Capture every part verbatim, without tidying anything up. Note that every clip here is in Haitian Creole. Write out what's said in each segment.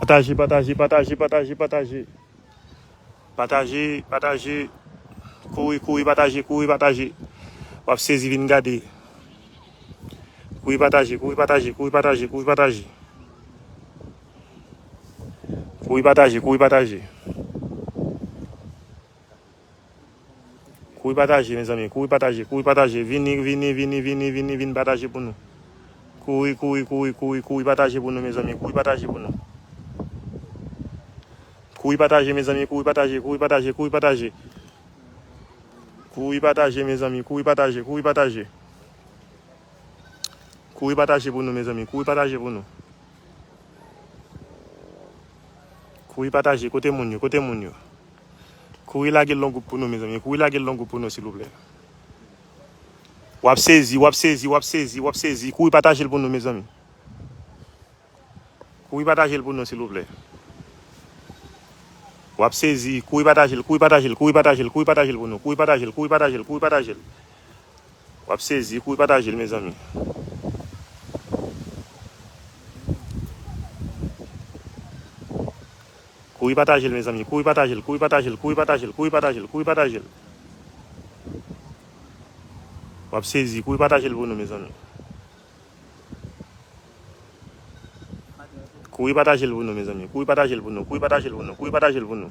Pataje, pataje, pataje, pataje, pataje. Pataje, pataje. Kouri, kouri, pataje, kouri, pataje. W ap sezi, vin gade. Kouri pataje, kouri pataje, kouri pataje, kouri pataje. Kouri pataje, kouri pataje. Kouri pataje, mezanmi, kouri pataje, kouri pataje. Vini, vini, vini, vini, vini, vin pataje pou nou. Kouri, kouri, kouri, kouri, kouri pataje pou nou, mezanmi, kouri pataje pou nou. Kouri pataje, mezanmi, kouri pataje, kouri pataje, kouri pataje. Kouri pataje, mezanmi, kouri pataje, kouri pataje. Kouri pataje pou nou, mezanmi, kouri pataje pou nou. Kouri pataje, kote moun yo, kote moun yo. Kouri lage l nan gwoup pou nou, mezanmi, kouri lage l nan gwoup pou nou, silvouplè. W ap sezi, w ap sezi, w ap sezi, w ap sezi. Kouri pataje l pou nou, mezanmi. Kouri pataje l pou nou, silvouplè. W ap sezi. Kouri pataje l, kouri pataje l, kouri pataje l, kouri pataje l pou nou. Kouri pataje l, kouri pataje l, kouri pataje l. W ap sezi. Kouri pataje l, mezanmi. Kouri pataje l, mezanmi. Kouri pataje l, kouri pataje l, kouri pataje l, kouri pataje l, kouri pataje l. W ap sezi. Kouri pataje l pou nou, mezanmi. Kouri pataje l pou nou, mezanmi. Kouri pataje l pou nou. Kouri pataje l pou nou. Kouri pataje l pou nou.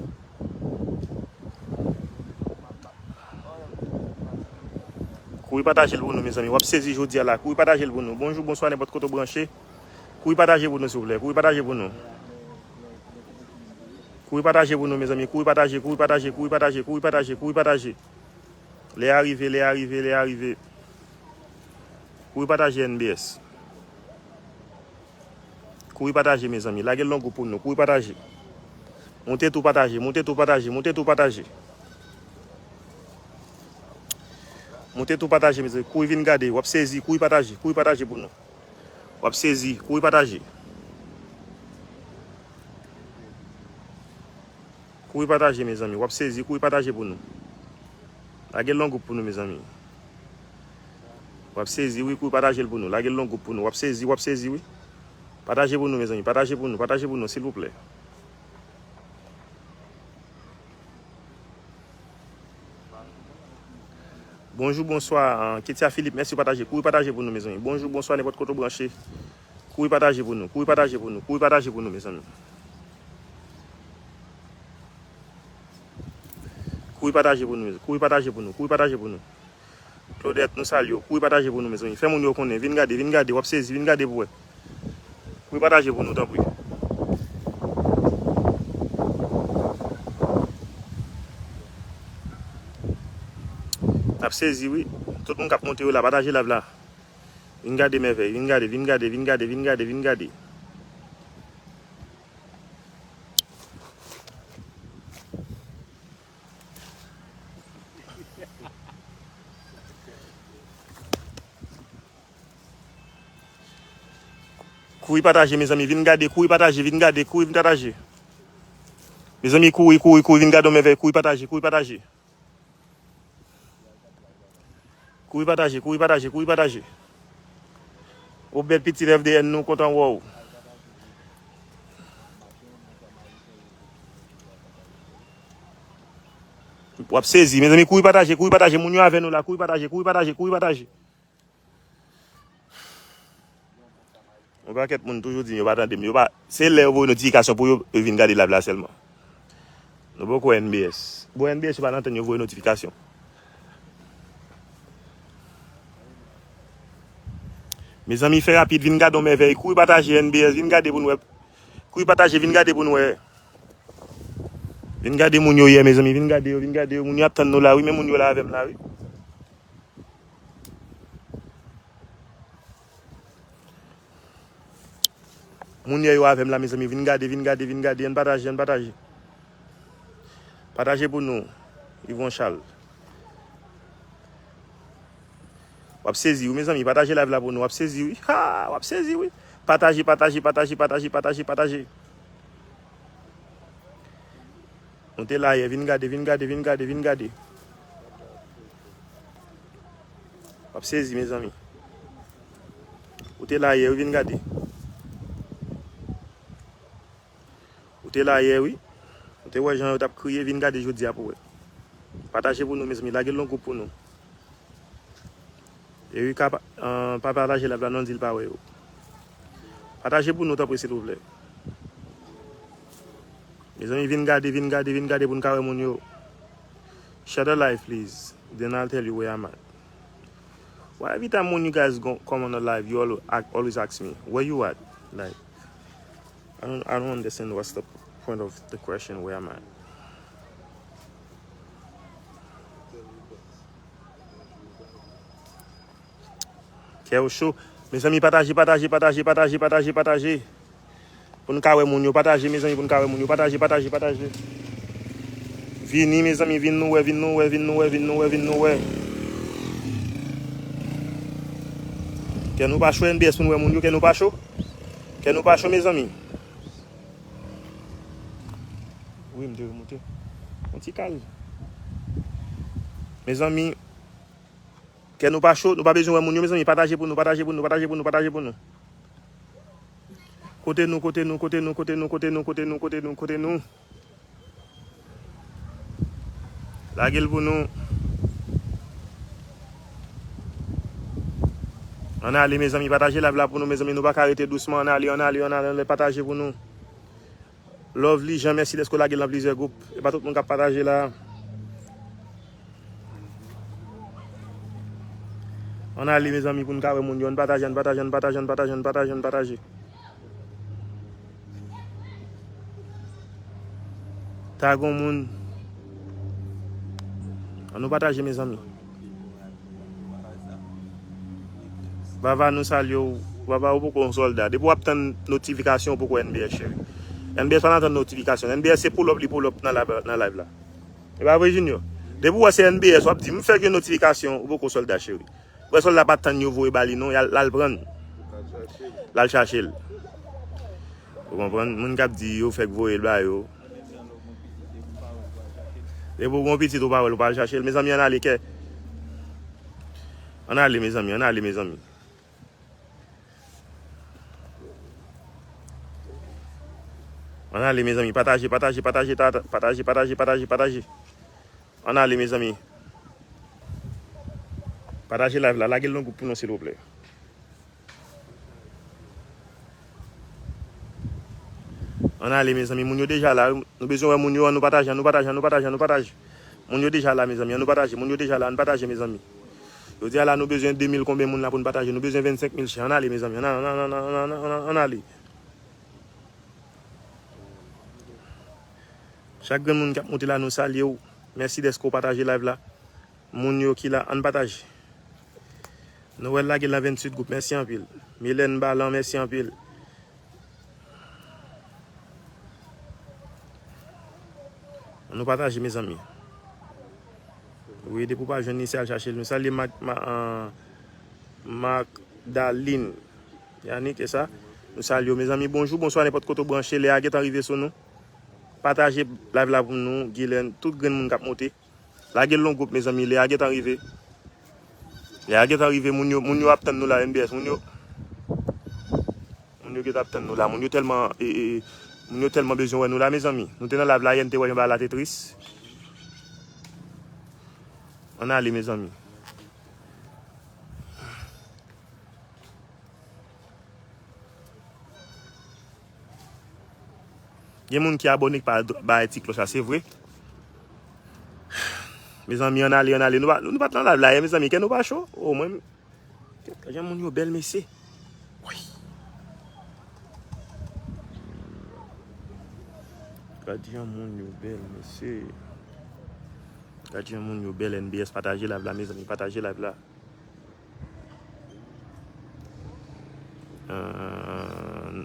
Kouri pataje l pou nou, mezanmi. W ap sezi jodi a la. Kouri pataje l pou nou. Bonjou, bonswa, nenpòt kote w branche. Kouri pataje pou nou, silvouplè. Kouri pataje pou nou. Kouri pataje pou nou, mezanmi. Kouri pataje, kouri pataje, kouri pataje, kouri pataje, kouri pataje. Lè a rive, lè a rive, lè a rive. Kouri pataje N B S. Kouri pataje, mezanmi. Lage l nan gwoup pou nou. Kouri pataje. Monte tou pataje, monte tou pataje, monte tou pataje. Monte tou pataje, mezanmi. Kouri vin gade. W ap sezi. Kouri pataje. Kouri pataje pou nou. W ap sezi. Kouri pataje. Kouri pataje, mezanmi. W ap sezi. Kouri pataje pou nou. Lage l nan gwoup pou nou, mezanmi. W ap sezi, wi. Kouri pataje l pou nou. Lage l nan gwoup pou nou. W ap sezi, w ap sezi, wi. Pataje pou nou, mezanmi. Pataje pou nou. Pataje pou nou, silvouplè. Bonjou, bonswa, ah, Ketia Philippe, mèsi pataje. Kouri pataje pou nou, mezanmi. Bonjou, bonswa, nenpòt kote w branche. Kouri pataje pou nou, kouri pataje pou nou, kouri pataje pou nou, mezanmi. Kouri pataje pou nou, mezanmi. Kouri pataje pou nou, kouri pataje pou nou. Claudette, nou salye w. Kouri pataje pou nou, mezanmi. Fè moun yo konnen. Vin gade, vin gade, w ap sezi, vin gade pou wè. Kouri pataje pou nou, tanpri. N ap sezi, wi. Tout moun k ap monte yo la, pataje live la. Vin gade mèvèy, vin gade, vin gade, vin gade, vin gade, vin gade. Kouri pataje, mezanmi, vin gade, kouri pataje, vin gade, kouri vin pataje. Mezanmi, kouri, kouri, kouri, vin gade yon mèvèy, kouri pataje, kouri pataje. Kouri pataje, kouri pataje, kouri pataje. Ou bèl pitit F D N, nou kontan wè w. W ap sezi, mezanmi, kouri pataje, kouri pataje, moun yo avè nou la, kouri pataje, kouri pataje, kouri pataje. Yon pakèt moun toujou di m yo pa tande m. Yo pa, se lè yo voye notifikasyon pou yo, yo vin gade live la sèlman. Nou poko wè N B S. Bon, N B S yo pa nan tann yo voye notifikasyon. Mezanmi, fè rapid, vin gade yon mèvèy. Kouri pataje N B S, vin gade pou n wè. Kouri pataje, vin gade pou n wè. Vin gade moun yo ye, mezanmi, vin gade yo, vin gade yo. Moun yo ap tann nou la, wi, men moun yo la avè m la, wi. Moun yè yo avè m la, mezanmi. Vin gade, vin gade, vin gade. Ann pataje, ann pataje. Pataje pou nou. Yvon Charles. W ap sezi, wi, mezanmi. Pataje live la pou nou. W ap sezi, wi. Ha! W ap sezi, wi. Pataje, pataje, pataje, pataje, pataje, pataje. Nou te la yè, vin gade, vin gade, vin gade, vin gade. W ap sezi, mezanmi. Ou te la yè, wi, vin gade. Ou te la yè, wi. Ou te wè jan yo t ap kriye, vin gade jodi a pou wè. Pataje pou nou, mezanmi. Lage l nan gwoup pou nou. Erika pa, eh, pa pataje live la, non, di l pa wè yo. Pataje pou nou, tanpri, silvouplè. Mezanmi, vin gade, vin gade, vin gade pou n ka wè moun yo. Share the live, please. Then I'll tell you where I'm at. Why every time when you guys go come on the live, you always, always ask me, "Where you at?" Like, I don't, I don't understand what's the point of the question, "Where I'm at." Kè yo cho. Mezanmi, pataje, pataje, pataje, pataje, pataje, pataje. Pou n ka wè moun yo, pataje, mezanmi, pou n ka wè moun yo, pataje, pataje, pataje. Vini, mezanmi, vin nou wè, vin nou wè, vin nou wè, vin nou wè, vin nou wè. Kè nou pa cho, N B S, pou n wè moun yo, kè nou pa cho. Kè nou pa cho, mezanmi. Wi, m te remoute. Yon ti kal. Mezanmi, kè nou pa cho, nou pa bezwen wè moun yo, mezanmi. Pataje pou nou, pataje pou nou, pataje pou nou, pataje pou nou. Kote nou, kote nou, kote nou, kote nou, kote nou, kote nou, kote nou, kote nou. Lage l pou nou. Ann ale, mezanmi, pataje live la pou nou, mezanmi. Nou pa ka rete dousman, ann ale, ann ale, ann ale, ann ale, pataje pou nou. Lovely Jean, mèsi dèske w lage l nan plizyè gwoup. E pa tout moun k ap pataje la. Ann ale, mezanmi, pou n ka wè moun yo. Ann pataje, ann pataje, ann pataje, ann pataje, ann pataje, ann pataje. Tag yon moun. Ann nou pataje, mezanmi. Vava, nou salye w. Vava, ou poko yon sòlda. Depi w ap tann notifikasyon, ou poko N B S, cheri. N B S pa nan tann notifikasyon. N B S se pull up, li pull up nan live, nan live la. E pa vre, Junior? Depi w wè se N B S, w ap di, "M fèk yon notifikasyon," ou poko sòlda, cheri. Wè sòlda pa tann yo voye ba li, non, l al pran l. L al chache l. Ou konprann? Moun k ap di yo fèk voye l ba yo. Depi w gen yon pitit ou pa wè l, ou pa al chache l. Mezanmi, ann ale, kè. Ann ale, mezanmi, ann ale, mezanmi. Ann ale, mezanmi, pataje, pataje, pataje, ta- ta- pataje, pataje, pataje, pataje. Ann ale, mezanmi. Pataje live la, lage l nan gwoup pou nou, silvouplè. Ann ale, mezanmi, moun yo deja la, wi. Nou bezwen wè moun yo, ann nou pataje, ann nou pataje, ann nou pataje, ann nou pataje. Moun yo deja la, mezanmi, ann nou pataje, moun yo deja la, ann pataje, mezanmi. Yo di a la, nou bezwen de mil konbyen moun la pou n pataje, nou bezwen vennsenk mil share. Ann ale, mezanmi, ann, ann, ann ale. Chak grenn moun k ap moute la, nou salye w. Mèsi dèske w pataje live la. Moun yo ki la, ann pataje. Noël lage l nan venntuit gwoup, mèsi anpil. Milène Balan, mèsi anpil. Ann nou pataje, mezanmi. Wi, depi w pa jwenn li, se al chache l. Nou salye Mak, Ma, an, Magdalene. Yannick, e sa? Nou salye w, mezanmi. Bonjou, bonswa, nenpòt kote w branche, lè a gentan rive sou nou. Pataje live la pou nou, Guylaine, tout grenn moun k ap moute. Lage l nan gwoup, mezanmi, lè a gentan rive. Lè a gentan rive, moun yo, moun yo ap tann nou la, N B S, moun yo. Moun yo gentan ap tann nou la, moun yo tèlman, e, e, moun yo tèlman bezwen wè nou la, mezanmi. Nou te nan live la yè, n te wè jan bagay la te tris. Ann ale, mezanmi. Gen moun ki abòne ki pa bay ti klòch la, se vre. Mezanmi, ann ale, ann ale. Nou pa, nou pa t nan live la yè, mezanmi. Kè nou pa cho. O, mwen, gad jan moun yo bèl, mesye. Woy. Gad jan moun yo bèl, mesye. Gad jan moun yo bèl, N B S, pataje live la, mezanmi, pataje live la. Euh,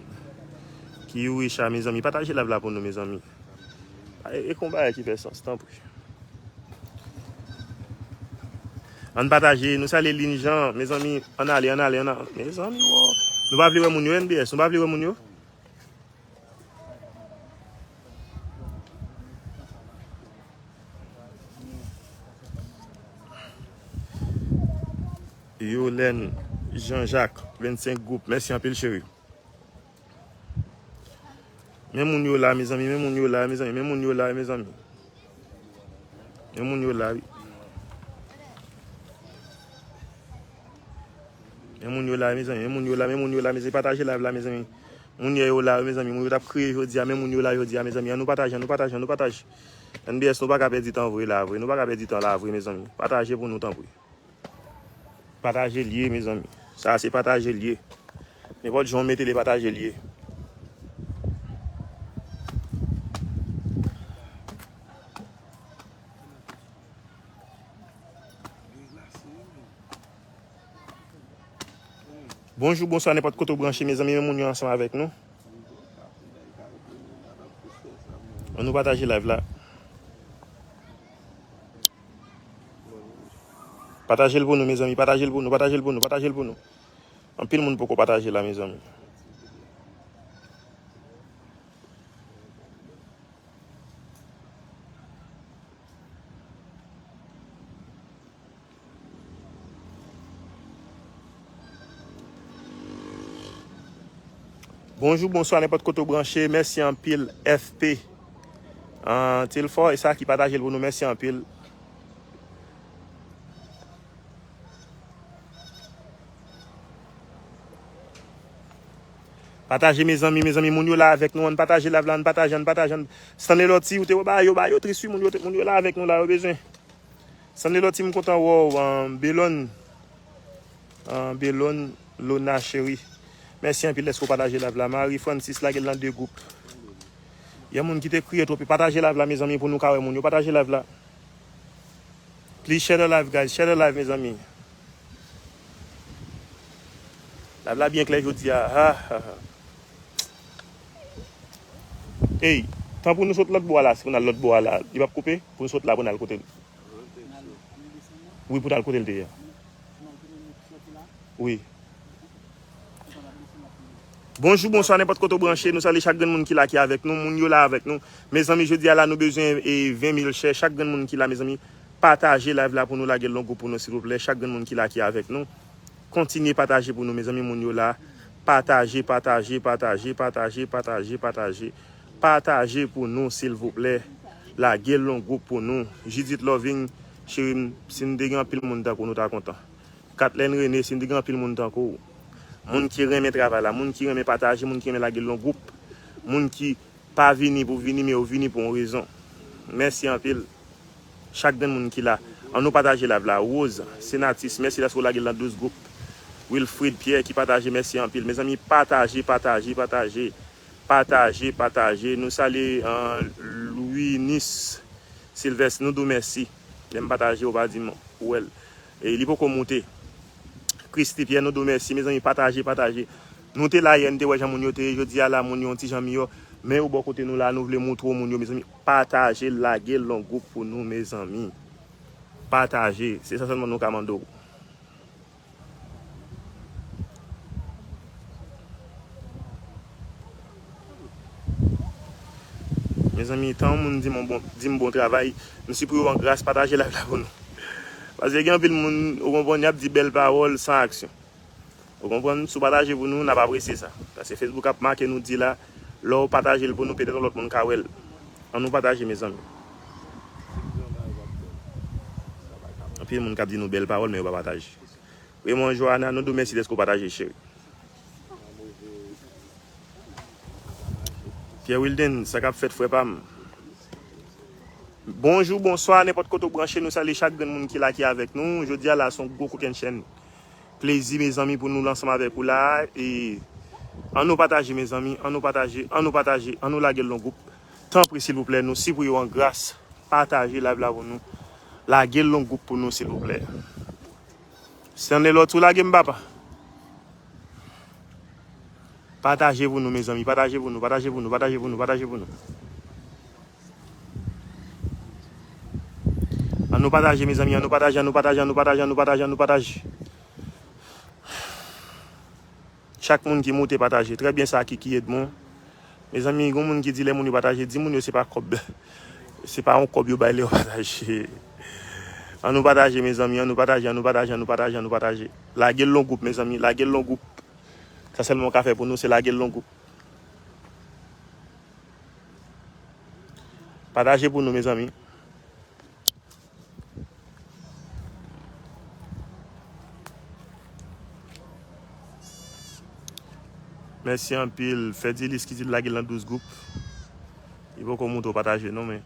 Kiyouri Cha, mezanmi, pataje live la pou nou, mezanmi. E, e konba ki fè sans, tanpri. Ann pataje, nou salye Lin Jean, mezanmi, ann ale, ann ale, ann ale, mezanmi, wo. Nou pa vle wè moun yo, N B S, nou pa vle wè moun yo. Yolène Jean Jacques, vennsenk gwoup. Mèsi anpil, cheri. Men moun yo la, mezanmi, men moun yo la, mezanmi, men moun yo la, mezanmi. Men moun yo la, wi. Men moun yo la, mezanmi, men moun yo la, men moun yo la, mezanmi. Pataje live la, mezanmi. Moun yo la, mezanmi, moun yo t ap kriye jodi a, men moun yo la jodi a, mezanmi. Ann nou pataje, ann nou pataje, ann nou pataje. N B S, nou pa ka pèdi tan vre la, vre. Nou pa ka pèdi tan la, vre, mezanmi. Pataje pou nou, tanpri. Pataje l ye, mezanmi. Sa a se pataje l ye. Nenpòt jan w mete l, e pataje l ye. Bonjou, bonswa, nenpòt kote w branche, mezanmi, men moun yo ansanm avèk nou. Ann nou pataje live la. Pataje l pou nou, mezanmi. Pataje l pou nou, pataje l pou nou, pataje l pou nou. Anpil moun poko pataje la, mezanmi. Bonjou, bonswa, nenpòt kote w branche. Mèsi anpil, F P. Antil fò, e sa ki pataje l pou nou. Mèsi anpil. Pataje, mezanmi, mezanmi, moun yo la avèk nou. Ann pataje live la, ann pataje, ann pataje. Ann... Stanley Loti, ou te wè ba yo, ba yo tris, wi, moun yo, te- moun yo la avèk nou la, yo bezwen. Sanne Loti, m kontan wè w, an, Belòn. An, Belòn, Lona cheri. Mèsi anpil dèske w pataje live la. Marie Francis, lage l nan de gwoup. Gen moun ki te kriye twòp. Pataje live la, mezanmi, pou nou ka wè moun yo. Pataje live la. Please share the live, guys. Share the live, mezanmi. Live la byen klè jodi a. Ha, ha, ha. Ey, tan pou nou sot lòt bò a la, si pou n al lòt bò a la, li p ap koupe, pou n sot la, pou n al kote l. Wi, pou n al kote l te ye a. Wi. Bonjou, bonswa, nenpòt kote w branche, nou salye chak grenn moun ki la, ki avèk nou, moun yo la avèk nou. Mezanmi, jodi a la, nou bezwen, e, ven mil share, chak grenn moun ki la, mezanmi, pataje live la pou nou lage l nan gwoup pou nou, silvouplè, chak grenn moun ki la, ki avèk nou. Kontinye pataje pou nou, mezanmi, moun yo la. Pataje, pataje, pataje, pataje, pataje, pataje. Pataje pou nou, silvouplè. Lage l nan gwoup pou nou. Judith Loving, cheri m, si n te gen anpil moun tankou w, nou ta kontan. Kathleen René, si n te gen anpil moun tankou w. Moun ki renmen travay la, moun ki renmen pataje, moun ki renmen lage l nan gwoup. Moun ki pa vini pou vini, men yo vini pou yon rezon. Mèsi anpil. Chak grenn moun ki la. Ann nou pataje live la. Rose, Senatus, mèsi dèske w lage l nan douz gwoup. Wilfrid Pierre ki pataje, mèsi anpil. Mezanmi, pataje, pataje, pataje. Pataje, pataje. Nou salye, an, Louinis Sylvestre, nou di w mèsi. Lè m pataje, ou pa di m ou wè l. E li poko moute. Christy Pierre, nou di w mèsi, mezanmi, pataje, pataje. Nou te la yè, n te wè jan moun yo te ye, jodi a la, moun yo yon ti jan miyò. Men yo bò kote nou la, nou vle moutre w moun yo, mezanmi, pataje l, lage l nan gwoup pou nou, mezanmi. Pataje, se sa sèlman nou ka mande w. Mezanmi, tan yon moun di m bon, di m bon travay, m sipriye w an gras, pataje live la pou nou. Paske gen anpil moun, ou konprann, y ap di bèl pawòl san aksyon. Ou konprann? Si w pataje pou nou, n ap apresye sa. Paske Facebook ap make nou di la, lè w pataje l pou nou, petèt yon lòt moun ka wè l. Ann nou pataje, mezanmi. Anpil moun k ap di nou bèl pawòl, men yo pa pataje. Raymond Johanna, nou di w mèsi dèske w pataje, cheri. Pierre Wilden, sa k ap fèt, frè pa m? Bonjou, bonswa, nenpòt kote w branche, nou salye chak grenn moun ki la, ki avèk nou. Jodi a la, se yon gwo kokennchenn plezi, mezanmi, pou nou ansanm avèk ou la. E ann nou pataje, mezanmi, ann nou pataje, ann nou pataje, ann nou lage l nan gwoup. Tanpri, silvouplè, nou sipriye w an gras, pataje live la pou nou. Lage l nan gwoup pou nou, silvouplè. Stanley Loti, ou lage m, papa. Pataje pou nou, mezanmi. Pataje pou nou, pataje pou nou, pataje pou nou, pataje pou nou. Ann nou pataje, mezanmi. Ann nou pataje, ann nou pataje, ann nou pataje, ann nou pataje, ann nou pataje. Chak moun ki moute, pataje. Trè byen, sa Kiki Edmond. Mezanmi, gon moun ki di lè moun yo pataje, di moun yo se pa kòb. Se pa yon kòb yo bay lè yo pataje. An nou pataje, mezanmi, an nou pataje, an nou pataje, an nou pataje, an nou pataje. Lage l nan gwoup, mezanmi, lage l nan gwoup. Sa sèlman w ka fè pou nou, se lage l nan gwoup. Pataje pou nou, mezanmi. Mèsi anpil. Fè di lis ki di l lage l nan douz gwoup. Li poko montre w pataje non, men.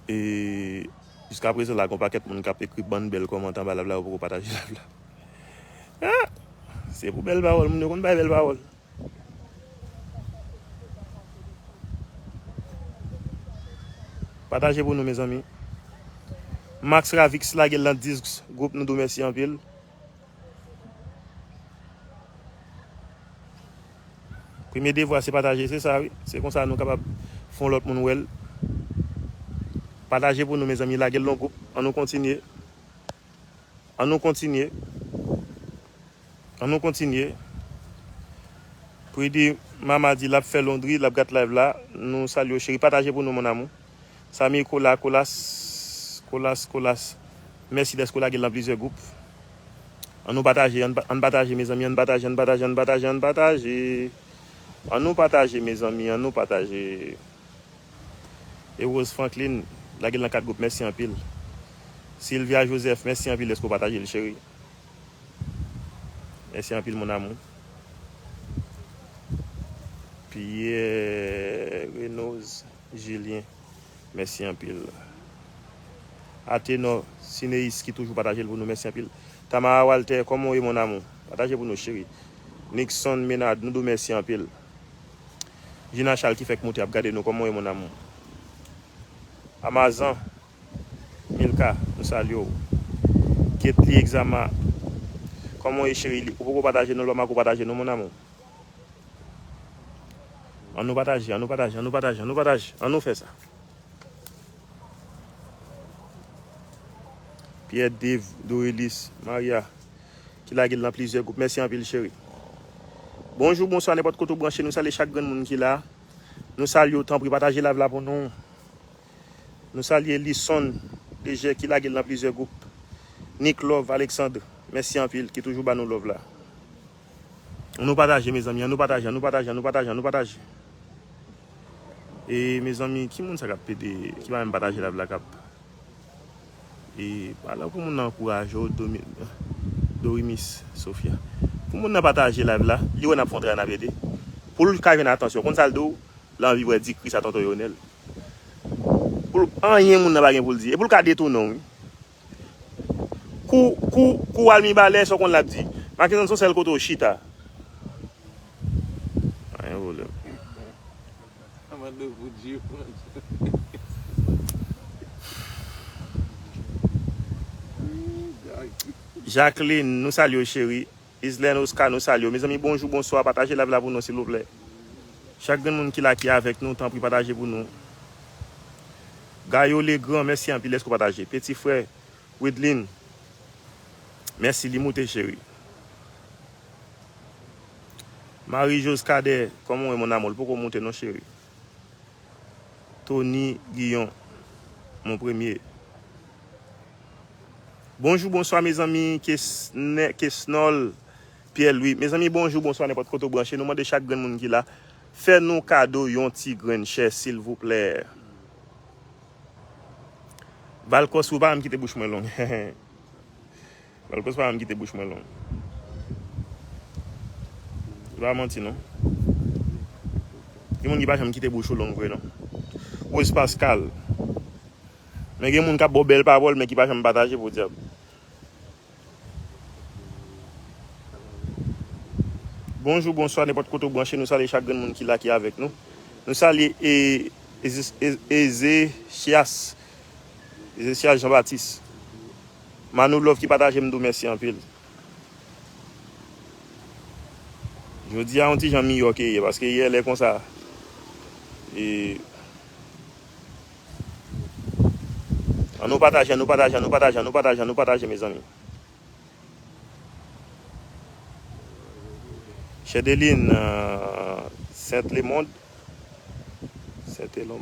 E jiska prezan la, gen yon pakèt moun k ap ekri bann bèl kòmantè anba live la, yo poko pataje live la. Ah! Se pou bèl pawòl, moun yo konn bay bèl pawòl. Pataje pou nou, mezanmi. Max Ravix lage l nan dis gwoup, nou di w mèsi anpil. Premye devwa se pataje, se sa wi. Se konsa nou kapab fè yon lòt moun wè l. Pataje pou nou, mezanmi, lage l nan gwoup. An nou kontinye. An nou kontinye. An nou kontinye. Pridi Mama di l ap fè londri, l ap gad live la. Nou salye w, cheri. Pataje pou nou, mon amour. Sami Kola, Kolas, Kolas, Kolas. Mèsi dèske w lage l nan plizyè gwoup. An nou pataje, an, an pataje, mezanmi, an pataje, an pataje, an pataje, an pataje. An nou pataje, mezanmi, an nou pataje. E Rose Franklin, lage l nan kat gwoup, mèsi anpil. Sylvia Joseph, mèsi anpil dèske w pataje l, cheri. Mèsi anpil, mon amour. Pierre Renoz Julien, mèsi anpil. Atenor Sineis ki toujou pataje l pou nou, mèsi anpil. Tamara Walter, kòman w ye, mon amour? Pataje pou nou, cheri. Nixon Menard, nou di w mèsi anpil. Gina Charles ki fèk moute ap gade nou, kòman w ye, mon amour? Amazan Milka, nou salye w. Ketly Exama, kòman w ye, cheri? Ou poko pataje nou, lòm ak ou pataje nou, mon amour. An nou pataje, an nou pataje, an nou pataje, an nou pataje. An nou fè sa. Pierre Dave, Dorelis, Maria, ki lage l nan plizyè gwoup. Mèsi anpil, cheri. Bonjou, bonswa, nenpòt kote w branche, nou salye chak grenn moun ki la. Nou salye w, tanpri pataje live la pou nou. Nou salye Lison Leger ki lage l nan plizyè gwoup. Nick Love Alexandre, mèsi anpil, ki toujou ba nou love la. An nou pataje, mezanmi, an nou pataje, an nou pataje, an nou pataje, an nou pataje. E, mezanmi, ki moun sa k ap pede, ki pa menm pataje live la k ap. E, pale pou moun nan ankouraje w, Domi-, Dorimis Sofia. Pou moun nan pataje live la, li wè n ap fè yon travay n ap ede. Pou l ka jwenn atansyon, konn sa l di w, l anvi wè di Kris a tonton Yonèl. Pou l, anyen moun nan pa gen pou l di. E pou l ka detounen w, wi. Kou, kou, kou al mibalè, sa w konn l ap di. Makenson se yon sèl kote w chita. Pa gen pwoblèm. Jacqueline, nou salye w, cheri. Islaine Oscar, nou salye w. Mezanmi, bonjou, bonswa. Pataje live la pou nou, silvouplè. Chak grenn moun ki la, ki avèk nou, tanpri pataje pou nou. Gayo Legrand, mèsi anpil dèske w pataje. Peti frè, Widlin, mèsi, li moute, cheri. Marie Jose Cadet, kòman w ye, mon amour? L poko moute non, cheri. Tony Guillon, mon premye. Bonjou, bonswa, mezanmi, Kesne-, Kesnol Pierre Louis. Mezanmi, bonjou, bonswa, nenpòt kote w branche. Nou mande chak grenn moun ki la, fè nou kado yon ti grenn share, silvouplè. Valkos, ou pa janm kite bouch mwen long. Valkos pa janm kite bouch mwen long. Se pa manti, non. Gen moun ki pa janm kite bouch ou long vre, non. Rose Pascal. Men gen moun k ap ba w bèl pawòl, men ki pa janm pataje, podyab. Bonjou, bonswa, nenpòt kote w branche, nou salye chak grenn moun ki la, ki avèk nou. Nou salye e, Eze-, E-, Ezechias, Ezechias Jean Baptiste. Manou Love ki pataje, m di w mèsi anpil. Jodi a, yon ti jan miyò ke yè, paske yè lè konsa, e, an nou pataje, an nou pataje, an nou pataje, an nou pataje, an nou pataje, mezanmi. Chedeline, euh, Saint-Lemond, Saint-Elombe.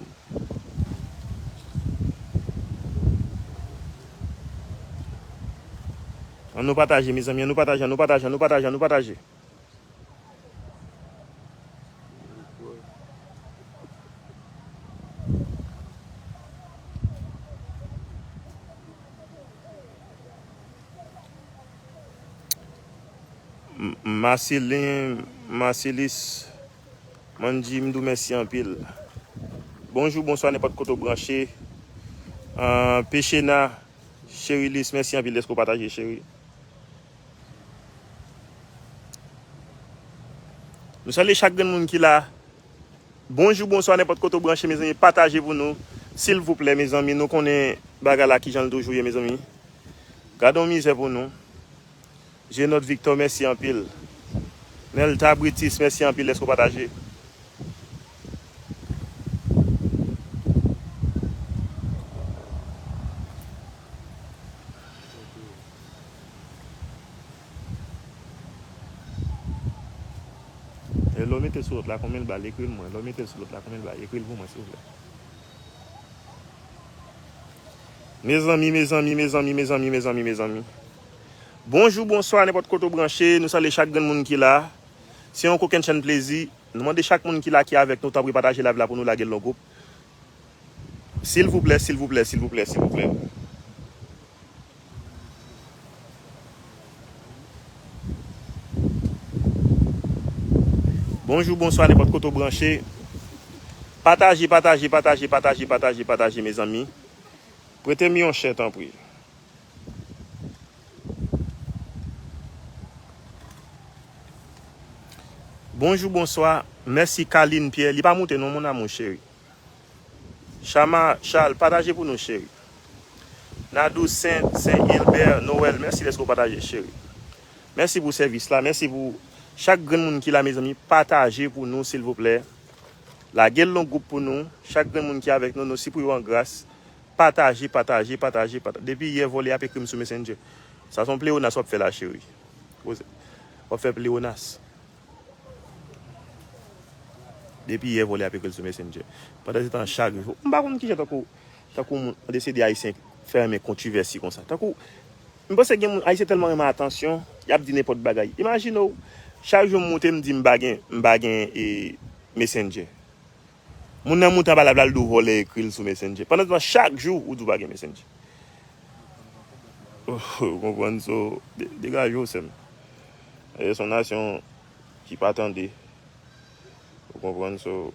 Ann nou pataje, mezanmi, ann nou pataje, ann nou pataje, ann nou pataje, ann nou pataje. M-, Marcelin, Marcelis, Mandy, m di w mèsi anpil. Bonjou, bonswa, nenpòt kote w branche. Ah, Pechena, Cherilis, mèsi anpil dèske w pataje, cheri. Nou salye chak grenn moun ki la. Bonjou, bonswa, nenpòt kote w branche, mezanmi, pataje pou nou. Silvouplè, mezanmi, nou konnen bagay la kijan l toujou ye, mezanmi. Gade yon mizè pou nou. Jenot Victor, mèsi anpil. Nelta Britis, mèsi anpil dèske w pataje. E lè w mete sou lòt la, konbyen l ba l? Ekri l mwen. Lè w mete l sou lòt la, konbyen l ba l? Ekri l pou mwen, silvouplè. Mezanmi, mezanmi, mezanmi, mezanmi, mezanmi, mezanmi. Bonjou, bonswa, nenpòt kote w branche, nou salye chak grenn moun ki la. Se yon kokennchenn plezi. Nou mande chak moun ki la, ki avèk nou, tanpri pataje live la pou nou, lage l nan gwoup. Silvouplè, silvouplè, silvouplè, silvouplè. Bonjou, bonswa, nenpòt kote w branche. Pataje, pataje, pataje, pataje, pataje, pataje, mezanmi. Prete m yon share, tanpri. Bonjou, bonswa. Mèsi, Kaline Pierre. Li pa moute non, mon amour chéri. Chama Charles, pataje pou nou, cheri. Nadou Saint, Saint Hilbert, Noël, mèsi dèske w pataje, cheri. Mèsi pou sèvis la, mèsi pou chak grenn moun ki la, mezanmi, pataje pou nou, silvouplè. Lage l nan gwoup pou nou. Chak grenn moun ki avèk nou, nou sipriye w an gras. Pataje, pataje, pataje, pataje. Depi yè vòlè ap ekri m sou Messenger. Sa se yon pleyonas w ap fè la, cheri. W ap fè pleyonas. Depi yè vòlè ap ekri l sou Messenger. Pandan se tan, chak jou. M pa konn kijan tankou, tankou moun, de se de Ayisyen fè renmen kontivèsi konsa. Tankou, m panse gen moun, Ayisyen tèlman renmen atansyon, y ap di nenpòt bagay. Imajine w, chak jou m moute, m di m pa gen, m pa gen, e, Messenger. Moun nan moute anba live la, l di w vòlè ekri l sou Messenger. Pandan se tan, chak jou, ou di w pa gen Messenger. Ou konprann, so, de-, degaje w, sè m. E, se yon nasyon ki pa tande. Ou konprann, so.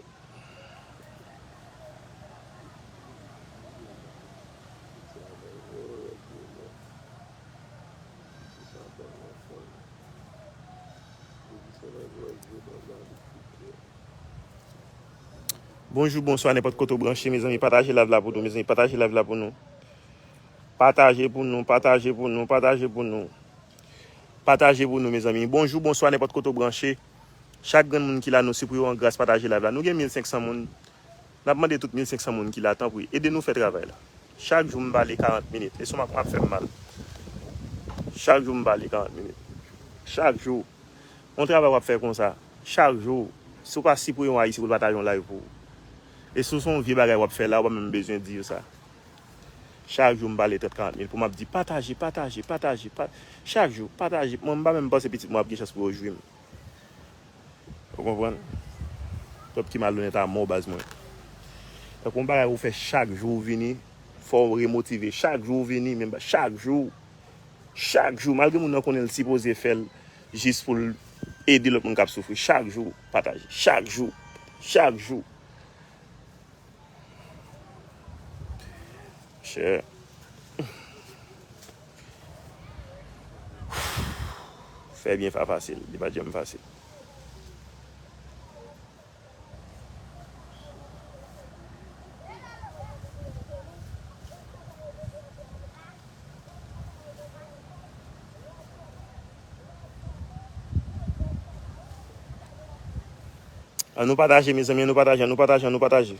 Bonjou, bonswa, nenpòt kote w branche, mezanmi, pataje live la pou nou, mezanmi, pataje live la pou nou. Pataje pou nou, pataje pou nou, pataje pou nou. Pataje pou nou, mezanmi. Bonjou, bonswa, nenpòt kote w branche. Chak grenn moun ki la, nou sipriye w an gras, pataje live la. Nou gen mil senk san moun. N ap mande tout mil senk san moun ki la, tanpri, ede nou fè travay la. Chak jou m pale karant minit. E sou m ap, m ap fè m mal. Chak jou m pale karant minit. Chak jou. Yon travay w ap fè konsa. Chak jou. Si w pa sipriye yon Ayisyen pou l pataje yon live pou ou. E si w se yon vye bagay w ap fè la, ou pa menm bezwen di yo sa. Chak jou m pale trant, karant minit pou m ap di pataje, pataje, pataje, pa-, chak jou, pataje. Mwen, m pa menm panse pitit mwen ap gen chans pou yo jwi m. Ou konprann? Pèp ki malonèt a mò, baz mwen. Tankou yon bagay ou fè chak jou ou vini, fò w remotive. Chak jou ou vini, menm ba-, chak jou. Chak jou. Malgre moun nan konnen l sipoze fè l jis pou l ede lòt moun k ap soufri. Chak jou, pataje. Chak jou. Chak jou. Chè. Fè byen pa fasil, li pa janm fasil. Ann nou pataje, mezanmi, ann nou pataje, ann nou pataje, ann nou pataje.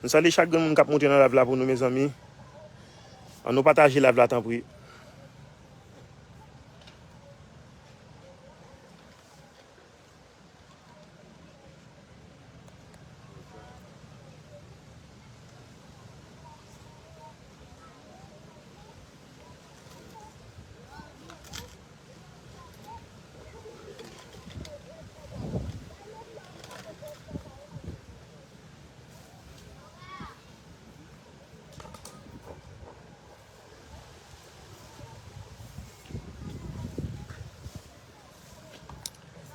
Nou salye chak grenn moun k ap moute nan live la pou nou, mezanmi. Ann nou pataje live la, tanpri.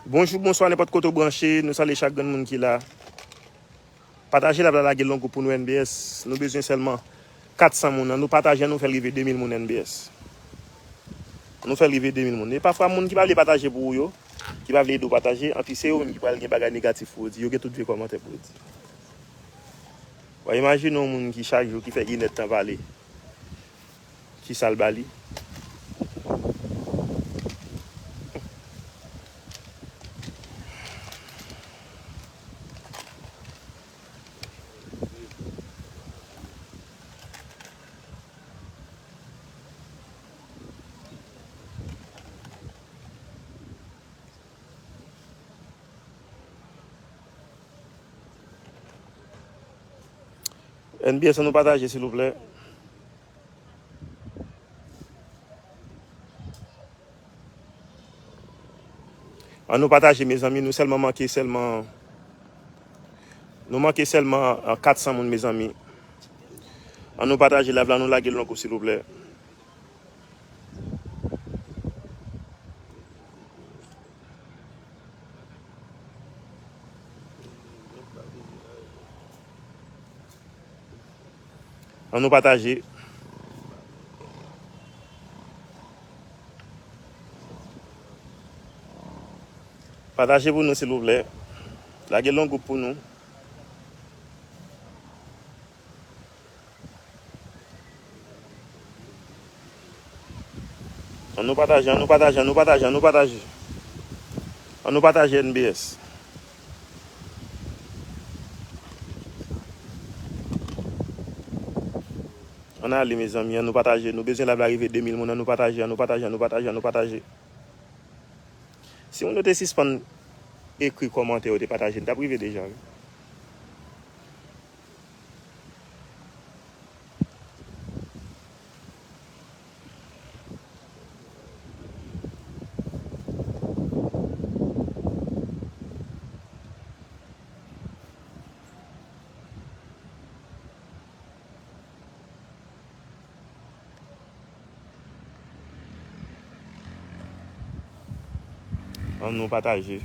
Bonjou, bonswa, nenpòt kote w branche, nou salye chak grenn moun ki la. Pataje live la, lage l nan gwoup pou nou N B S. Nou bezwen sèlman kat san moun. Ann nou pataje, ann nou fè l rive de mil moun N B S. Ann nou fè l rive de mil moun. E pafwa, moun ki pa vle pataje pou ou yo, ki pa vle ede w pataje, anpi se yo menm ki pral gen bagay negatif pou yo di. Yo gen tout vye kòmantè pou yo di. Ou imajine yon moun ki chak jou, ki fè inèdtan pale. Kisa l ba li? N B S, ann nou pataje, silvouplè. Ann nou pataje, mezanmi, nou sèlman manke sèlman, nou manke sèlman, ah, kat san moun, mezanmi. Ann nou pataje live la, nou lage l nan gwoup, silvouplè. Ann nou pataje. Pataje pou nou, silvouplè. Lage l nan gwoup pou nou. Ann nou pataje, ann nou pataje, ann nou pataje, ann nou pataje. Ann nou pataje N B S. Ann ale, mezanmi, ann nou pataje. Nou bezwen live la rive de mil moun. Ann nou pataje, ann nou pataje, ann nou pataje, ann nou pataje. Si moun yo te sispann ekri kòmantè, yo te pataje, n t ap rive deja, wi. Ann nou pataje.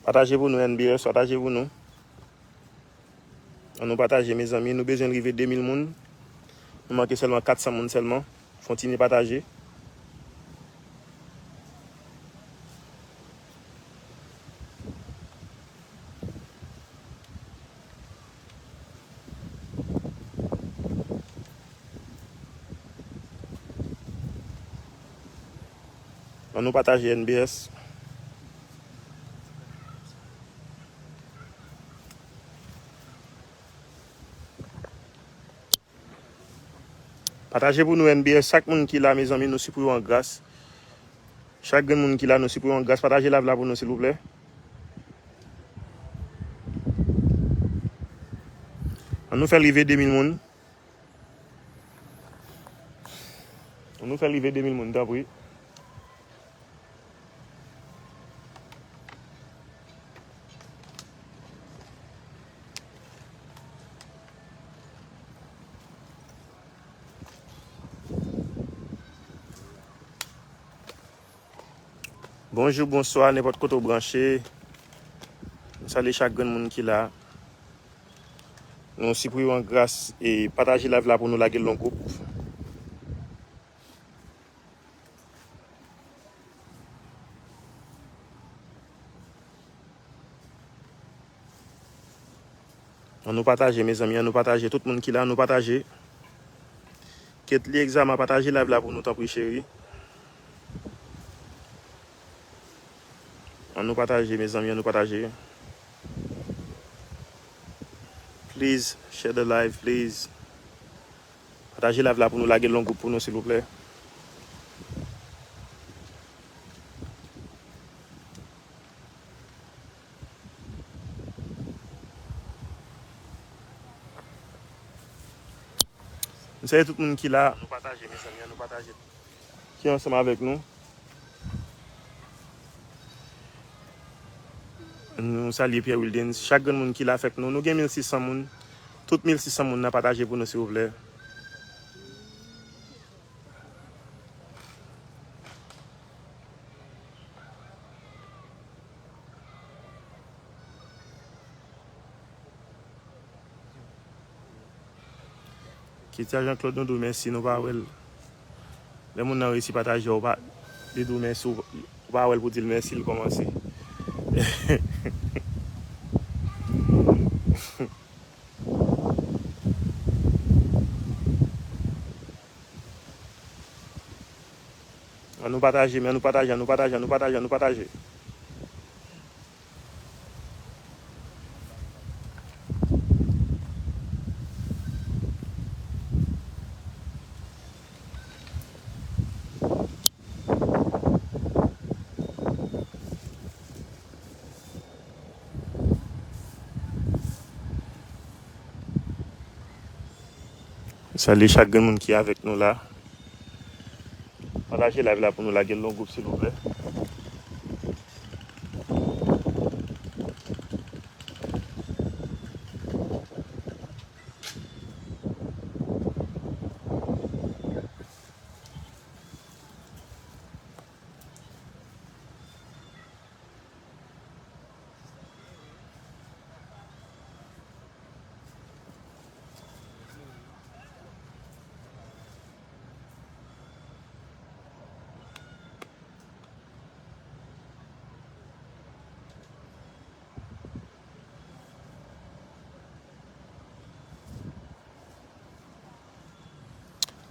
Pataje pou nou, N B S, pataje pou nou. Ann nou pataje, mezanmi. Nou bezwen rive de mil moun. Nou manke sèlman kat san moun sèlman. Kontinye pataje. Ann nou pataje, N B S. Pataje pou nou, N B S. Chak moun ki la, mezanmi, nou sipri w an gras. Chak grenn moun ki la, nou sipri w an gras. Pataje live la pou nou, silvouplè. Ann nou fè l rive de mil moun. Ann nou fè l rive de mil moun, tanpri. Bonjou, bonswa, nenpòt kote w branche. Nou salye chak grenn moun ki la. Nou sipri w an gras e pataje live la pou nou lage l nan gwoup. Ann nou pataje, mezanmi, ann nou pataje. Tout moun ki la, ann nou pataje. Ketly Exama, pataje live la pou nou, tanpri, cheri. Ann nou pataje, mezanmi, ann nou pataje. Please share the live, please. Pataje live la pou nou lage l nan gwoup pou nou, silvouplè. M salye tout moun ki la. Nou pataje, mezanmi, ann nou pataje. Ki ansanm avèk nou. Nou salye Pierre Wildens, chak grenn moun ki la avèk nou. Nou gen mil sis san moun. Tout mil sis san moun nan pataje pou nou, silvouplè. Kit sa Jean Claude nou di w mèsi, nou pa wè l. Lè moun nan resi pataje, ou pa, li di w mèsi, ou pa wè l pou di l mèsi, l kòmanse. Ann nou pataje, men ann nou pataje, ann nou pataje, ann nou pataje, ann nou pataje. Salye chak grenn moun ki avèk nou la. Pataje live la pou nou lage l nan gwoup, silvouplè.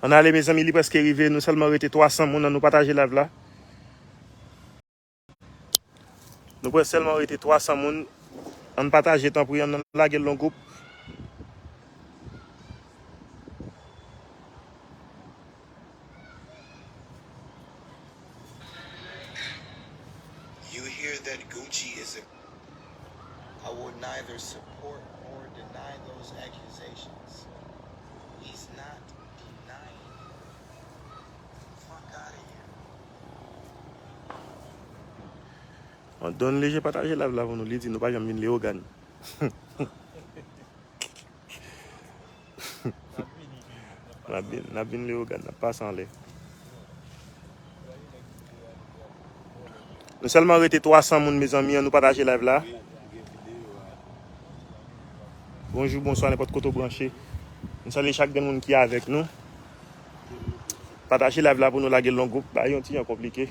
Ann ale, mezanmi, li prèske rive. Nou sèlman rete twa san moun, ann nou pataje live la. Nou prèske sèlman rete twa san moun. Ann pataje, tanpri, ann lage l nan gwoup. You hear that Gucci is a I will neither support nor deny those accusations. He's not denying it. Fuck out of here. Don Leje pataje live la pou nou, li di nou pa janm vin Leyogàn. N ap vin, n ap vin Leyogàn, n ap pase anlè. Nou sèlman rete twa san moun, mezanmi, ann nou pataje live la. Bonjou, bonswa, nenpòt kote w branche. Nou salye chak grenn moun ki avèk nou. Pataje live la pou nou lage l nan gwoup. Bagay yon ti jan konplike.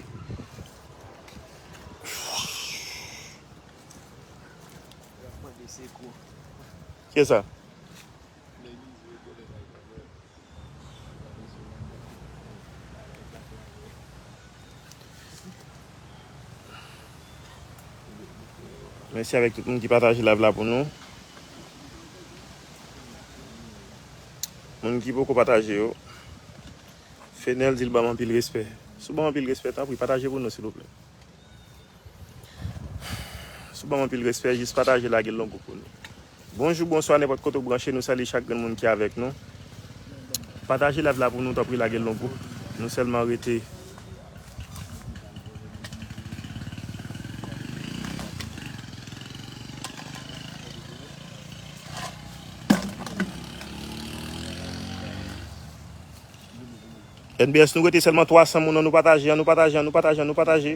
Kiyès sa? Mèsi avèk tout moun ki pataje live la pou nou. Moun ki poko pataje yo. Fenel di l ban m anpil respè. Si w ban m anpil respè, tanpri, pataje pou nou, silvouplè. Si w ban m anpil respè, jis pataje, lage l nan gwoup pou nou. Bonjou, bonswa, nenpòt kote w branche, nou salye chak grenn moun ki avèk nou. Pataje live la pou nou, tanpri, lage l nan gwoup. Nou sèlman rete N B S, nou rete sèlman twa san moun, ann nou pataje, ann nou pataje, ann nou pataje, ann nou pataje.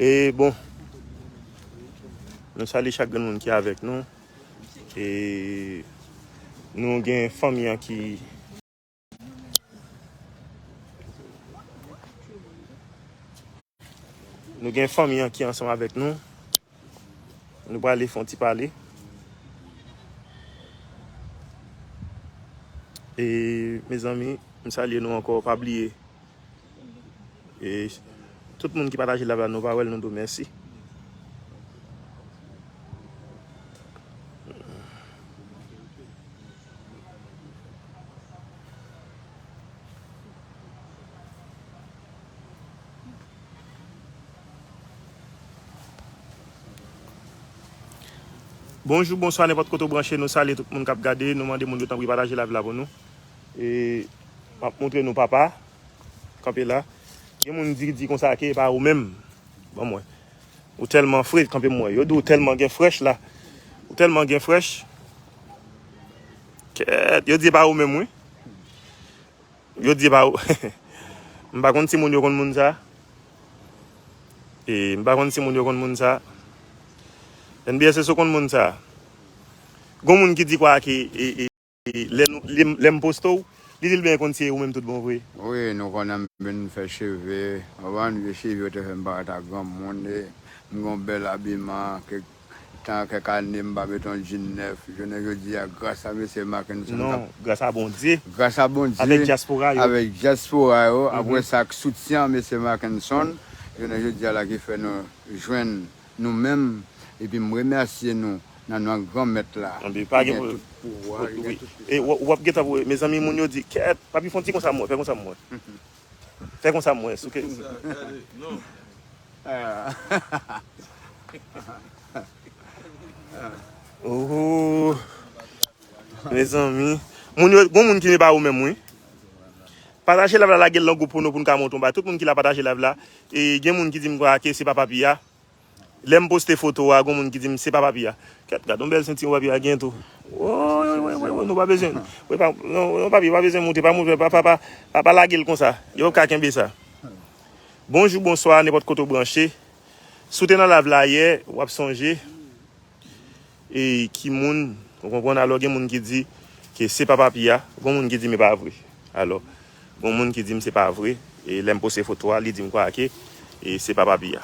E bon, nou salye chak grenn moun ki avèk nou. E nou gen fanmi an ki, nou gen fanmi an ki ansanm avèk nou. Nou prale fè yon ti pale. E, mezanmi, m salye nou ankò, pa bliye. E tout moun ki pataje live la, nou pa wè l, nou di w mèsi. Bonjou, bonswa, nenpòt kote w branche, nou salye tout moun k ap gade, nou mande moun yo tanpri pataje live la pou nou. E m ap montre nou papa, kanpe la. Gen moun di, di konsa ke e pa ou menm. Ban m wè. Ou tèlman fre, kanpe m wè. Yo di w tèlman gen frèch la. Ou tèlman gen frèch. Kèt, yo di e pa ou menm, wi. Yo di e pa ou. M pa konn si moun yo konn moun sa. E, m pa konn si moun yo konn moun sa. N B S S ou konn moun sa. Gon moun ki di kwa ke, e, e, e, lè nou, lè, lè m poste w, li di l byen konn se ou menm tout bon vre. Wi, nou konn m vin fè cheve. Anvan, vye cheve yo te fè m parèt ak granmoun. E m gon bèl abiman, kèk tan, kèk ane, m pa mete yon djin nèf. Jounen jodi a, gras a mesye Mackenson. Non, gras a Bondye. Gras a Bondye. Avèk dyaspora yo. Avèk dyaspora yo. Apre sa, ak soutyen mesye Mackenson, jounen jodi a la ki fè nou jwenn nou menm. Epi m remèsye nou nan non Granmèt la. Anben, pa gen pwoblèm. Ki gen tout pouvwa, ki gen tout pisans. E w, w ap gentan pou, mezanmi, moun yo di, kèt, papi, fè yon ti konsa m wè, fè konsa m wè. Fè konsa m wè, souke. Oh. Mezanmi. Moun yo, gon moun ki ne pa ou menm, wi. Pataje live la, lage l nan gwoup pou nou, pou n ka monte yon bagay. Tout moun ki la pataje live la. E gen moun ki di m kwa ke se pa papi a. Lè m poste foto a, gon moun ki di m se pa papi a. Kèt, gad yon bèl senti yon papi a gen tou. Woy, woy, woy, woy, woy, nou pa bezwen. Woy, pa, non, non, papi, pa bezwen moute, pa moute, pa, pa, pa, pa, pa lage l konsa. Yo p ap ka kenbe sa. Bonjou, bonswa, nenpòt kote w branche. Si w te nan live la yè, w ap sonje. E ki moun, ou konprann, alò gen moun ki di ke se pa papi a, gon moun ki di m e pa vre. Alò, gon moun ki di m se pa vre, e lè m poste foto a, li di m kwa ke, e se pa papi a.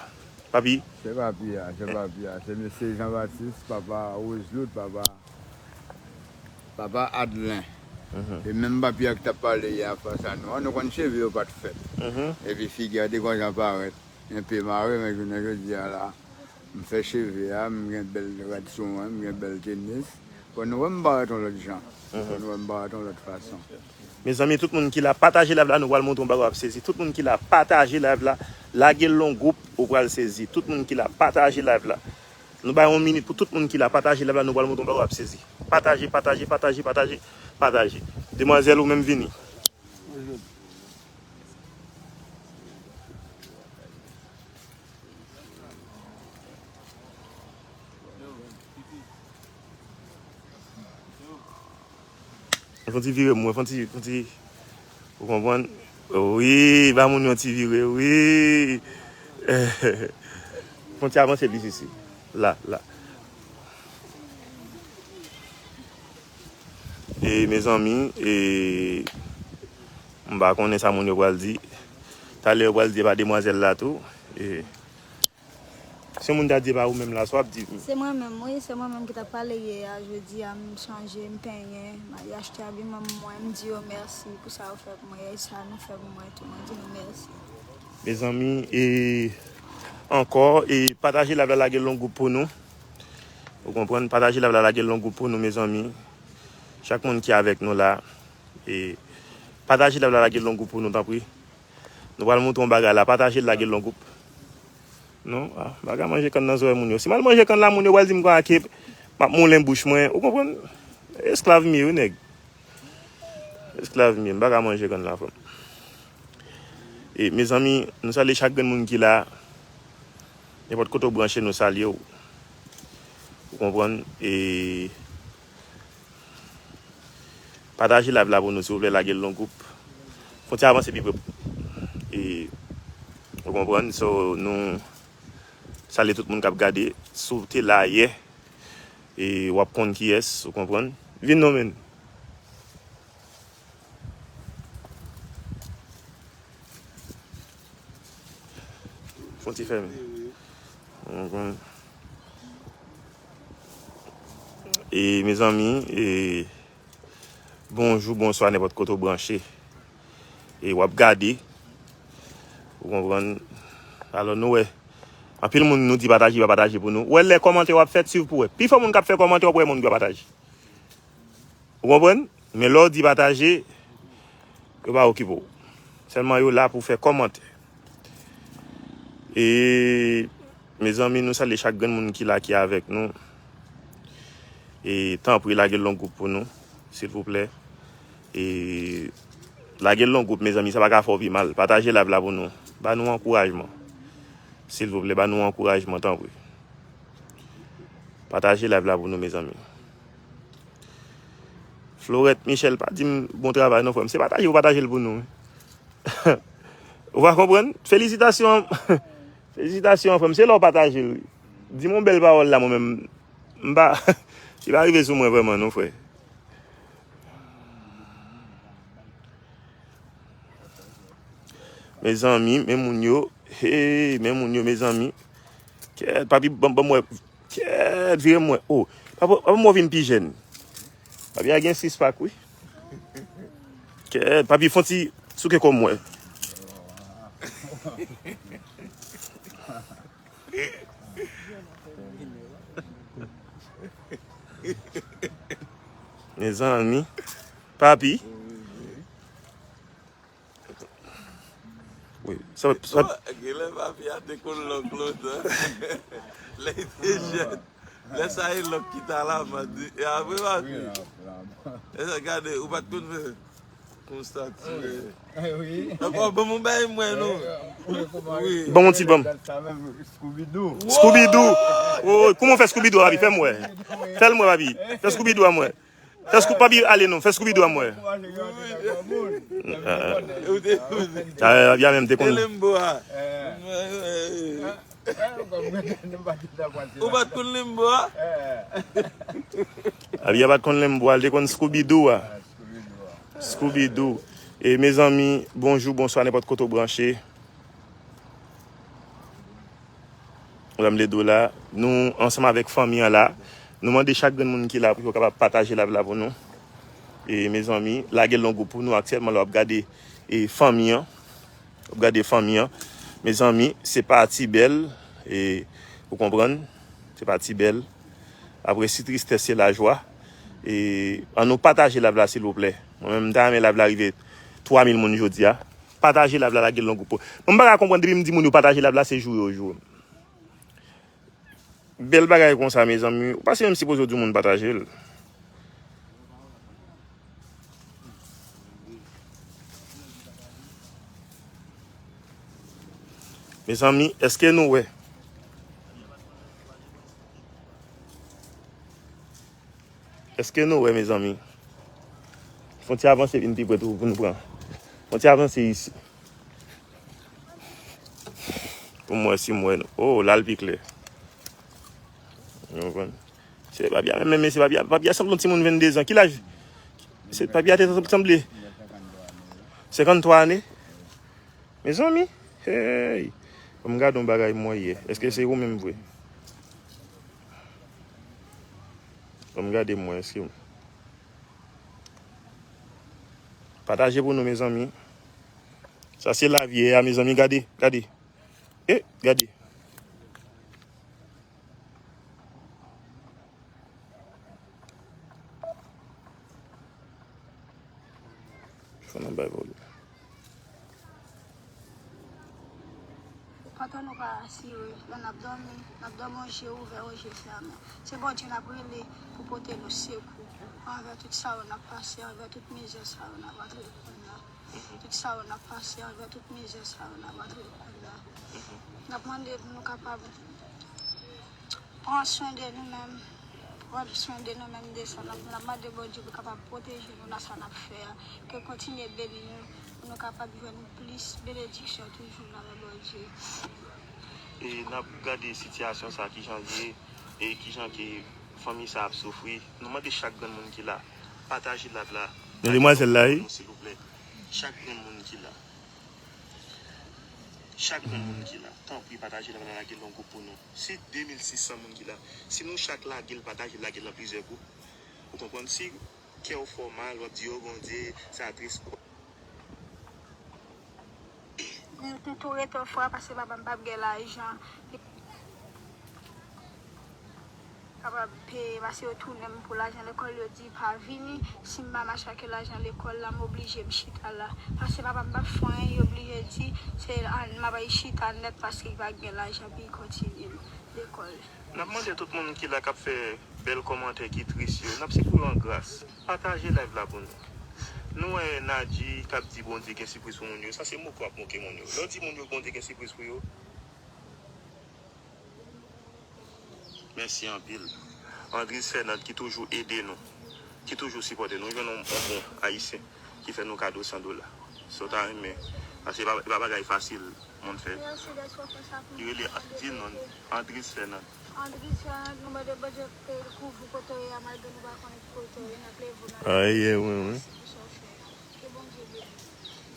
Papi? Se papi a, se papi a. Se mesye Jean Baptiste, papa Roseloute, papa, papa Adlen. E menm papi a ki t ap pale yè a fas a nou an, nou konn cheve yo pa t fèt. Epi figi a te konn jan parèt. Enpe mare, men jounen jodi a la, m fè cheve a, m gen bèl rad sou mwen, m gen bèl tenis. Fò nou wè m parèt yon lòt jan. Fò nou wè m parèt yon lòt fason. Mezanmi, tout moun ki la, pataje live la, nou pral montre yon bagay w ap sezi. Tout moun ki la, pataje live la, lage l yon gwoup, ou pral sezi. Tout moun ki la, pataje live la. Nou bay yon minit pou tout moun ki la, pataje live la, nou pral montre yon bagay w ap sezi. Pataje, pataje, pataje, pataje, pataje. Demwazèl, ou menm vini. Fon ti vire mwen, fon ti, fon ti, ou konprann? Wi, ba moun yon ti vire, wi. Fon ti avanse plis isi. La, la. E, mezanmi, e, m pa konnen sa moun yo pral di. Talè yo pral di e pa demwazèl la tou. E, si yon moun ta di e pa ou menm la, sa w ap di? Se mwen menm, wi, se mwen menm ki t ap pale yè a, jodi a, m chanje, m penyen, m ale achte abiman mwen, m di yo mèsi pou sa yo fè pou mwen, e sa nou fè pou mwen tou, mwen di nou mèsi. Mezanmi, e, ankò, e, pataje live la, lage l yon gwoup pou nou. Ou konprann? Pataje live la, lage l yon gwoup pou nou, mezanmi. Chak moun ki avèk nou la, e, pataje live la, lage l yon gwoup pou nou, tanpri. Nou pral montre yon bagay la, pataje l, lage l yon gwoup. Non, ah, m pa ka manje kann nan zòrèy moun yo. Si m al manje kann la, moun yo pral di m kwa ke m ap moulen bouch mwen. Ou konprann? Esklav m ye, wi, nèg. Esklav m ye, m pa ka manje kann la, frè m. E, mezanmi, nou salye chak grenn moun ki la. Nenpòt kote w branche, nou salye w. Ou konprann? E, pataje live la pou nou, silvouplè, lage l yon gwoup. Fon ti avanse pi pre. E, ou konprann? So, nou salye tout moun k ap gade. Si w te la yè, e, w ap konn kiyès, ou konprann? Vin non, menn. Fon ti fèmen. Mhm. E, mezanmi, e, bonjou, bonswa, nenpòt kote w branche. E w ap gade. Ou konprann? Alò, nou wè. Anpil moun nou di pataje, pa pataje pou nou. Ou wè lè kòmantè w ap fèt, swiv pou wè. Pifò moun k ap fè kòmantè, w ap wè moun ki pa pataje. Ou konprann? Men lè w di pataje, yo pa okipe w. Sèlman yo la pou fè kòmantè. E, mezanmi, nou salye chak grenn moun ki la, ki avèk nou. E tanpri, lage l nan gwoup pou nou, silvouplè. E lage l nan gwoup, mezanmi, sa pa ka fè w pi mal. Pataje live la pou nou. Ba nou ankourajman. Silvouplè, ba nou ankourajman, tanpri. Pataje live la pou nou, mezanmi. Florette Michel, pa di m bon travay non, frè m. Se pataje ou pataje l pou nou. Ou pa konprann? Felisitasyon. Felisitasyon, frè m. Se lè w pataje l. Di m yon bèl pawòl la, mwen menm. M pa, li pa rive sou mwen vrèman non, frè. Mezanmi, men moun yo. Hey, men moun yo, mezanmi. Kèt, papi, ban, ban m wè. Kèt, vire m wè. Oh, papa, papa, m wè w vin pi jèn. Papi a gen sis pak, wi. Kèt, papi, fon ti souke kò m wè. Mezanmi. Papi. Wi, sa, sa. Genlè papi a te konn lòk lontan. Lè li te jèn. Lè sa e lòk ki ta la, man. E apre papi. E sa, gade, ou pa t konn fè konsa, ti. Ankò, ban m yon bagay mwen, non. Wi. Ban m yon ti ban m. Scooby-Doo. Scooby-Doo. Oh, kòman w fè Scooby-Doo, papi? Fè m wè. Fè l mwen, papi. Fè Scooby-Doo a mwen. Fè Scooby, papi, ale non. Fè Scooby-Doo a mwen. Ah, papi a menm te konn. Limbo a. Ou pa t konn Limbo a? Papi a pa t konn Limbo a, li te konn Scooby-Doo a. Scooby-Doo. E mezanmi, bonjou, bonswa, nenpòt kote w branche. Wè m le do la. Nou ansanm avèk fanmi an la. Nou mande chak grenn moun ki la pou yo kapab pataje live la pou nou. E mezanmi, lage l nan gwoup pou nou aktyèlman la w ap gade e fanmi an. W ap gade fanmi an. Mezanmi, se pa ti bèl. E, ou konprann? Se pa ti bèl. Apre si tristès se lajwa. E, ann nou pataje live la silvouplè. Mwen menm, m ta renmen live la rive twa mil moun jodi a. Pataje live la, lage l nan gwoup. Mwen m pa ka konprann depi m di moun yo pataje live la, se joure yo joure m. Bèl bagay konsa, mezanmi. Ou pa se menm sipoze w di moun pataje l. Mezanmi, èske nou wè? Èske nou wè, mezanmi? Fon ti avanse vin pi pre tou pou nou pran. Fon ti avanse isi. Pou m wè si m wè nou. Oh, la l pi klè. Ou konprann? Se papi a, menm, menm, se papi a, papi a sanble yon timoun venndezan. Ki laj? Se papi a te sanble senkannntwa ane. Mezanmi, hey! Ban m gade yon bagay m wè yè. Èske se ou menm vre? Ban m gade m wè, èske. Pataje pou nou, mezanmi. Sa se lavi a, mezanmi. Gade, gade. E, gade. Fò n ap bay volè. Pandan nou pa asire, lè n ap dòmi, n ap dòmi yon je ouvè, yon je fèmen. Se Bondye n ap rele pou pote nou sekou anvè tout sa yo n ap pase, anvè tout mizè sa yo n ap antre ladan yo. Tout sa yo n ap pase, anvè tout mizè sa yo n ap antre ladan yo. N ap mande pou nou kapab pran swen de nou menm, pran swen de nou menm de sa n ap, n ap mande Bondye pou kapab pwoteje nou nan sa n ap fè a, ke kontinye beni nou, pou nou kapab jwenn plis benediksyon toujou nan men Bondye. E n ap gade sitiyasyon sa, kijan l ye, e kijan ke fanmi sa ap soufri. Nou mande chak grenn moun ki la, pataje live la. Men demwazèl la, wi. Silvouplè. Chak grenn moun ki la. Chak grenn moun ki la, tanpri pataje l, lage l nan gwoup pou nou. Si de mil sis san moun ki la, si nou chak lage l, pataje l, lage l nan plizyè gwoup. Ou konprann? Si kè w fè w mal, w ap di, "Oh, Bondye, sa tris." Nou, nou tou rete fò, paske papa m p ap gen lajan. Kapab peye, paske yo tounen m pou lajan lekòl, yo di pa vini. Si m pa mache ak lajan lekòl la, m oblije m chita la. Paske papa m p ap fè anyen, yo oblije di, se, a, m ap chita nèt paske li pa gen lajan pou li kontinye m. N ap mande tout moun ki la k ap fè bèl kòmantè ki tris yo, n ap sipliye yo an gras, pataje live la pou nou. Nou wè Nadji k ap di Bondye gen sipriz pou moun yo, sa se moke w ap moke moun yo. Lè w di moun yo Bondye gen sipriz pou yo, mèsi anpil. Andris Fernand ki toujou ede nou, ki toujou sipòte nou. Nou jwenn yon, yon bon Ayisyen ki fè nou kado san dola. Si w ta renmen, paske e pa, e pa bagay fasil moun fè. Li rele, di non, Andris Fernand. Andris Fernand, nou mande Bondye ke l kouvri w kote w ye a, malgre nou pa konnen ki kote w ye, n ap leve w nan. Aye, wi, wi. Mèsi pou sa w fè a. Ke Bondye beni w.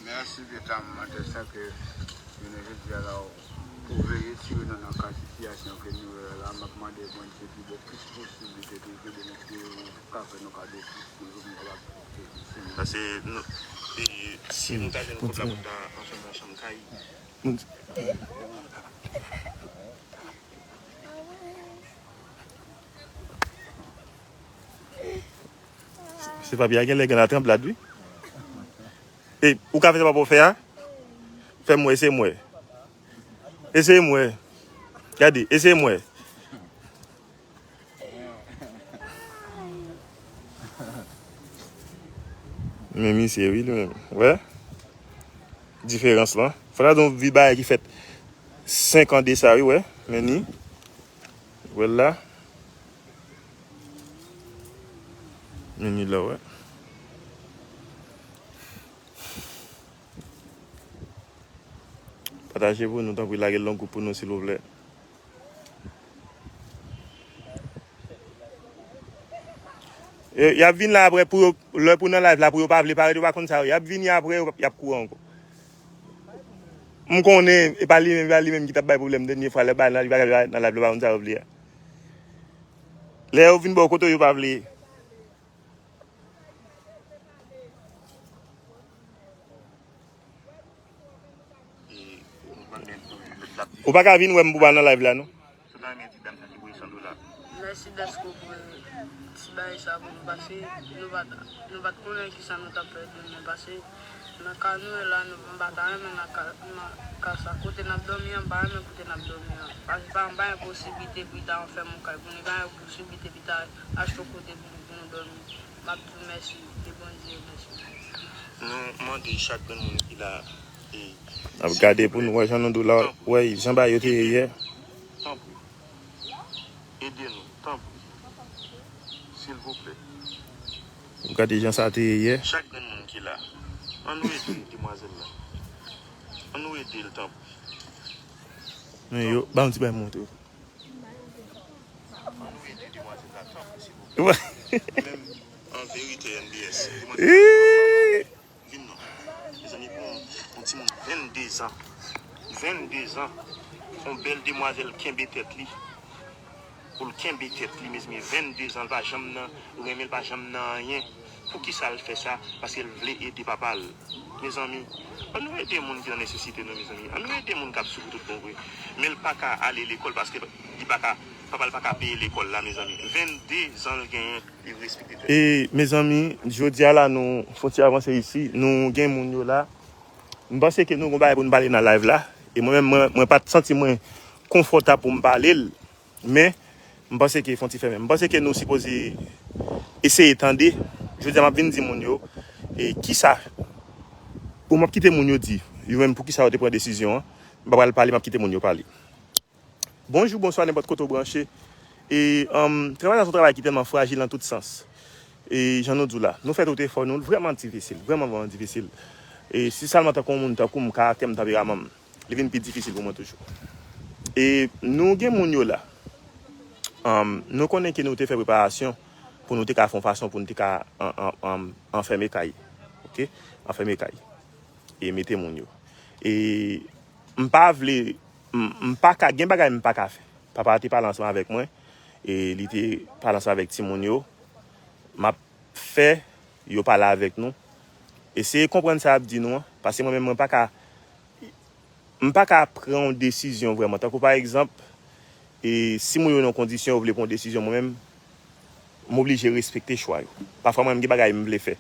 Mèsi, Beta, m mande sa ke jounen jodi a la, pou w veye tire nou nan ka sitiyasyon ke nou ye la, m ap mande Bondye pi bon, plis posiblite pou l kenbe nou, pou l ka fè nou kado plis, pou nou kapab pwoteje. Paske nou, e, si nou ta jwenn kòb la pou nou ta anfèmen nan chanm kay, se papye a genlè gen latranblad, wi. E, ou ka fè sa pa pou w fè a? Fè m wè, eseye m wè. Eseye m wè. Gade, eseye m wè. Men misye, wi, li menm. Wè? Diferans lan. Fò ta di yon vi bagay ki fèt senk an de sa, wi, wè. Men ni. Wè l la. Men ni la, wè. Pataje pou nou, tanpri, lage l nan gwoup pou nou, silvouplè. E, y ap vin la apre pou yo, lè pou nan live la, pou yo pa vle parèt, yo pa konn sa yo. Y ap vini apre, yo, y ap kouri ankò. M konnen, e pa li menm, e pa li menm ki t ap bay pwoblèm dènye fwa, lè bay nan, li pa nan live, li pa konn sa yo vle a. Lè yo vin bò kote yo pa vle. Ou pa ka vin wè m pou pa nan live la, non. Mèsi dèske w pran ti bagay sa pou nou pase. Nou pa t, nou pa t konnen kisa nou t ap fè demen pase. Nan ka nou ye la, nou, m pa ta renmen nan ka, nan ka sa. Kote n ap dòmi an, m pa renmen kote n ap dòmi an. Paske pa, m pa gen posiblite pou l ta fè m yon kay pou nou, pa gen posiblite pou l ta achte yon kote pou nou, pou nou dòmi. M ap di w mèsi, ke Bondye mèsi. Nou mande chak grenn moun ki la, e, ap gade pou nou wè jan nou dou la, wè jan bagay yo te ye yè. Tanpri. Ede nou, tanpri. Silvouplè. Ou gade jan sa te ye yè. Chak grenn moun ki la, ann nou ede demwazèl la. Ann nou ede l, tanpri. Men yo, ba m ti bay montre. Ann nou ede demwazèl la, tanpri, silvouplè. Menm, an verite, N B S, demwazèl la, vin non. Mezanmi, pou yon, yon timoun vennde zan, vennde zan, yon bèl demwazèl kenbe tèt li, pou l kenbe tèt li, mezanmi, vennde zan, l pa janm nan renmen, l pa janm nan anyen. Poukisa l fè sa? Paske l vle ede papa l. Mezanmi, ann nou ede moun ki nan nesesite, non, mezanmi. Ann nou ede moun k ap soufri tout bon vre. Men l pa ka ale lekòl paske li pa ka, papa l pa ka peye lekòl la, mezanmi. Vennde zan l genyen. E, mezanmi, jodi a la, nou fè yon ti avanse isi. Nou gen moun yo la. M panse ke nou gon bagay pou nou pale nan live la. E mwen menm, mwen, mwen pa t santi mwen konfòtab pou m pale l. Men, m panse ke fè yon ti fèmen. M panse ke nou sipoze eseye tande. Jodi a, m ap vin di moun yo, e, kisa. Bon, m ap kite moun yo di. Yo menm, poukisa yo te pran desizyon an. M pa pral pale, m ap kite moun yo pale. Bonjou, bonswa, nenpòt kote w branche. E, um, travay la se yon travay ki tèlman frajil nan tout sans. E, jan nou di w la, nou fè tout efò nou, l vrèman difisil, vrèman, vrèman difisil. E, si sèlman tankou yon moun tankou m, karaktè m, tanperaman m, li vin pi difisil pou mwen toujou. E, nou gen moun yo la. Um, nou konnen ke nou te fè preparasyon pou nou te ka fè yon fason pou nou te ka an, an, an, anfème kay. Oke? Anfème kay. E mete moun yo. E m pa vle, m, m pa ka, gen bagay m pa ka fè. Papa a te pale ansanm avèk mwen, e li te pale ansanm avèk timoun yo. M ap fè yo pale avèk nou. Eseye konprann sa y ap di nou an, paske mwen menm, mwen pa ka, m pa ka pran yon desizyon vrèman. Tankou pa egzanp, e si moun yo nan kondisyon yo vle pran yon desizyon, mwen menm, m oblije respekte chwa yo. Pafwa mwen menm gen bagay m vle fè.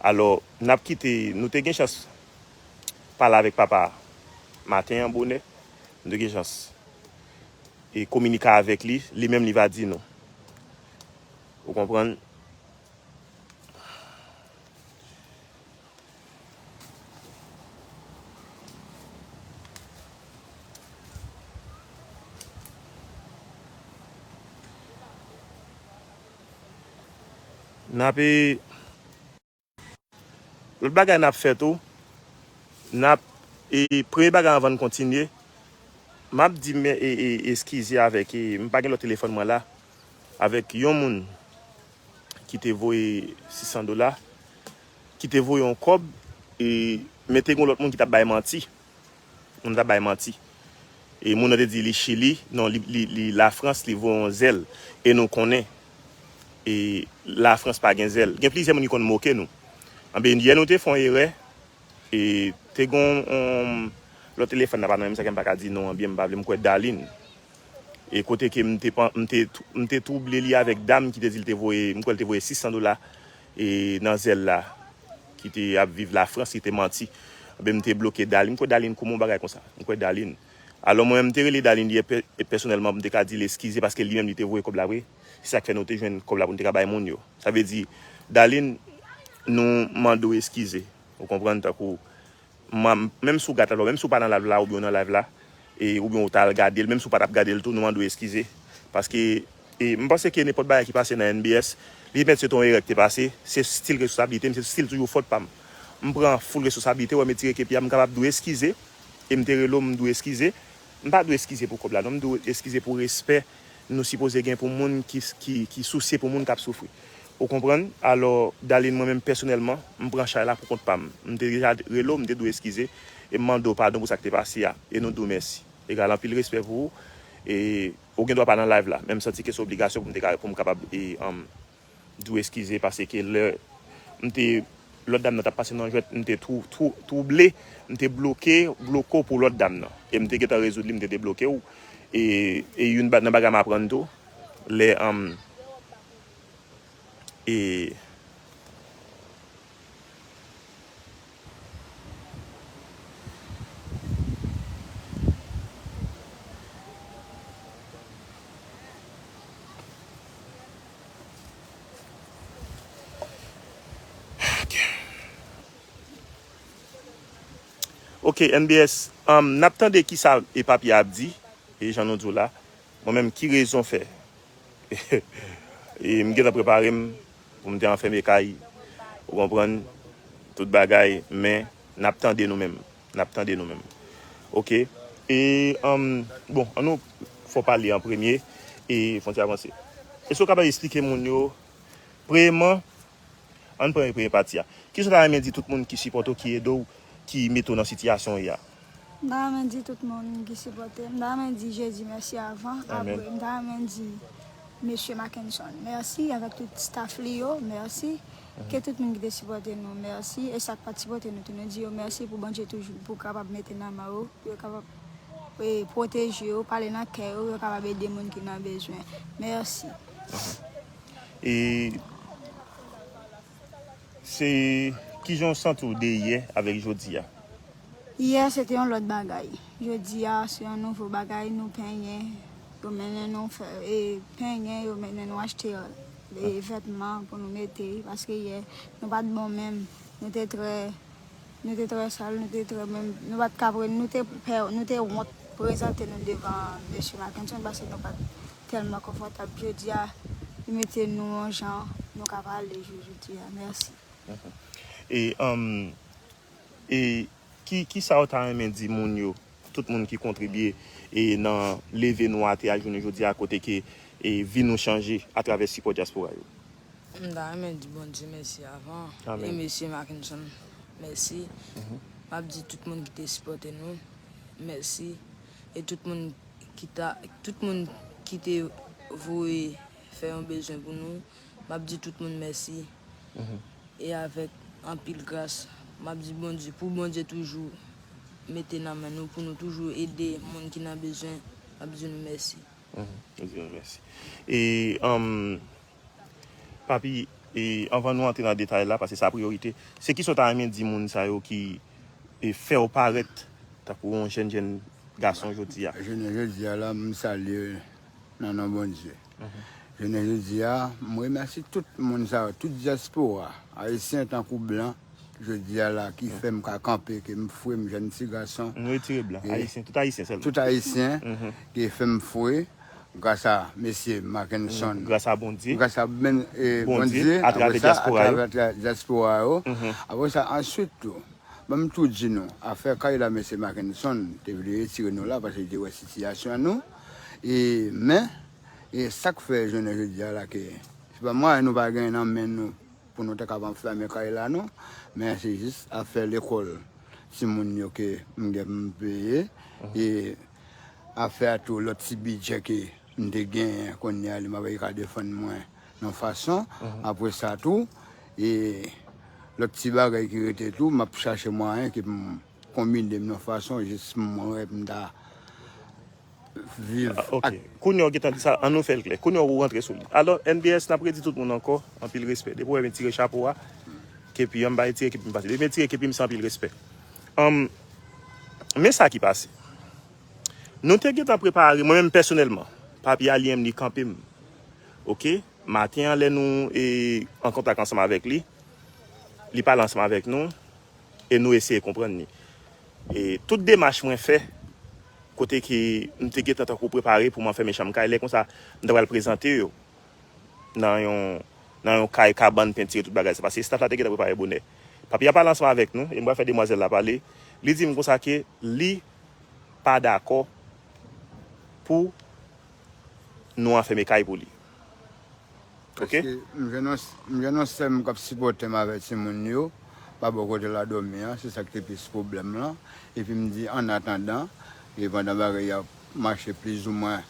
Alò, n ap kite, nou te gen chans pale avèk papa a maten an bonè. Nou te gen chans e kominike avèk li, li menm li va di nou. Ou konprann? N ap, e, lòt bagay n ap fè tou, n ap, e, premye bagay anvan n kontinye, m ap di men, e, e, eskize avèk, e, m pa gen lòt telefòn mwen la, avèk yon moun ki te voye sis san dola, ki te voye yon kòb, e, men te gen lòt moun ki t ap bay manti. Moun t ap bay manti. E moun nan te di li Chili, non, li, li, li Lafrans, li voye yon zèl. E nou konnen, e, Lafrans pa gen zèl. Gen plizyè moun ki konn moke nou. Anben, yè nou te fè yon erè, e te gon yon lòt telefòn nan pa nan menm sa ke m pa ka di non an byen, m pa vle, m kwè Darline. E kote ke m te, pan- m te, m te twouble li avèk dam ki te di l te voye, m kwè l te voye sis san dola, e, nan zèl la, ki te ap viv Lafrans, ki te manti. Anben, m te bloke Darline, m kwè Darline kouman yon bagay konsa. M kwè Darline. Alò, mwen menm, m te rele Darline yè pè- pèsonèlman pou m te ka di l eskize, paske li menm, li te voye kòb la vre. Se sa k fè nou te jwenn kòb la pou n te ka bay moun yo. Sa vle di, Darline, nou mande w eskize. Ou konprann, tankou, mwen, menm si w gad la, menm si w pa nan live la, oubyen w nan live la, e, oubyen w t al gade l, menm si w pa t ap gade l tou, nou mande w eskize. Paske, e, m panse ke nenpòt bagay ki pase nan N B S, li mèt se t on erè ki te pase, se stil responsablite m, se stil toujou fòt pa m. M pran full responsablite, wè m etire epi a, m kapab di w eskize, e m te rele w, m di w eskize. M pa di w eskize pou kòb la, non, m di w eskize pou respè nou sipoze gen pou moun ki, ki, ki sousye pou moun k ap soufri. Ou konprann? Alò, Darline, mwen menm pèsonèlman, m pran chay la pou kont pa m. M te deja rele w, m te di w eskize, e m mande w padon pou sa k te pase a. E nou di w mèsi. Egal, anpil respè pou ou. E ou gen dwa pa nan live la, men m santi ke se obligasyon pou m te ka, pou m kapab, e, um, di w eskize, paske lè m te, lòt dam nan t ap pase nan jwèt, m te twou-, twou-, twouble, m te bloke, bloke w pou lòt dam nan. E m te gentan rezoud li, m te debloke w. E, e youn ba- nan bagay m aprann tou, lè, um, e, Ok, N B S, um, n ap tande kisa e papye a ap di, e jan nou di w la. Mwen menm, ki rezon fè? E m gentan prepare m pou m te anfème kay, ou konprann, tout bagay, men n ap tande nou menm. N ap tande nou menm. Ok? E, um, bon, an nou fè w pale an premye, e fè w ti avanse. Èske w kapab eksplike moun yo, premyèman, ann pran premye pati a. Kisa w ta renmen di tout moun ki sipòte w, ki ede w, ki mete w nan sitiyasyon w ye a? M ta renmen di tout moun ki sipòte m, m ta renmen di Jezi mèsi avan, apre, m ta renmen di Mesye Mackenson mèsi, avèk tout staff li yo, mèsi. Ke tout moun ki te sipòte nou, mèsi. E sa k pa t sipòte nou tou, nou di yo mèsi pou Bondye toujou, pou kapab mete nan men yo, pou yo kapab, e, pwoteje yo, pale nan kè yo, pou yo kapab ede moun ki nan bezwen. Mèsi. E se kijan w santi w de yè avèk jodi a? Yè se te yon lòt bagay. Jodi a se yon nouvo bagay, nou penyen, yo mennen nou fè, e, penyen, yo mennen nou achte, e, vètman pou nou mete, paske yè nou pa t bon menm, nou te trè, nou te trè sal, nou te trè menm, nou pa t ka pre-, nou te pè, nou te wont prezante nou devan mesye Mackenson paske nou pa t tèlman konfòtab. Jodi a, li mete nou yon jan, nou ka pale jou jodi a. Mèsi. E, um, e ki, kisa w ta renmen di moun yo, tout moun ki kontribye, e nan leve nou atè a jounen jodi a, kote ke, e vi nou chanje atravè sipò dyaspora yo? M ta renmen di Bondye mèsi avan, e mesye Mackenson mèsi. M ap di tout moun ki te sipòte nou mèsi, e tout moun ki ta, tout moun ki te voye fè yon bezwen pou nou, m ap di tout moun mèsi. E avèk anpil gras, m ap di Bondye, pou Bondye toujou mete nan men nou, pou nou toujou ede moun ki nan bezwen, m ap di nou mèsi. Mèsi. E, um, Papi, e, anvan nou antre nan detay la, paske sa priyorite, se kisa w ta renmen di moun sa yo ki, e, fè w parèt tankou yon jèn, jèn gason jodi a? Jounen jodi a la, m salye nan non Bondye. Jounen jodi a, m remèsye tout moun sa yo, tout dyaspora, ayisyen tankou blan, jodi a la, ki fè m ka kanpe, ke m fre, m jèn ti gason. Nou retire blan, ayisyen, tout ayisyen sèlman. Tout ayisyen ki fè m fre, gras a mesye Mackenson. Gras a Bondye. Gras a Bondye, atravè dyaspora yo. Atravè dyaspora yo. Apre sa, answit tou, ban m tou di nou, afè kay la mesye Mackenson te vle retire nou la, paske li te wè sitiyasyon nou. E, men, e sa k fè jounen jodi a la ke, se pa mwayen nou pa gen nan men nou pou nou ta kapab fèmen kay la non, men se jis afè lekòl timoun yo ke m gen pou m peye, e afè a tou lòt ti bidjè ke m te genyen kounye a, li m ap ka defann mwen nan fason. Apre sa tou, e lòt ti bagay ki rete tou, m ap chache mwayen ke m konbine m nan fason jis mwen m ta viv. Ah, ok. Kounye a w gentan di sa, an nou fè l klè. Kounye a ou rantre sou li. Alò, N B S, n ap redi tout moun ankò, anpil respè. Depi w wè m retire chapo a, kepi an, m pa retire kepi m pase. Depi m retire kepi m, se anpil respè. Anm, men sa ki pase. Nou te gentan prepare, mwen menm pèsonèlman, papye a li menm li kanpe m. Ok? Maten an, lè nou e, an kontak ansanm avèk li, li pale ansanm avèk nou e nou eseye konprann li. E tout demach mwen fè, kote ke m te gentan tankou prepare pou m anfèmen chanm kay, lè konsa, m ta pral prezante yo nan yon, nan yon kay, kabann, pentire, tout bagay sa. Paske staff la te gentan prepare bonè. Papye a pale ansanm avèk nou, e m pral fè demwazèl la pale. Li di m konsa ke li pa dakò pou nou anfèmen kay pou li. Ok? Paske m jwenn yon, m jwenn yon sè m k ap sipòte m avèk timoun yo, pa bò kote l a dòmi an, se sa k te plis pwoblèm lan. Epi m di, annatandan, e pandan bagay yo ap mache plizoumwen,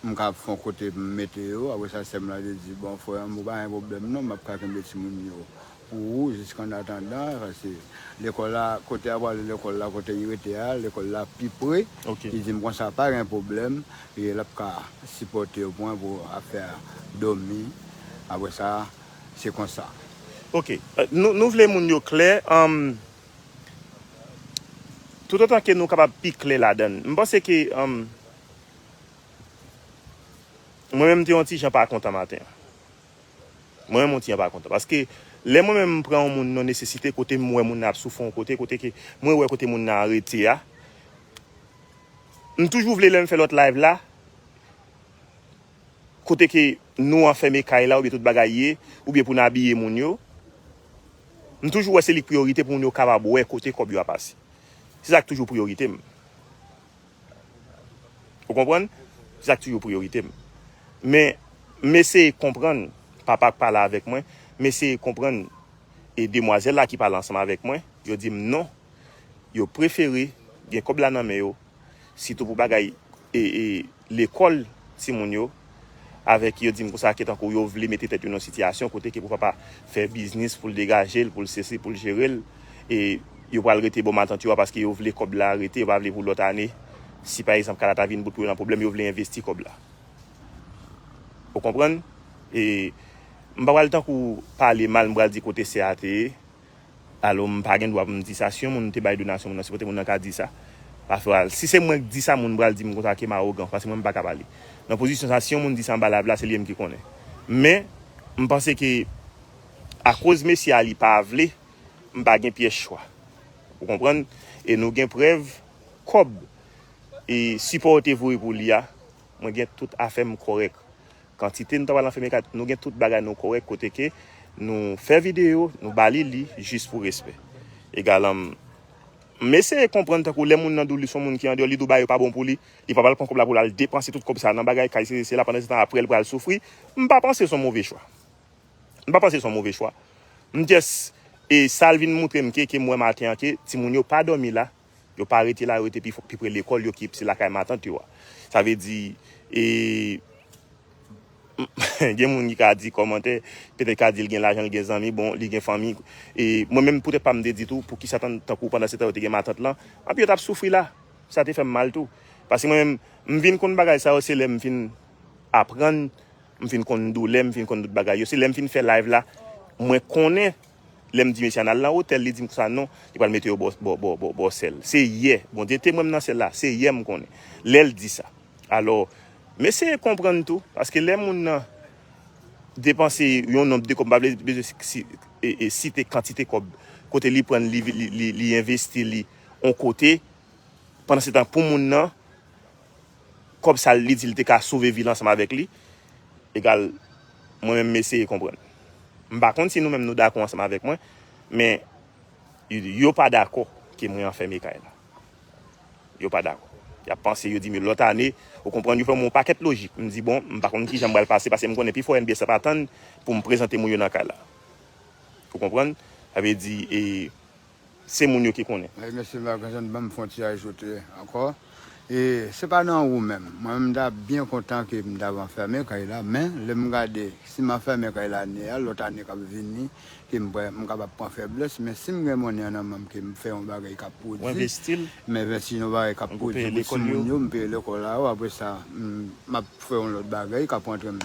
m ka ap fè yon kote pou m mete yo. Apre sa, sè m la te di, bon, frè m, ou pa gen pwoblèm non, m ap ka kenbe timoun yo pou ou, jiskannatandan, paske lekòl la, kote a prale lekòl la, kote li rete a, lekòl la pi pre. Ok. Li di m konsa, pa gen pwoblèm, e l ap ka sipòte yo pou mwen pou afè a dòmi. Apre sa, se konsa. Ok. Euh, nou, nou vle moun yo klè, um, toutotan ke nou kapab pi klè ladan l. M panse ke, um, mwen menm m te yon ti jan pa kontan maten an. Mwen menm yon ti jan pa kontan. Paske lè mwen menm m pran yon moun nan nesesite, kote m wè moun nan ap soufri yon kote, kote ke mwen wè kote moun nan rete a, m toujou vle lè m fè lòt live la, kote ke nou anfèmen kay la oubyen tout bagay ye, oubyen pou n abiye moun yo, m toujou wè se li k priyorite pou moun yo kapab wè kote kòb yo ap pase. Se sa k toujou priyorite m. Ou konprann? Se sa k toujou priyorite m. Men, m eseye konprann papa k pale avèk mwen, m eseye konprann e demwazèl la ki pale ansanm avèk mwen, yo di m non, yo prefere gen kòb la nan men yo, sitou pou bagay e, e lekòl timoun yo, avèk yo di m konsa ke tankou yo vle mete tèt yo nan sitiyasyon kote ke pou papa fè biznis pou l degaje l, pou l sesi, pou l jere l, e yo pral rete bò matant yo a paske yo vle kòb la rete, yo pa vle pou lòt ane, si pa egzanp kay la ta vin bout pou yo nan pwoblèm, yo vle envesti kòb la. Ou konprann? E m pa pral tankou pale mal, m pral di kote sè a te ye. Alò, m pa gen dwa pou m di sa. Si yon moun te bay donasyon, moun nan sipoze moun nan ka di sa. Pafwa, si se mwen k di sa, moun pral di m konsa ke m awogan, paske mwen m pa ka pale. Nan pozisyon sa, si yon moun di sa anba live la, se li menm ki konnen. Men, m panse ke akoz mesye a li pa vle, m pa gen pyès chwa. Ou konprann? E nou gen prèv, kòb e sipò yo te voye pou li a, mwen gen tout afè m kòrèk. Kantite nou ta pral anfèmen kay, nou gen tout bagay nou kòrèk kote ke nou fè videyo, nou ba li li jis pou respè. Egal, m eseye konprann tankou lè moun nan di w li se yon moun ki andeyò, li di w bagay yo pa bon pou li, li pa pral pran kòb la pou l al depanse tout kòb sa nan bagay kay sesi sela, pandan se tan aprè l pral soufri. M pa panse se yon move chwa. M pa panse se yon move chwa. M just, e sa l vin moutre m ke, ke m wè maten an ke timoun yo pa dòmi la, yo pa rete la, yo rete pi, pi pre lekòl, yo ki se lakay matant yo a. Sa vle di, e, gen moun ki ka di kòmantè, petèt ka di l gen lajan, l gen zanmi, bon, li gen fanmi. E mwen menm, poutèt pa m te di tou, poukisa tan, tankou pandan se tan yo te gen matant lan, anpi yo t ap soufri la. Sa te fè m mal tou. Paske mwen menm, m vin konn bagay sa yo, se lè m vin aprann, m vin konn doulè, m vin konn tout bagay yo. Se lè m vin fè live la, mwen konnen Lè m di mesye a n al nan otèl, li di m konsa non, li pral mete yo bò, bò, bò, bò, bò sèl. Se yè, Bondye temwen m nan syèl la, se yè m konnen. Lè l di sa. Alò, m eseye konprann tou, paske lè moun nan depanse yon nonb de kòb, m pa vle bezwen si, si, e, e, site kantite kòb, kote li pran, li, li, li, li envesti li on kote, pandan se tan pou moun nan, kòb sa li di li te ka sove vi l ansanm avèk li, egal, mwen menm m eseye konprann. M pa konn si nou menm nou dakò ansanm avèk mwen, men yo pa dakò ke mwen anfème kay la. Yo pa dakò. Y ap panse, yo di m lòt ane, ou konprann, yo fè m yon pakèt lojik. M di, bon, m pa konn kijan m pral pase, paske m konnen pifò N B S ap atann pou m prezante moun yo nan kay la. Ou konprann? Sa vle di, e, se moun yo ki konnen. E, mesye Marc Anthony, ban m fè yon ti ajoute ankò. E se pa nan ou menm. Mwen menm, m ta byen kontan ke m ta anfème kay la, men lè m gade, si m anfème kay la ane a, lòt ane k ap vini, ke m pran, m kapab pran fèblès, men si m gen monnen an nan men m, ke m fè yon bagay k ap pwodui, m envesti l, m envesti nan yon bagay k ap pwodui pou timoun yo, m peye lekòl la yo, apre sa, m, m ap fè yon lòt bagay k ap rantre m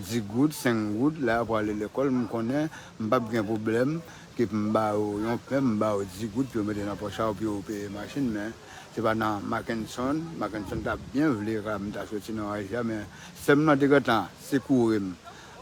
dis goud, senk goud, lè y ap prale lekòl, m konnen m p ap gen pwoblèm, ke m ba yo yon pen, m ba yo dis goud pou yo mete nan pòch a yo, pou yo peye machin, men se pa nan Mackenson, Mackenson ta byen vle ka m ta soti nan raje a, men sè m nan te gentan sekoure m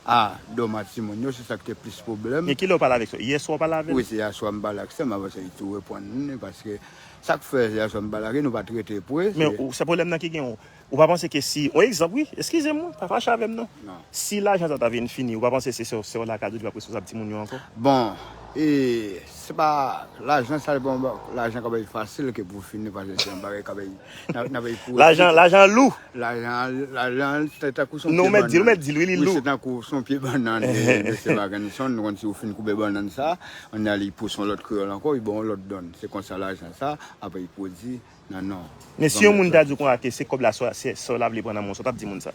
a dòmi a timoun yo, se sa k te plis pwoblèm. Men kilè w pale avèk sè w? Yèswa w pale avè l? Wi, se yèswa m pale ak sè m, apre sa, li tou reponn li, paske sa k fè yèswa m pale ak li, nou pa t rete pre. Men se ou, se pwoblèm nan ki gen w. Ou pa panse ke si, yon egzanp, wi, eskize m, wi, pa fache avè m, non. Non. Si lajan sa ta vin fini, ou pa panse se sè, sè w la ka di w li p ap responsab timoun yo ankò? Bon, e, se pa lajan sa, bon, bon, lajan ka bay fasil ke pou fini, paske se yon bagay ka bay, n a, n a bay pou lajan, lajan lou. Lajan, lajan, se tankou se yon pye bannann. Non, ou mèt di l, ou mèt di l, wi, li lou. Wi, se tankou se yon pye bannann, e, mesye Mackenson, nou konn si ou fin koupe bannann sa, on a li pous yon lòt kreyòl ankò, li ba w yon lòt dòn. Se konsa lajan sa, apre li pwodui, non, non. Men si yon moun ta di w konsa ke se kòb la, sè, sè, sè w la vle pran nan men w, sa w t ap di moun sa?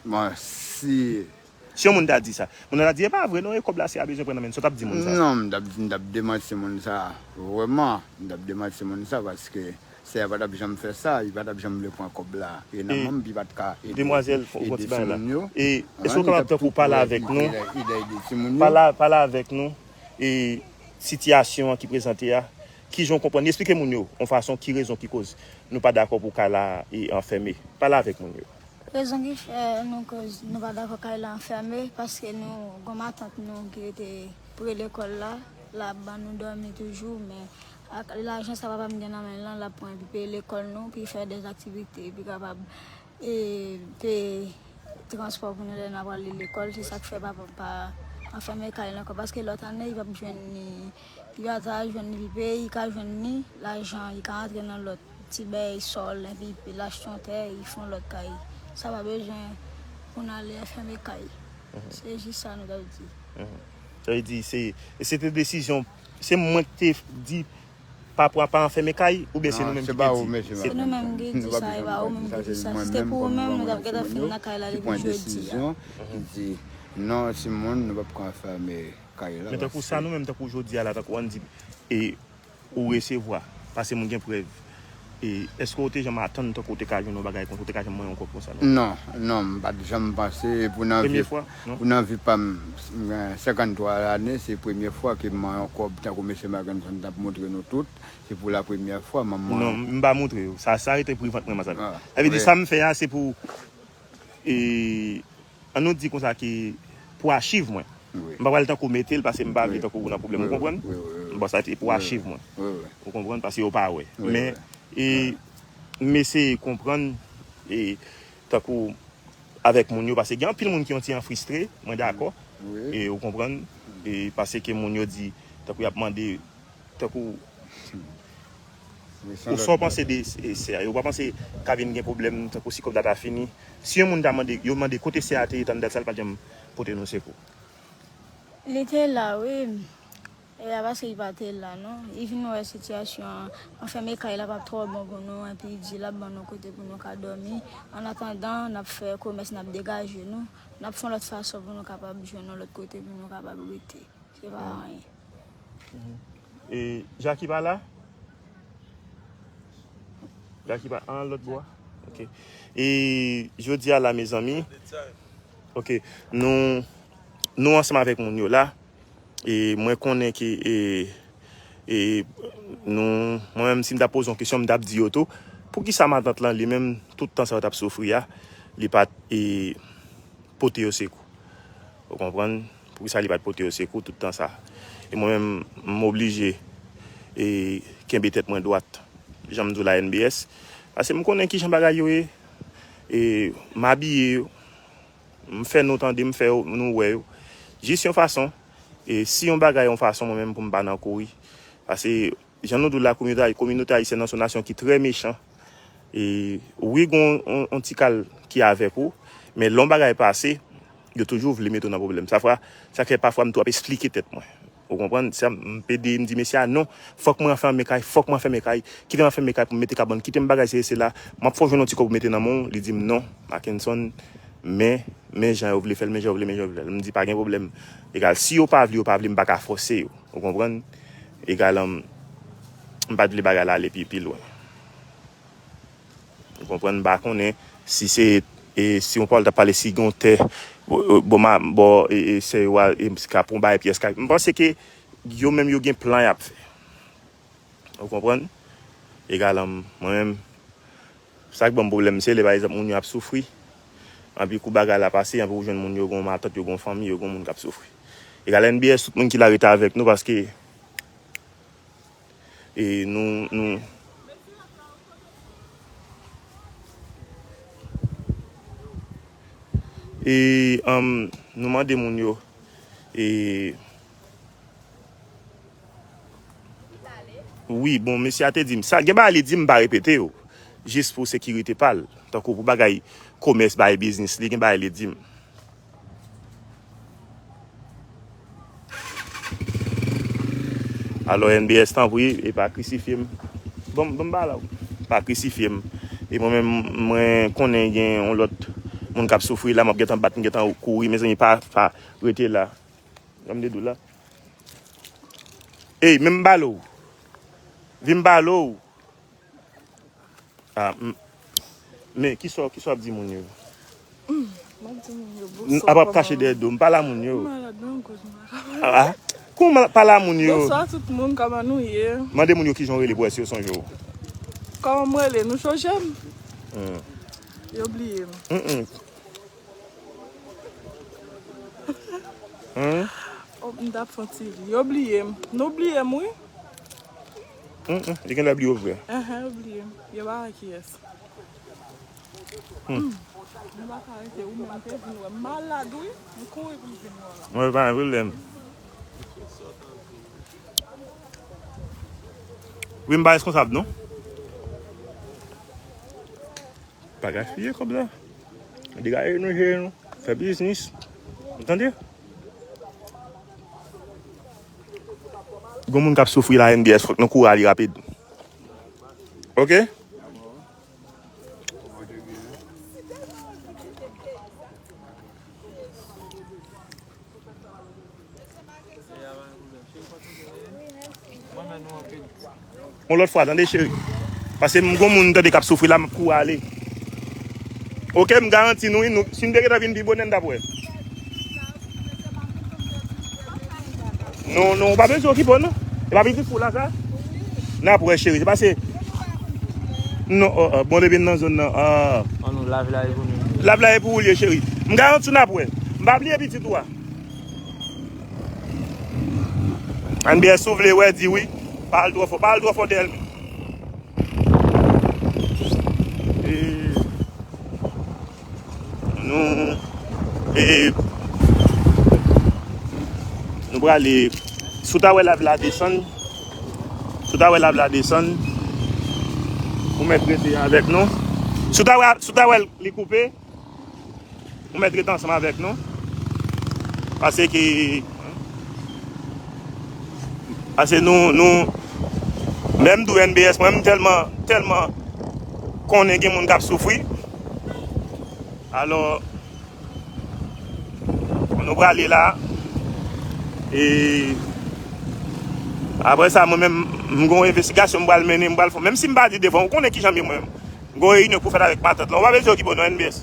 Bon, si. Si yon moun ta di sa, moun nan ta di, e pa vre non, e kòb la sè a bezwen pran nan men l, sa w t ap di moun sa? Non, m t ap, m t ap demanti moun sa, vrèman, m t ap demanti moun sa, paske sè a pa t ap janm fè sa, li pa t ap janm vle pran kòb la, e nan men m, li pa t ka ede, demwazèl, fò w pran ti bagay la. E èske w kapab tankou pale avèk nou? Pale, pale avèk nou. E sitiyasyon an ki prezante a, kijan w konprann, eksplike moun yo yon fason, ki rezon ki koz nou pa dakò pou kay la e anfème. Pale avèk moun yo. Rezon ki fè nou koz nou pa dakò kay la anfème, paske nou gon matant nou ki rete pre lekòl la, l ap ban nou dòmi toujou, men ak lajan sa papa m gen nan men l lan, l ap pran epi peye lekòl nou, epi fè dèzaktivite, epi kapab e, peye transpò pou nou lè n ap prale lekòl, se sa k fè papa m pa anfème kay la ankò, paske lòt ane, li p ap jwenn ni, li pa ta jwenn ni epi peye, li ka jwenn ni lajan, li ka antre nan lòt ti bay sòl, epi l achte yon tè, li fè yon lòt kay. Sa pa bezwen pou n ale anfème kay. Se jis sa nou t ap di. Sa vle di, se, e se te desizyon, se mwen ki te di, pa, pa, pa anfème kay, oubyen se nou menm ki te di? Non, se pa ou, mesye Mackenson. Se nou menm ki di sa, e pa ou menm ki di sa. Si se te pou ou menm, nou t ap gentan fin nan kay la depi jodi a. Ki pran desizyon, ki di, non, timoun, nou p ap ka anfème kay la, paske. Men tankou sa, nou menm, tankou jodi a la, tankou ann di, e ou resevwa, paske moun gen prèv. E èske w te janm atann tankou w te ka jwenn yon bagay konsa, w te ka janm manyen yon kòb konsa, non? Non, non, m pa t janm panse, e pou nan vi, pou nan vi pa m, m gen senkanntwa lane, se premye fwa ke m manyen yon kòb tankou mesye Mackenson t ap montre nou tout. Se pou la premyè fwa, manman. Non, m pa montre w. Sa, sa rete pou vant mwen, masanmi. Sa vle di, sa m fè a, se pou, e, ann nou di konsa ke pou achiv mwen. M pa pral tankou mete l, paske m pa vle tankou ou nan pwoblèm, ou konprann? Bon, sa se pou achiv mwen. Ou konprann? Paske yo pa wè. Men, e, m eseye konprann, e, tankou avèk moun yo, paske gen anpil moun ki yon ti jan fristre, mwen dakò. E, ou konprann? E, paske moun yo di, tankou y ap mande, tankou, ou sa w panse de, e, sè a? Ou pa panse ka vin gen pwoblèm, tankou si kòb la ta fini? Si yon moun ta mande, yo mande kote sè a te ye, tann dat sa, li pa t janm pote nou sekou. Li te la, wi. E a, paske li pa te la, non. Li vin wè sitiyasyon an, anfème kay la p ap twò bon pou nou, epi li di l ap ban nou kote pou nou ka dòmi. Annatandan, n ap fè komès, n ap degaje nou, n ap fè yon lòt fason pou nou kapab jwenn yon lòt kote pou nou kapab rete. Se pa anyen. E Jackie pa la? Jackie pa an lòt bò a? Ok. E jodi a la, mezanmi, ok, nou, nou ansanm avèk moun yo la. E mwen konnen ke e, e, nou, mwen menm, si m ta poze yon kesyon, m t ap di yo tou, poukisa matant lan, li menm, tout tan sa yo t ap soufri a, li pa t e, pote yo sekou? Ou konprann? Poukisa li pa t pote yo sekou tout tan sa? E mwen menm, m oblije e, kenbe tèt mwen dwat, jan m di w la, N B S. Paske m konnen kijan bagay yo ye. E m abiye yo. M fè nou tande, m fè nou wè yo. Jis yon fason, e si yon bagay yon fason, mwen menm pou m pa nan kouri. Paske, jan nou di w la, kominote, kominote ayisyèn nan se yon nasyon ki trè mechan. E wi, gen yon, yon, yon ti kal ki avèk ou, men lè yon bagay pase, yo toujou vle mete w nan pwoblèm. Sa fwa, sa fè pafwa m tou ap esplike tèt mwen. Ou konprann? Sa m pede, m di mesye a, non, fòk mwen anfèmen kay, fòk mwen anfèmen kay, kite m anfèmen kay pou m mete kabann, kite m bagay, se, se la, m ap fè w jwenn yon ti kòb pou mete nan men w. Li di m, non, Mackenson, men, men jan yo vle fè l, men jan yo vle, men jan yo vle fè l. M di, pa gen pwoblèm. Egal, si yo pa vle, yo pa vle, m pa ka fòse yo. Ou konprann? Egal, m pa t vle bagay la ale pi, pi lwen. Ou konprann? M pa konnen si se, e, si yon pawòl t ap pale, si gen yon tè, bò, bò, ma- bò, e, e, sè yo a, e, ka pran bagay pyès kay. M panse ke yo menm yo gen plan y ap fè. Ou konprann? Egal, mwen menm, sa k ban m pwoblèm, se lè, pa egzanp, moun yo ap soufri. Anpi kou bagay la pase, anpi ou jwenn moun yo gen yon matant, yo gen yon fanmi, yo gen yon moun k ap soufri. Egal, N B S, tout moun ki la rete avèk nou, paske E nou, nou, e, um, nou mande moun yo. E, wi, bon, mesye a te di m sa. Gen bagay li di m, m pa repete yo. Jis pou sekirite pa l. Tankou pou bagay komès, bagay biznis li, gen bagay li di m. Alò, N B S, tanpri, e pa krisifye m. Bon, bon, ba la, pa krisifye m. E mwen menm, mwen konnen gen yon lòt moun k ap soufri la, m ap gentan bat, m gentan kouri, mezanmi, pa, pa, rete la. Jan m te di w la. Ey, men m balo. Vin m balo. Ah, m- men kisa, kisa w ap di moun yo? M ap di moun yo, n- ap ap kache dèyè do m, pale a moun yo. M malad nan gòj mwen. Ah, ah. Kòman pale a moun yo? Bonswa tout moun, kòman nou ye? Mande moun yo kijan w rele pou wè si yo sonje w. Kòman m rele? Nou sonje m? Hmm. Yo bliye m. Mm, mm. Hmm? Oh, m t ap fè yon ti ri. Yo bliye m. Nou bliye m, wi. Mm, mm. Li genlè bliye w vre. Enhen, yo bliye m. Yo pa wè kiyès. Hmm. Hmm. Nou pa ka rete, ou menm te vin wè m malad, wi. M kouri pou m vin wè w la. Mwen pa gen pwoblèm. Wi, m pa reskonsab, non. Pa gaspiye kòb la. Degaje nou, jere nou. Fè biznis. Ou tande? Gon moun k ap soufri la, N B S, fòk nou kouri ale rapid. Oke? Yon lòt fwa, tande, cheri. Paske m gon moun m tande k ap soufri la, m ap kouri ale. Oke, m garanti nou, wi, nou, si n te gentan vin pi bonè, n t ap wè. Non, non, ou pa bezwen okipe w, non. E pa pitit fi w la, sa? N ap wè, cheri. Se pase. Non, oh, oh, bon, depi n nan zòn nan. Ah. An nou, lavi la e pou nou. Lavi la e pou ou l ye, cheri. M garanti w n ap wè. M pa bliye pitit ou a. N B S, si w vle wè, di wi. Pa al twò fò, pa al twò fò dèyè l. E, nou, e, nou prale, si w ta wè lavi la desann, si w ta wè lavi la desann, ou mèt rete avèk nou. Si w ta wè, si w ta wè li koupe, ou mèt rete ansanm avèk nou. Paske, paske nou, nou, menm tou N B S, mwen, m tèlman, tèlman konnen gen moun k ap soufri. Alò, nou prale la. E apre sa, mwen menm, m gon envestigasyon m pral mennen, m pral fè. Menm si m pa di devan, ou konnen kijan m ye mwen menm. M gon reyinyon pou fèt avèk matant lan. Ou pa bezwen okipe w non, N B S.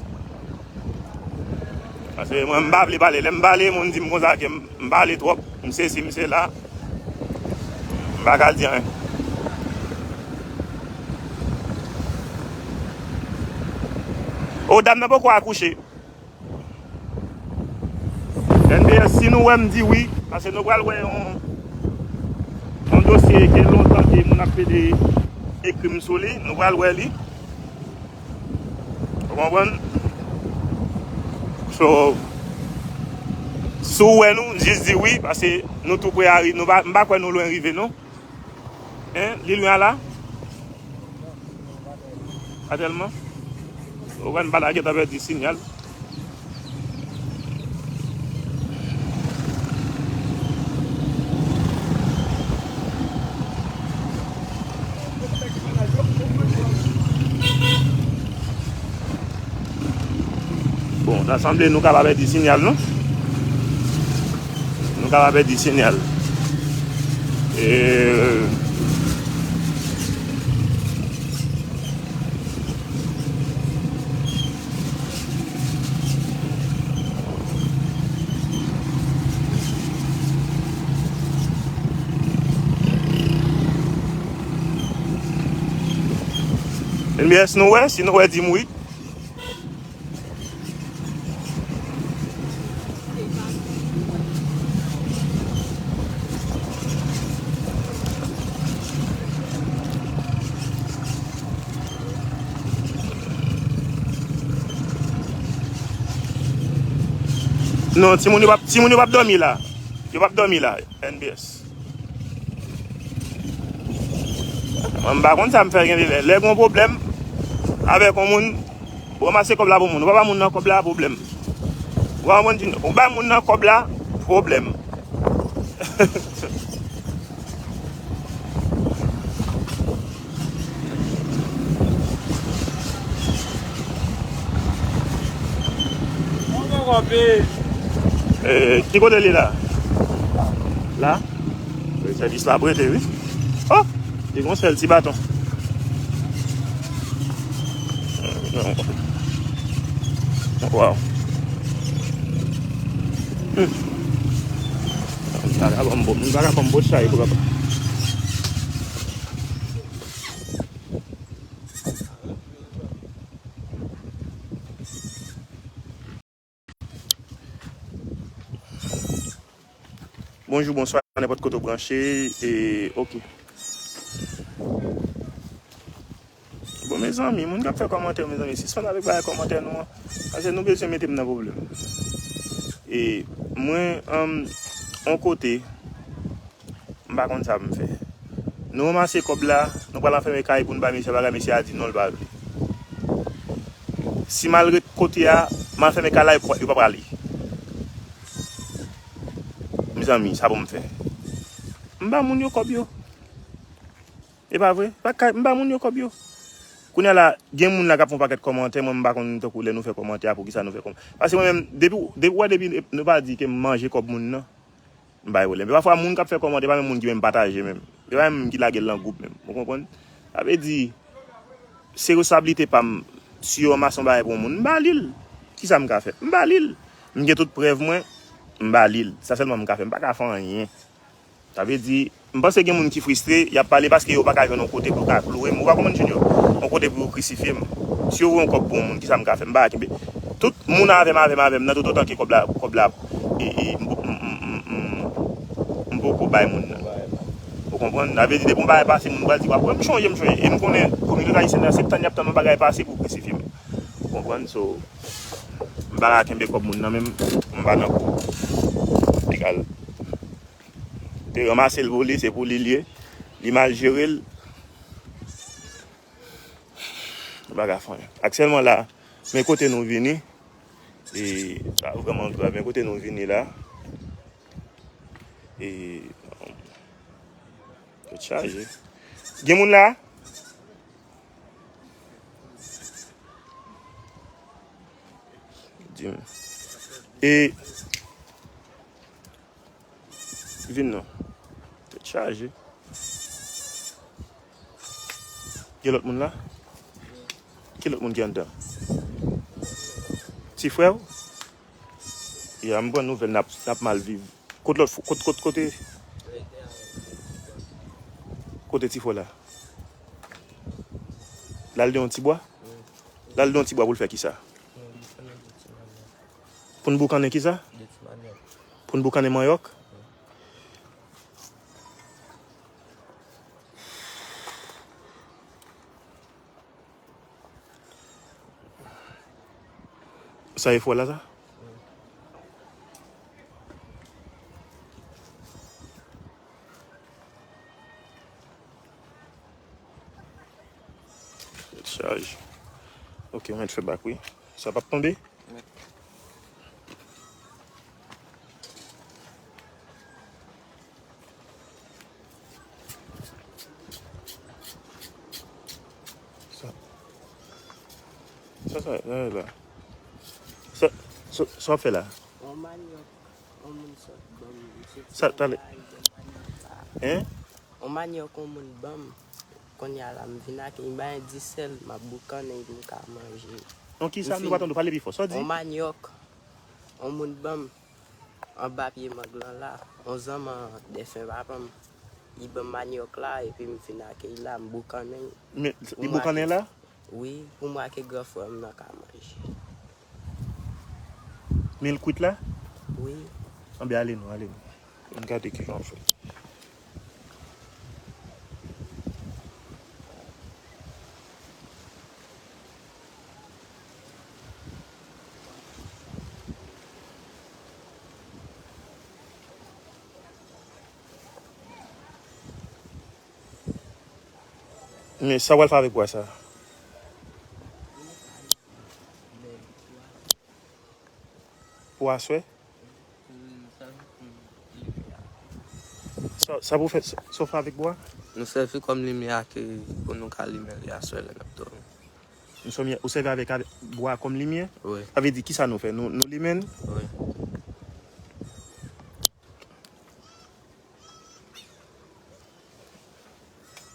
Paske mwen, m pa vle pale. Lè m pale, moun di m konsa ke m, m pale twòp, m sesi, m sela. M pa ka di anyen. O, dam nan poko akouche. N B S, si nou wè m di wi, paske nou pral wè yon, yon dosye ke lontan ke moun ap plede ekri m sou li, nou pral wè li. Ou konprann? So, si w wè nou, jis di wi, paske nou tou pre a ri-, nou pa, m pa kwè nou lwen rive, non. Hein? Li lwen a la? Pa tèlman. Ou wè, m pa ta gentan pèdi sinyal. Bon, ta sanble nou ka pa pèdi sinyal, non? Nou ka pa pèdi sinyal. E, N B S, nou wè, si nou wè, di m wi. Non, timoun yo p ap, timoun yo p ap dòmi la. Yo p ap dòmi la, N B S. Mwen, m pa konn sa m fè gen de lè. Lè gen yon pwoblèm avèk yon moun, ou ranmase kòb la pou moun. Ou pa ba moun nan kòb la, pwoblèm. Ou pa moun di, ou ba moun nan kòb la, pwoblèm. Eh, ki kote li la? La? Wi, sèvis la prete, wi. Oh! Li gon sèl ti baton. Waw. Hmm. Li pa ka ban m bo-, li pa ka ban m bòt chay pou papa. Bonjou, bonswa, nenpòt kote w branche, e, oke. Bon, mezanmi, moun k ap fè kòmantè, mezanmi, sispann avèk bagay kòmantè nou an, paske nou bezwen mete m nan pwoblèm. E mwen, anm, on kote, m pa konn sa pou m fè. Nou ranmase kòb la, nou pral anfèmen kay pou n bay mesye bagay, mesye a di non, l pa vle. Si m al ret kote a, m anfèmen kay la, yo pa, yo pa prale. Mezanmi, sa pou m fè? M ba moun yo kòb yo. E pa vre? Pa ka, m ba moun yo kòb yo. Kounye a la, gen moun la k ap fè yon pakèt kòmantè, mwen m pa konn tankou lè nou fè kòmantè a, poukisa nou fè kòmantè. Paske mwen menm, depi, depi, w wè, depi nou pa di ke m manje kòb moun nan, m bay pwoblèm. E pafwa, moun k ap fè kòmantè, pa menm moun ki menm pataje menm. E pa menm ki lage l nan gwoup menm. Ou konprann? Sa vle di, se responsablite pa m si yo ranmase yon bagay pou yon moun. M ba li l. Kisa m ka fè? M ba li l. M gen tout prèv mwen, m ba li l. Sa sèlman m ka fè. M pa ka fè anyen. Sa vle di, m panse gen moun ki fristre, y ap pale paske yo pa ka jwenn yon kote pou yo ka kloure m. Ou pa konprann, Junior? Yon kote pou yo krisifye m. Si yo voye yon kòb pou yon moun, kisa m ka fè? M pa ka kenbe. Tout moun avè m, avè m, avè m nan, toutotan ke kòb la, kòb la, e, e, m, m, m, m, m, m poko bay moun nan. Ou konprann? Sa vle di, depi yon bagay pase, moun pral di, "W ap wè, m chonje, m chonje." E m konnen kominote ayisyèn nan, se tann y ap tann yon bagay pase pou krisifye m. Ou konprann? So, m pa ka kenbe kòb moun nan, menm m pa nan kou. Egal. Te ranmase l pou li, se pou li l ye. Li mal jere l. M pa ka fè anyen. Aktyèlman la, men kote nou vini. E sa vrèman grav. Men kote nou vini la. E tèt chaje. Gen moun la? Di m. E vin non. Tèt chaje. Gen lòt moun la? Ki lòt moun ki anndan? Ti frè w? Ya, m pran nouvèl n ap, n ap mal viv. Kot lòt fo-, kot, kot, kote? Kote ti fò la? L al de yon ti bwa? L al de yon ti bwa pou l fè kisa? Pou n boukannen kisa? Pou n boukannen manyòk? Sa e fò la sa? Chaj. Ok, mwen fè bak wi. Sa p ap tonbe? Sa, sa, sa, sa, la. Sa, sa, sa w ap fè la? On manyòk, on moun sot ban m, misye Sa, tale. Hein? On manyòk, on moun ban m. Kounye a la, m vin ak, m bay disèl, m ap boukannen, m ka manje. Non, ki sa? Nou pa tande, pale pi fò. Sa w di? On manyòk, on moun ban m. Anba pye mang lan la, on zanman dèfen papa m, li ban m manyòk la, epi m vin ak li la, m boukannen. Men, li boukannen la? Wi, pou mwen ak gran frè m nan ka manje. Men l kwit la? Wi. Anben, ale nou, ale nou. Ann gade kijan w fè. Men sa w pral fè avèk bwa sa? Pou aswè? Sa, sa pou fè, sa, sa w fè avèk bwa? Nou sèvi kòm limyè ke pou nou ka limen li aswè lè n ap dòmi. Nou sèvi, ou sèvi avèk, avèk bwa kòm limyè? Wi. Sa vle di, kisa nou fè? Nou, nou limen l? Wi.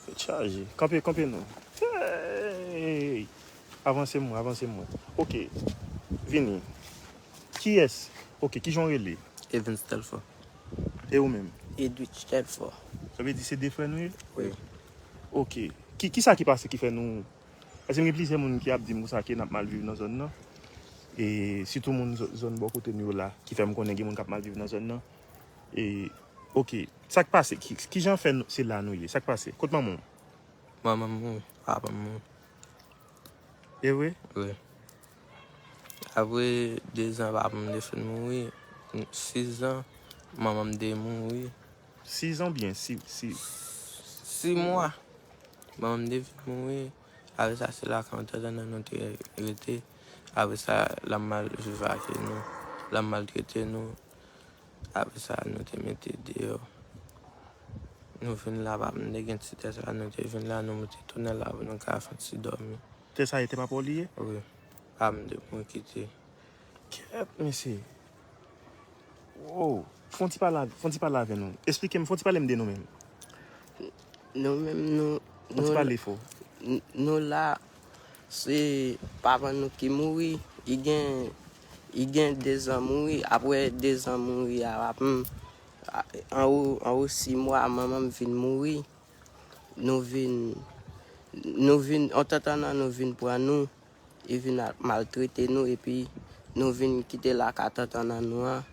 Tèt chaje. Kanpe, kanpe non. Hey! Avanse mwen, avanse mwen. Ok. Vini. Kiyès? Ok, kijan w rele? Evans Telfort. E ou menm? Edwidge Telfort. Sa vle di se de frè nou ye? Wi. Ok. Ki, kisa ki pase ki fè nou Paske m gen plizyè moun ki ap di m konsa ke n ap mal viv nan zòn nan. E sitou moun zò-, zòn bò kote nou yo la, ki fè m konnen gen moun k ap mal viv nan zòn nan. E, ok, sa k pase? Ki, kijan fè nou, se la nou ye? Sa k pase? Kot manman w? Manman m mouri, papa m mouri. E vre? Wi. Apre de zan, papa m te fin mouri. Sis zan, manman m te mouri. Sis zan oubyen si, si? Sis mwa. Manman m te fin mouri. Apre sa, se lakay yon tante nan nou te rete. Apre sa, l ap mal viv ak nou. L ap maltrete nou. Apre sa, nou te mete deyò. Nou vin la, papa m te gen ti tè sa, nou te vin la, nou te tounen la pou nou ka fè ti dòmi. Tè sa, e tè papa w li ye? Wi. Papa m te mouri kite. Kèt, mesye. Wow. Fè yon ti pale, fè yon ti pale avè nou. Esplike m, fè yon ti pale m de nou menm. Nou menm, nou, Fè yon ti nou, pale fò. n-, nou la, se papa nou ki mouri. Li gen, li gen de zan mouri. Apre de zan mouri a, papa m, a, anwo, anwo sis mwa, manman m vin mouri. Nou vin, nou vin, yon tantannan nou vin pran nou. Li vin ap maltrete nou, epi nou vin kite lakay tantannan nou an.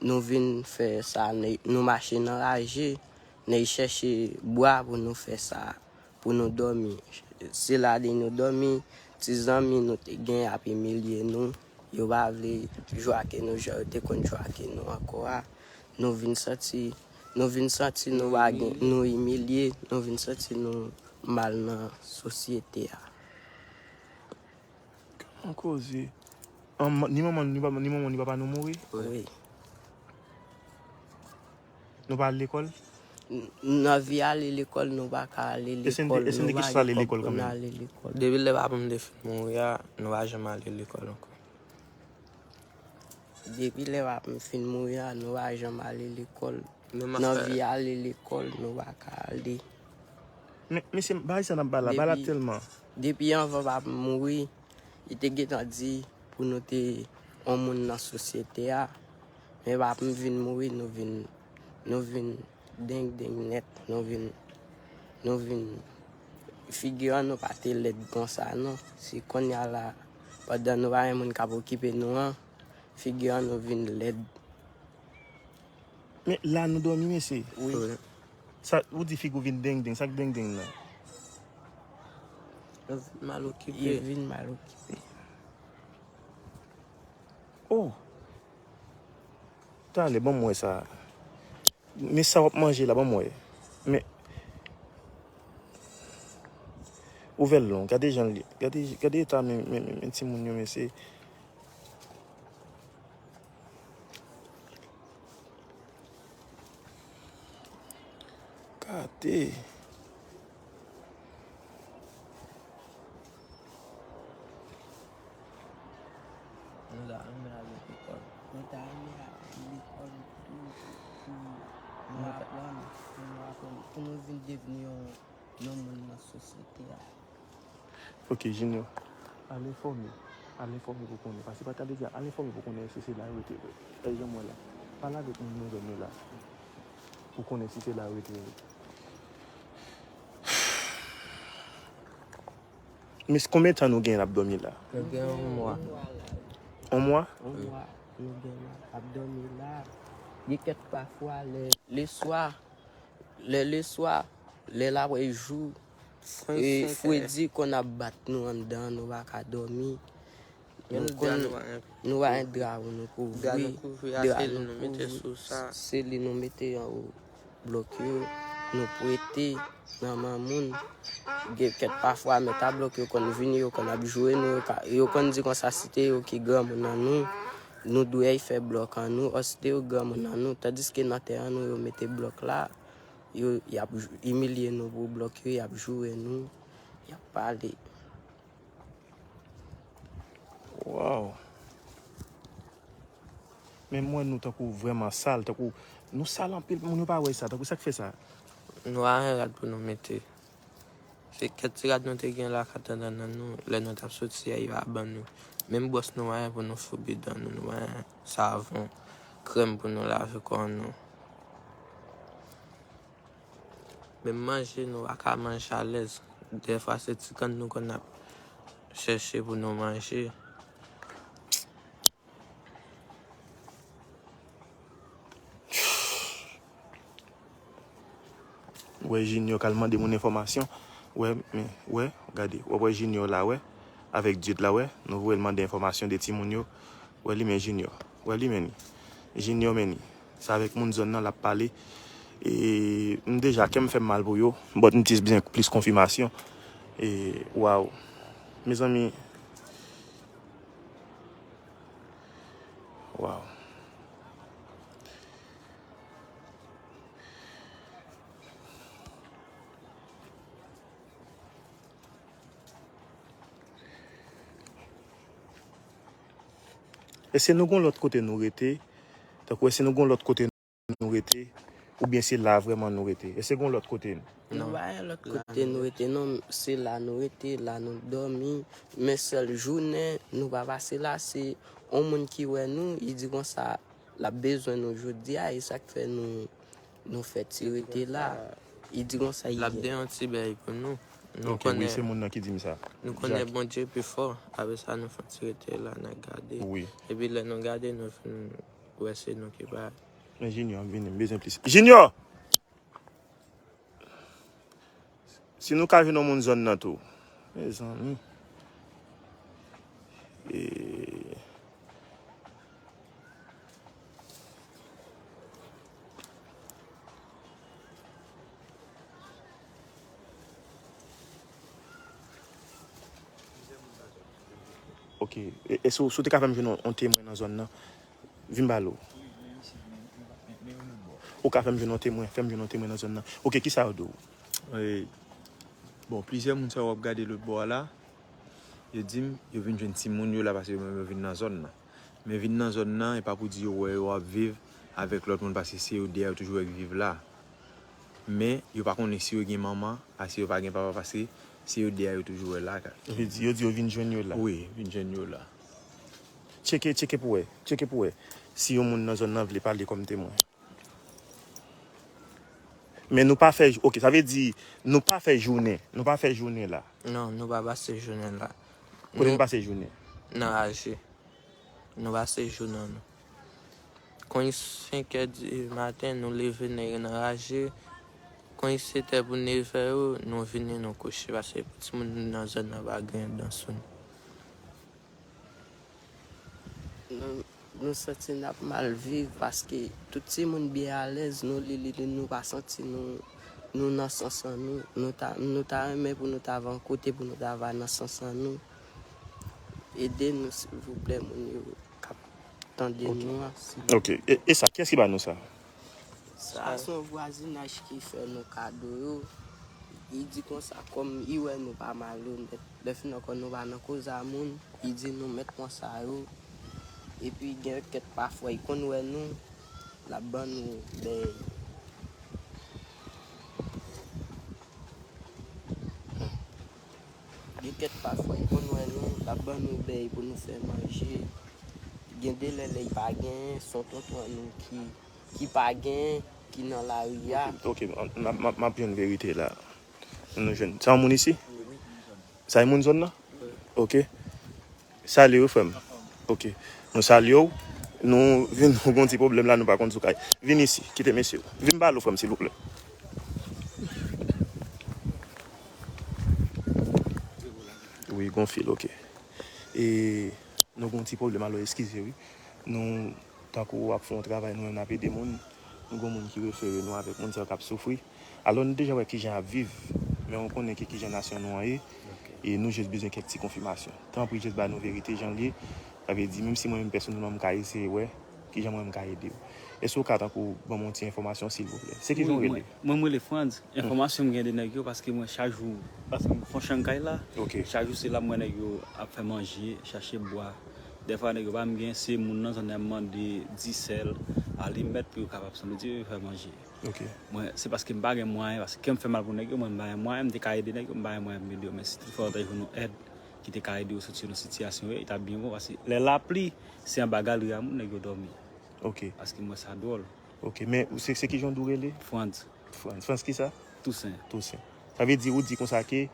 Nou vin fè sa, nèg, nou mache nan raje, nèg chèche bwa pou nou fè sa, pou nou dòmi. Se la de nou dòmi, ti zanmi nou te gen ap imilye nou. Yo pa vle jwe ak nou jan yo te konn jwe ak nou ankò a. Nou vin santi, nou vin santi nou pa gen, nou imilye, nou vin santi nou mal nan sosyete a. Gad yon koze. An, ni manman, ni papa, ni manman, ni papa nou mouri? Wi. Nou pa al lekòl? N-, nan vi ale lekòl, nou pa ka ale lekòl. E se n te, e se n te gen chans ale lekòl kanmenm? Depi lè papa m te fin mouri a, nou pa janm ale lekòl ankò. Depi lè papa m fin mouri a, nou pa janm ale lekòl. Nan vi ale lekòl, nou pa ka ale. Men, mesye, bagay sa n ap ba la, ba la tèlman. Depi anvan papa m mouri, li te gentan di pou nou te yon moun nan sosyete a. Men papa m vin mouri, nou vin, nou vin deng deng nèt, nou vin, nou vin, figi an nou pa te lèd konsa non. Se kounye a la, pandan nou pa gen moun k ap okipe nou an, figi an nou vin lèd. Men la nou dòmi, mesye. Wi. Sa, ou di figi w vin deng deng, sa k deng deng nan? Nou vin mal okipe. Yo vin mal okipe. Oh. Talè, ban m wè sa. Men sa w ap manje la, ban m wè. Men. Ouvè l long. Gade jan l ye. Gade, gade eta men, men, men, men timoun yo, mesye. Gade. Nou ta renmen al lekòl. Nou ta renmen al lekòl tou pou nou aprann, pou nou aprann, pou nou vin devni yon, yon moun nan sosyete a. Ok, Junior. Al enfòme. Al enfòme pou konnen. Paske pa ta de di al enfòme pou konnen si se la yo rete vre. E jan mwen la. Pale avèk moun nan zòn yo la. Pou konnen si se la yo rete vre. Men konbyen tan nou gen l ap dòmi la? Nou gen yon mwa. On mwa? Yon mwa nou gen la ap dòmi la. Gen kèk pafwa lè leswa, lè leswa, lè l ap jou, e fredi konn ap bat nou anndan, nou pa ka dòmi. Nou konn, nou pa gen dra pou nou kouvri. Dra nou kouvri, se li nou mete anwo blòk yo, nou prete nan men moun. Gen kèk pafwa mèt a blòk yo konn vini, yo konn ap joure nou, yo ka, yo konn di konsa si te yo ki granmoun an nou, nou dwe fè blòk an nou, ò si te yo granmoun an nou, tandiske nan tè an nou yo mete blòk la, yo, y ap imilye nou pou blòk yo, y ap joure nou, y ap pale. Wow. Men m wè nou tankou vrèman sal, tankou nou sal anpil, moun yo pa wè sa, tankou sa k fè sa? Nou pa gen rad pou nou mete. Se kèk ti rad nou te gen la k ap tann nan nou, lè nou t ap soti a, yo pa ban nou. Menm bwòs nou pa gen pou nou foubi dan nou, nou pa gen savon, krèm pou nou lave kò nou. Menm manje, nou pa ka manje alèz. Dèfwa, se ti kann nou konn ap chèche pou nou manje. Wè Junior k al mande moun enfòmasyon. Wè, men, wè, gade. Wè, wè Junior la, wè. Avèk Dieude la, wè. Nou voye l mande enfòmasyon de timoun yo. Wè li men Junior. Wè li men li. Junior men li. Se avèk moun zòn nan l ap pale. E m deja, kè m fè m mal pou yo. But m jis bezwen plis konfimasyon. E, waw. Mezanmi. Waw. Èske nou gon lòt kote nou rete? Tankou èske nou gon lòt kote nou rete? Oubyen se la vrèman nou rete? Èske gon lòt kote nou? Nou pa gen lòt kote nou rete non, se la nou rete, la nou dòmi. Men sèl jounen nou pa pase la, se yon moun ki wè nou, li di konsa l ap bezwen nou jodi a, e sa k fè nou, nou fè ti rete la. Li di konsa l ap gen yon ti bèy pou nou. Nou konnen, wi, se moun nan ki di m sa. Nou konnen Bondye pi fò. Apre sa, nou fè ti rete la, n ap gade. Wi. Epi lè nou gade, nou fin wè se nou ki bay. Men Junior ap vini, m bezwen plis. Junior! Si nou ka jwenn yon moun zòn nan tou. Mezanmi. E... Ok. E, e si w, si w te ka fè m jwenn yon, yon temwen nan zòn nan, vin m pale w. Ou ka fè m jwenn yon temwen, fè m jwenn yon temwen nan zòn nan. Ok, kisa yo di w? Bon, plizyè moun sa yo w ap gade lòt bò a la, yo di m yo vin jwenn timoun yo la paske yo menm yo vin nan zòn nan. Men vin nan zòn nan, e pa pou di yo wè yo ap viv avèk lòt moun paske se yo de a yo toujou wè k viv la. Men yo pa konnen si yo gen manman, a si yo pa gen papa paske se yo de a yo toujou wè la. Yo di, yo di yo vin jwenn yo la. Wi, vin jwenn yo la. Tcheke, tcheke pou wè. Tcheke pou wè. Si yon moun nan zòn nan vle pale kòm temwen. Men nou pa fè, ok, sa vle di nou pa fè jounen, nou pa fè jounen la. Non, nou pa pase jounen la. Kote nou pase jounen? Nan raje. Nou pase jounen nou. Konn senkè di maten, nou leve nèg nan raje. Konn setè pou nevè yo, nou vini nou kouche. Paske pou timoun nan zòn nan pa gen dan sou nou. Nou, nou santi n ap mal viv paske tout timoun byen alèz, nou li li li, nou pa santi nou, nou nan sans an nou. Nou ta, nou ta renmen pou nou ta va yon kote pou nou ta va nan sans an nou. Ede nou silvouplè moun yo k ap tande nou an. Ok, e, e sa, kiyès ki ba nou sa? Sa se yon vwazinaj ki fè nou kado yo. Li di konsa, kòm li wè nou pa mal onèt, lè fini ankò nou pa nan koze a moun, li di nou mèt pran sa yo. Epi gen kèk pafwa li konn wè nou, l ap ban nou bèy. Gen kèk pafwa li konn wè nou, l ap ban nou bèy pou nou fè manje. Gen de lè, lè li pa genyen, se yon tonton an nou ki, ki pa genyen, ki nan lari a. Ok, m ap jwenn verite la. Nou jwenn. Sa yon moun isi? Sa yon moun zòn nan? Ok. Salye wi frè m. Ok. Nou salye w. Nou vin, nou gon ti pwoblèm la, nou pa konn sou kay. Vin isi, kite mesye yo. Vin pale w frè m silvouplè. Wi, gon fil, ok. E nou gon ti pwoblèm, alò eskize wi. Nou, tankou w ap fè yon travay, nou menm n ap ede moun. Nou gon moun ki refere nou avèk moun sa yo k ap soufri. Alò, nou deja wè kijan y ap viv, men ou konnen ke kijan nasyon nou an ye, e nou jis bezwen kèk ti konfimasyon. Tanpri, jis ba nou verite jan l ye. Sa vle di, menm si mwen menm pèsonèlman m ka eseye wè kijan mwen m ka ede w. Èske w ka tankou ban m yon ti enfòmasyon, silvouplè? Se kijan w rele? Mwen, mwen rele Frantz. Enfòmasyon m gen de nèg yo, paske mwen chak jou, paske m fon chan kay la. Chak jou se la m wè nèg yo ap fè manje, chache bwa. Dèfwa nèg yo pa menm gen, se moun nan zòn nan y ap mande disèl, alimèt pou yo kapab sanble di yo fè manje. Mwen, se paske m pa gen mwayen, paske kè m fè mal pou nèg yo, mwen m pa gen mwayen, m te ka ede nèg yo, m pa gen mwayen pou m ede yo. Men si toutfwa yo ta jwenn yon èd ki te ka ede yo soti nan sitiyasyon yo, e t ap byen bon, paske lè lapli, se anba galri a moun nèg yo dòmi. Paske m wè sa dwòl. Ok, men se, se kijan w di w rele? Frantz. Frantz. Frantz kisa? Tousen. Tousen. Sa vle di ou di konsa ke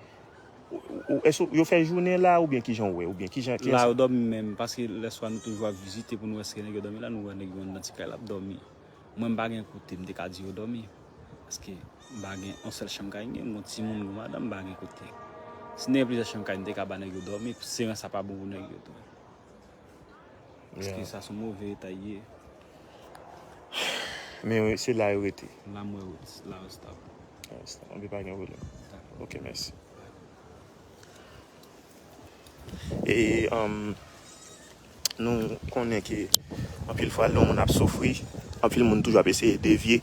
ou, ou, èske yo fè jounen la oubyen kijan w wè oubyen kijan? La yo dòmi menm, paske lèswa nou toujou ap vizite pou nou wè si nèg yo dòmi la, nou wè nèg yo anndan ti kay la ap dòmi. Mwen m pa gen kote m te ka di yo dòmi. Paske m pa gen yon sèl chanm kay m gen, m gon timoun, m gon madanm, m pa gen kote. Si m te gen plizyè chanm kay, m te ka ba nèg yo dòmi, se jan sa pa bon pou nèg yo tou. Paske sa se yon move eta l ye. Men se la yo rete. La m wè yo, la yo stab. La yo stab. Anben pa gen pwoblèm. Ok, mèsi. E um, nou konnen ke anpil fwa lè yon moun ap soufri, anpil moun toujou ap eseye devye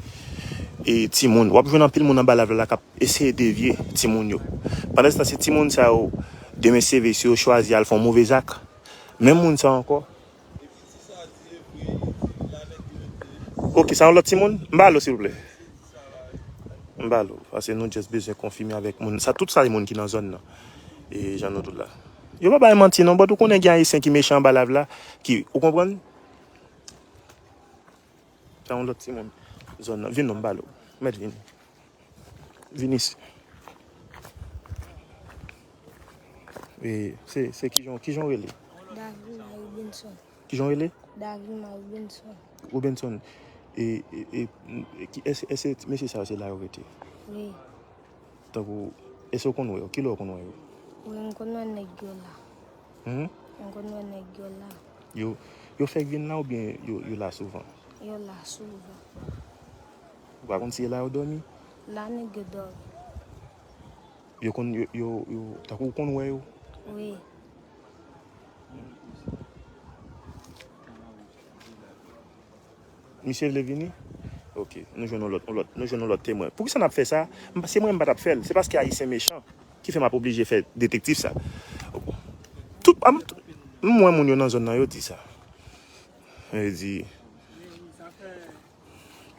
e timoun. W ap jwenn anpil moun anba lav la k ap eseye devye timoun yo. Pandan se tan, se timoun sa yo, demen se vre, si yo chwazi al fè yon move zak, menm moun sa ankò. Ok, sa yon lòt timoun? M ba l ou silvouplè. M ba l ou, paske nou just bezwen konfime avèk moun. Sa, tout sa se moun ki nan zòn nan. E jan nou di w la. Yo pa bay manti non, but ou konnen gen ayisyen ki mechan anba lav la, ki, ou konprann? Sa yon lòt timoun zòn nan. Vin non, m ba l ou. Mèt vini. Vin isi. E se, se kijan, kijan w rele? Davima Robinson. Kijan w rele? Davima Robinson. Robinson. E, e, e, e ki, èske, èske mesye sa yo se la yo rete? Wi. Tankou, èske w konn wè yo? Kilè w konn wè yo? Wi, m konn wè nèg yo la. Hmm? M konn wè nèg yo la. Yo, yo fèk vin la oubyen yo, yo la souvan? Yo la souvan. Ou pa konn si e la yo dòmi? La nèg yo dòmi. Yo konn, yo, yo, yo, tankou ou konn wè yo? Wi. Misye vle vini? Ok, nou jwenn yon lòt, yon lòt, nou jwenn yon lòt temwen. Poukisa n ap fè sa? M, se mwen m pa t ap fè l. Se paske ayisyen mechan ki fè m ap oblije fè detektif sa. Tout, m, m wè moun yo nan zòn nan, yo di sa. Yo di,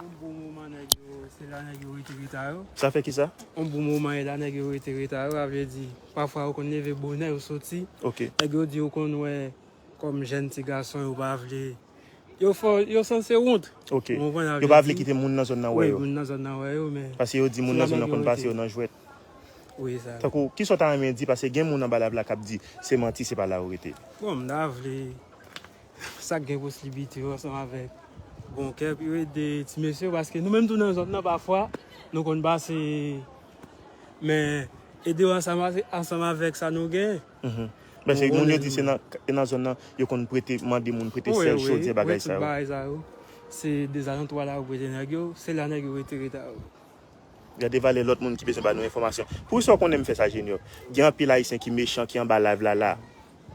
Yon bon moman nèg yo, se la nèg yo rete reta yo. Sa fè kisa? Yon bon moman e la nèg yo rete reta yo, sa vle di, pafwa yo konn leve bonè, yo soti. Ok. Nèg yo di yo konn wè, kòm jèn ti gason, yo pa vle Yo fò, yo sanse wont. Ok. Ou konprann? Yo pa vle kite moun nan zòn nan wè yo. Wi, moun nan zòn nan wè yo, men. Paske yo di moun nan zòn nan konn pase yo nan jwèt. Wi, sa. Tankou, kisa w ta renmen di, paske gen moun anba live la k ap di, se manti, se pa la yo rete. Bon, m ta vle, sa k gen posiblite yo ansanm avèk Bon Kè pou yo ede ti mesye yo, paske nou menm tou nan zòn nan, pafwa, nou konn pase, men ede yo ansanm, ansanm avèk sa nou gen. Mhm. Paske moun yo di se nan, nan zòn nan, yo konn prete, mande moun prete sèl, chodyè, bagay sa yo. Wi, wi, wi, tout bagay sa yo. Se dezalantou a la yo prete nèg yo, se la nèg yo rete, rete a yo. Gade valè lòt moun ki bezwen ba nou enfòmasyon. Pou sa w konnen m fè sa, Junior. Gen anpil Ayisyen ki mechan, ki anba live la, la,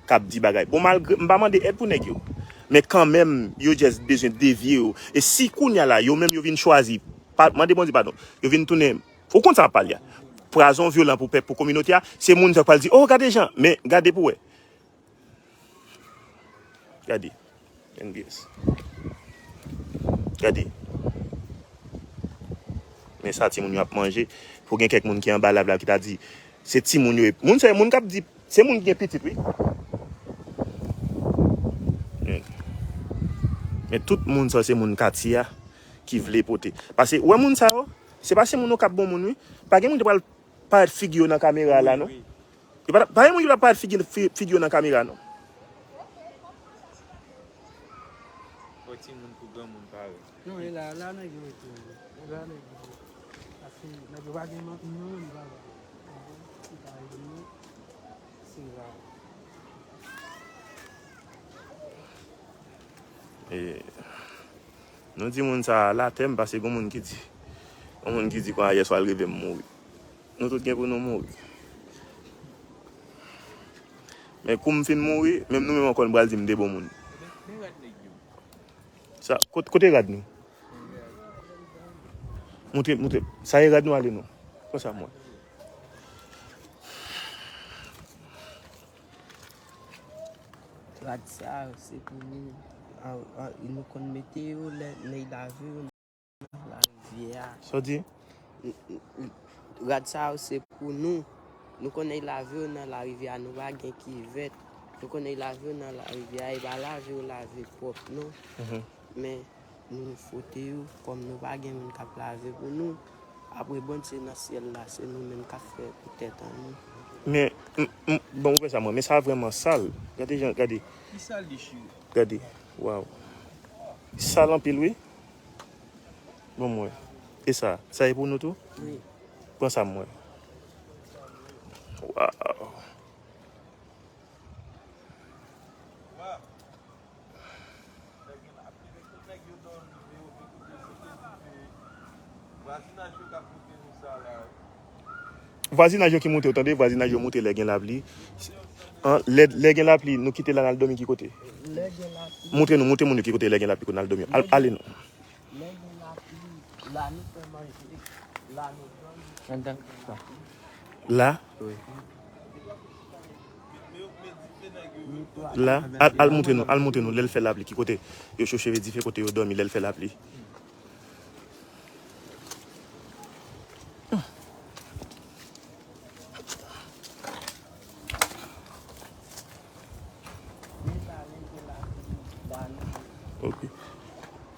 k ap di bagay. Bon, malgre, m pa mande èd pou nèg yo. Men kanmenm, yo just bezwen devye yo. E si kounye a la, yo menm yo vin chwazi, pa, mande Bondye padon, yo vin tounen, ou konn sa m ap pale a. Pwazon vyolan pou pèp, pou kominote a, se moun sa yo pral di, oh, gade jan, men gade pou wè. Gade. N B S. Gade. Men sa timoun yo ap manje. Pou gen kèk moun ki anba live la ki ta di, se timoun yo ye. Moun sa, moun k ap di, se moun ki gen pitit, wi. Men, men tout moun sa, se moun katye a ki vle pote. Paske, ou wè moun sa yo, se pa se moun yo k ap bon moun, wi. Pa gen moun ki pral parèt figi yo nan kamera la, non. Yo pa, pa gen moun ki pa parèt figi, fi-, figi yo nan kamera, non. Fò timoun pou granmoun parèt. Non, e la, la nèg yo rete. E la nèg yo. Paske nèg yo pa gen manti, non, li pa gen. Se pa yo, se la. E, nou di moun sa a latè m, paske gon moun ki di, gon moun ki di kon ayè swa l rive m mouri. Nou tout gen pou nou mouri. Men kou m fin mouri, menm nou menm ankò nou pral di m te bon moun. Sa, kot-, kote rad nou? Montre, montre. Sa e rad nou, ale non. Konsa mwen. Rad sa yo, se pou nou. An, an, nou konn mete yo lè nèg lave yo nan larivyè a. Sa w di? N-, n-, n-, rad sa yo, se pou nou. Nou konn nèg lave yo nan larivyè a, nou pa gen kivèt. Nou konn nèg lave yo nan larivyè a, e pa lave yo lave pwòp, non. Mhm. Men, nou fwote yo, kòm nou pa gen moun k ap lave pou nou. Apre Bondye nan syèl la, se nou menm k ap fè pou tèt an nou. Men, m, m, bon, ou fè sa mwen, men sa vrèman sal. Gade jan, gade. Li sal, dechire. Gade, waw. Sal anpil, wi. Bon, mwen. E sa, sa e pou nou tou? Wi. Pran sa mwen. Waw. Vwazinaj yo ki moute, w tande, vwazinaj yo moute lè gen lapli. An, lè, lè gen lapli, nou kite la, n al dòmi ki kote? Lè gen lapli. Montre nou, montre moun yo ki kote lè gen lapli, kote n al dòmi. Al, ale non. Lè gen lapli, la nou fè manje, la nou dòmi. Anndan. La? Wi. La, al, al montre nou, al montre nou, lè l fè lapli, ki kote yo chocheve dife, kote yo dòmi, lè l fè lapli. Ok.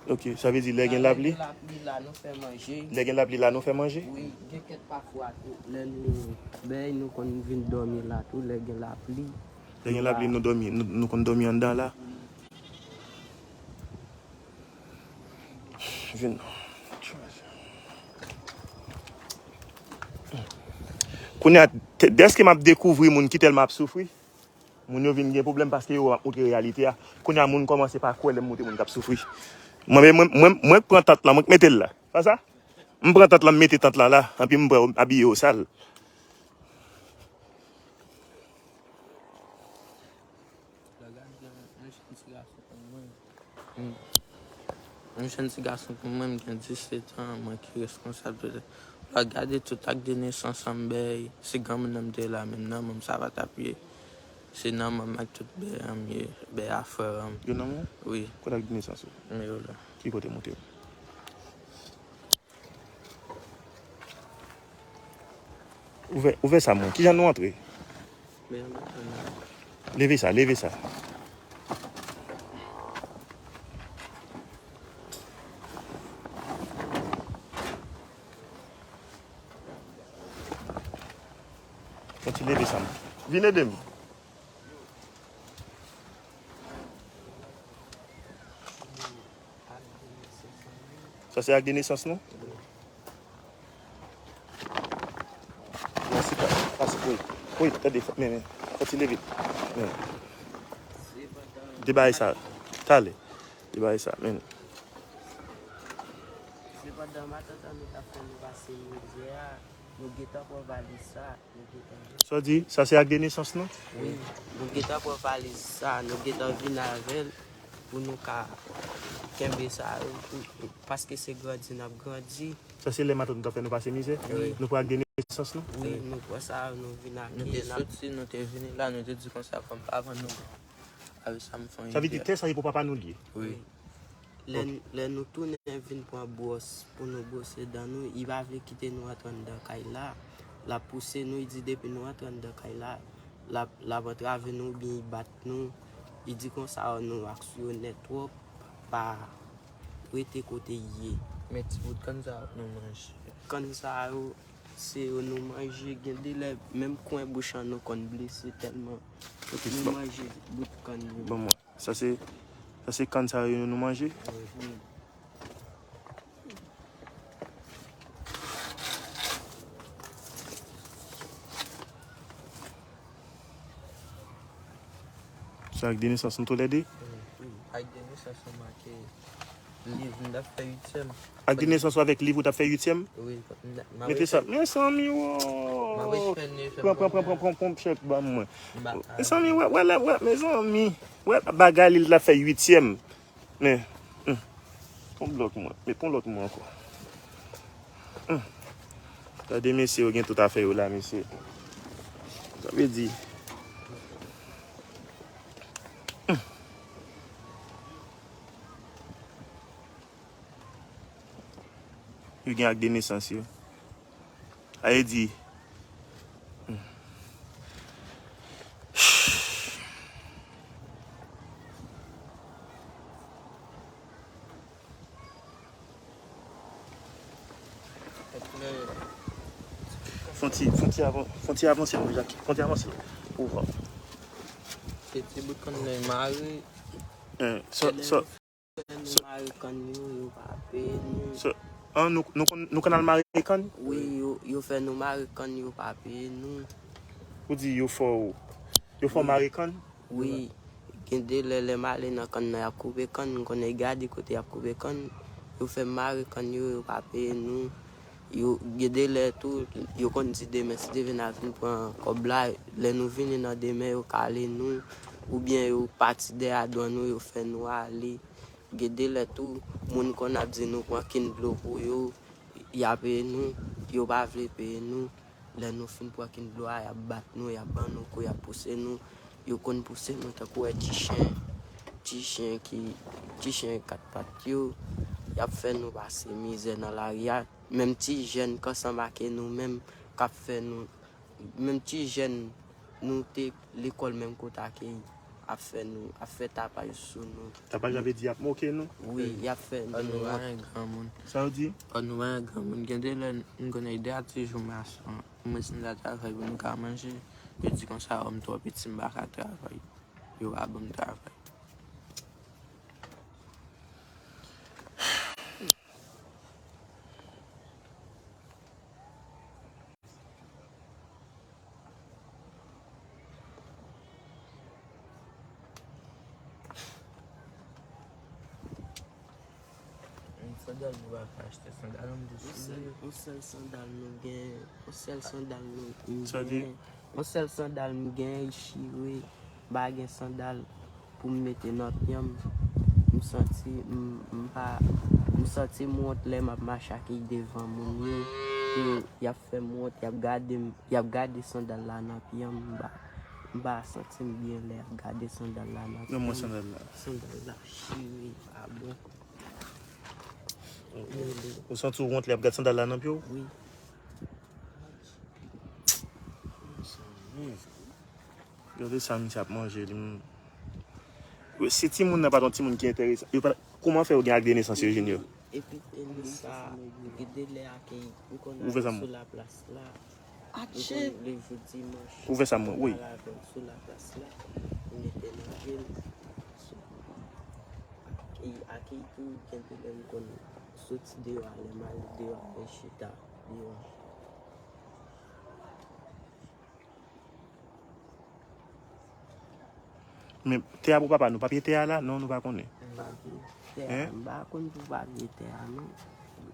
Ok, sa vle di lè gen lapli? Lè gen lapli, la nou fè manje. Lè gen lapli, la nou fè manje? Wi, gen kèk pafwa tou, lè nou bèy, nou konn vin dòmi la tou, lè gen lapli. Lè gen lapli, nou dòmi, nou, nou konn dòmi anndan la. Vin. Kounye a, te-, dèske m ap dekouvri moun ki tèlman ap soufri, moun yo vin gen pwoblèm paske yo ap montre reyalite a. Kounye a, moun kòmanse pa kwè lè m montre moun k ap soufri. Mwen, mwen, mwen, mwen k pran tant lan, mwen k mete l la. Pa sa? M pran tant lan, m mete tant lan la, anpi m pran abiye yo sal. Lè w gade yon, yon jèn ti gason kòm mwen, yon jèn ti gason kòm mwen, m gen disèt an, mwen ki responsab de, lè w gade tout ak de nesans an m bay, si granmoun nan m te la menm nan, men sa pa t ap ye. Se nan manman m ak tout bèy an m ye, bèy a frè an m. Yo nan men w? Wi. Kote ak de nesans ou? Men yo la. Ki kote montre m? Ouvè, ouvè sa mwen. Kijan nou antre? Leve sa, leve sa. Fon ti leve sa m. Vin ede m. Sa se ak de nesans nou? Mèsi pa. Pase, wi. Wi, tande, men, men. Fon ti leve. Men. De bagay sa. Talè. De bagay sa, men. Se pandan matant an nou t ap fè nou pase mizè a, nou gentan pran valiz sa, nou gentan vin. Sa w di, sa se ak de nesans nou? Wi, nou gentan pran valiz sa, nou gentan vin avè l pou nou ka kenbe sa yo, pou, paske se grandi n ap grandi. Sa se lè matant nou t ap fè nou pase mizè? Wi. Nou pran ak de nesans nou? Wi, nou pran sa yo, nou vin ak. Nou te soti, nou te vini la, nou te di konsa, kòm paran nou, avè sa m fè yon... Sa vle di tè sa se pou papa nou l ye? Wi. Lè, lè nou tounen vin pran bwòs pou nou bwose dan nou, li pa vle kite nou antre anndan kay la. L ap pouse nou, li di depi nou antre anndan kay la, l ap, l ap antrave nou oubyen li bat nou. Li di konsa, "Ò, nou aksyonè twòp, pa rete kote l ye." Men ti bout kann sa yo nou manje. Kann sa yo, se yo nou manje. Gen de lè, menm kwen bouch an nou konn blese tèlman nou manje bout kann yo. Ban mwen. Sa se, sa se kann sa yo nou manje? Sa ak de nesans nou toulède? Ak de nesans nou make liv, nou t ap fè uityèm. Ak de nesans ou avèk liv ou t ap fè uityèm? Wi, mete sa. Mezanmi, wo. Pran, pran, pran, pran, pran, pran chèk ban mwen. Mezanmi, wè, wè, wè, mezanmi. Wè, bagay li, li t ap fè uityèm. Men, hmm. Pon blòk mwen. Men pon lòt mwen ankò. Hmm. Gade mesye yo gen tout afè yo la, mesye. Sa vle di. Hmm. Yo gen ak de nesans yo. Sa vle di. Hmm. Fon ti, fon ti avan, fon ti avanse non, Jackie. Fon ti avanse. Pou w wè. Se ti bout kann nan mare. Hein, sa, sa, nou mare kann yo, yo pa peye nou. Sa, an, nou, nou konn, nou konn al mare kann? Wi, yo, yo fè nou mare kann, yo pa peye nou. Ou di yo fè w, yo fè w mare kann? Wi, gen de lè, lè m ale nan kann nan, y ap koupe kann, m konnen gade kote y ap koupe kann, yo fè m mare kann yo, yo pa peye nou. Yo, gen de lè tou, yo konn di demen, si Dye vle, n a vin pran kòb la, lè nou vini nan demen, yo kale nou, oubyen yo pati dèyè dwàn nou, yo fè nou ale. Gen de lè tou, moun konn ap di nou pran kin dlo pou yo, y a peye nou, yo pa vle peye nou. Lè nou fin pran kin dlo a, y ap bat nou, y ap ban nou kou, y ap pouse nou. Yo konn pouse nou tankou wè ti chen, ti chen ki, ti chen kat pat yo. Y ap fè nou pase mizè nan lari a. Menm ti jèn k ansanm ak nou menm k ap fè nou, menm ti jèn nou te lekòl menm kote ak ap fè nou, ap fè tapaj sou nou. Tapaj la vle di y ap moke nou? Wi, y ap fè nou. Kòm nou pa gen granmoun. Sa yo di? Kòm nou pa gen granmoun. Gen de lè m konnen de a ti jou mason. M resi m ta travay pou nou ka manje. Yo di konsa, ò, m twò piti, m pa ka travay. Yo pa ban m travay. Sandal nou pa ka achte sandal, yon sèl, yon sèl sandal nou gen, yon sèl sandal nou, nou gen, yon sèl sandal nou gen, li chire, m pa gen sandal pou m mete nan pye m. M santi m, m pa, m santi m wont lè m ap mache ak li devan moun yo. Pou y ap fè m wont, y ap gade m, y ap gade sandal la nan pye m. M pa, m pa santi m byen lè y ap gade sandal la nan pye m. Sandal la chire, pa bon. Ou santi w wont lè y ap gade sandal la nan pye w? Wi. Gade sa misye ap manje li. Si timoun nan pa t yon timoun ki enteresan, yo pa, kòman fè yo gen ak de nesans yo, Junior? Epi, epi sa, gen de lè a ke ou konn ale sou laplas la, Atchè! Leve dimanch. Ou fè sa, mwen, wi. Pale avè l sou laplas la. Ou mete nan vil. Ak, ak tou, gen de lè m konn soti deyò a, lè m ale deyò a, mwen chita deyò a. Men tè a pou papa nou, papye tè a la? Non, nou pa konnen. Papye tè a, m pa konn pou papye tè a, non.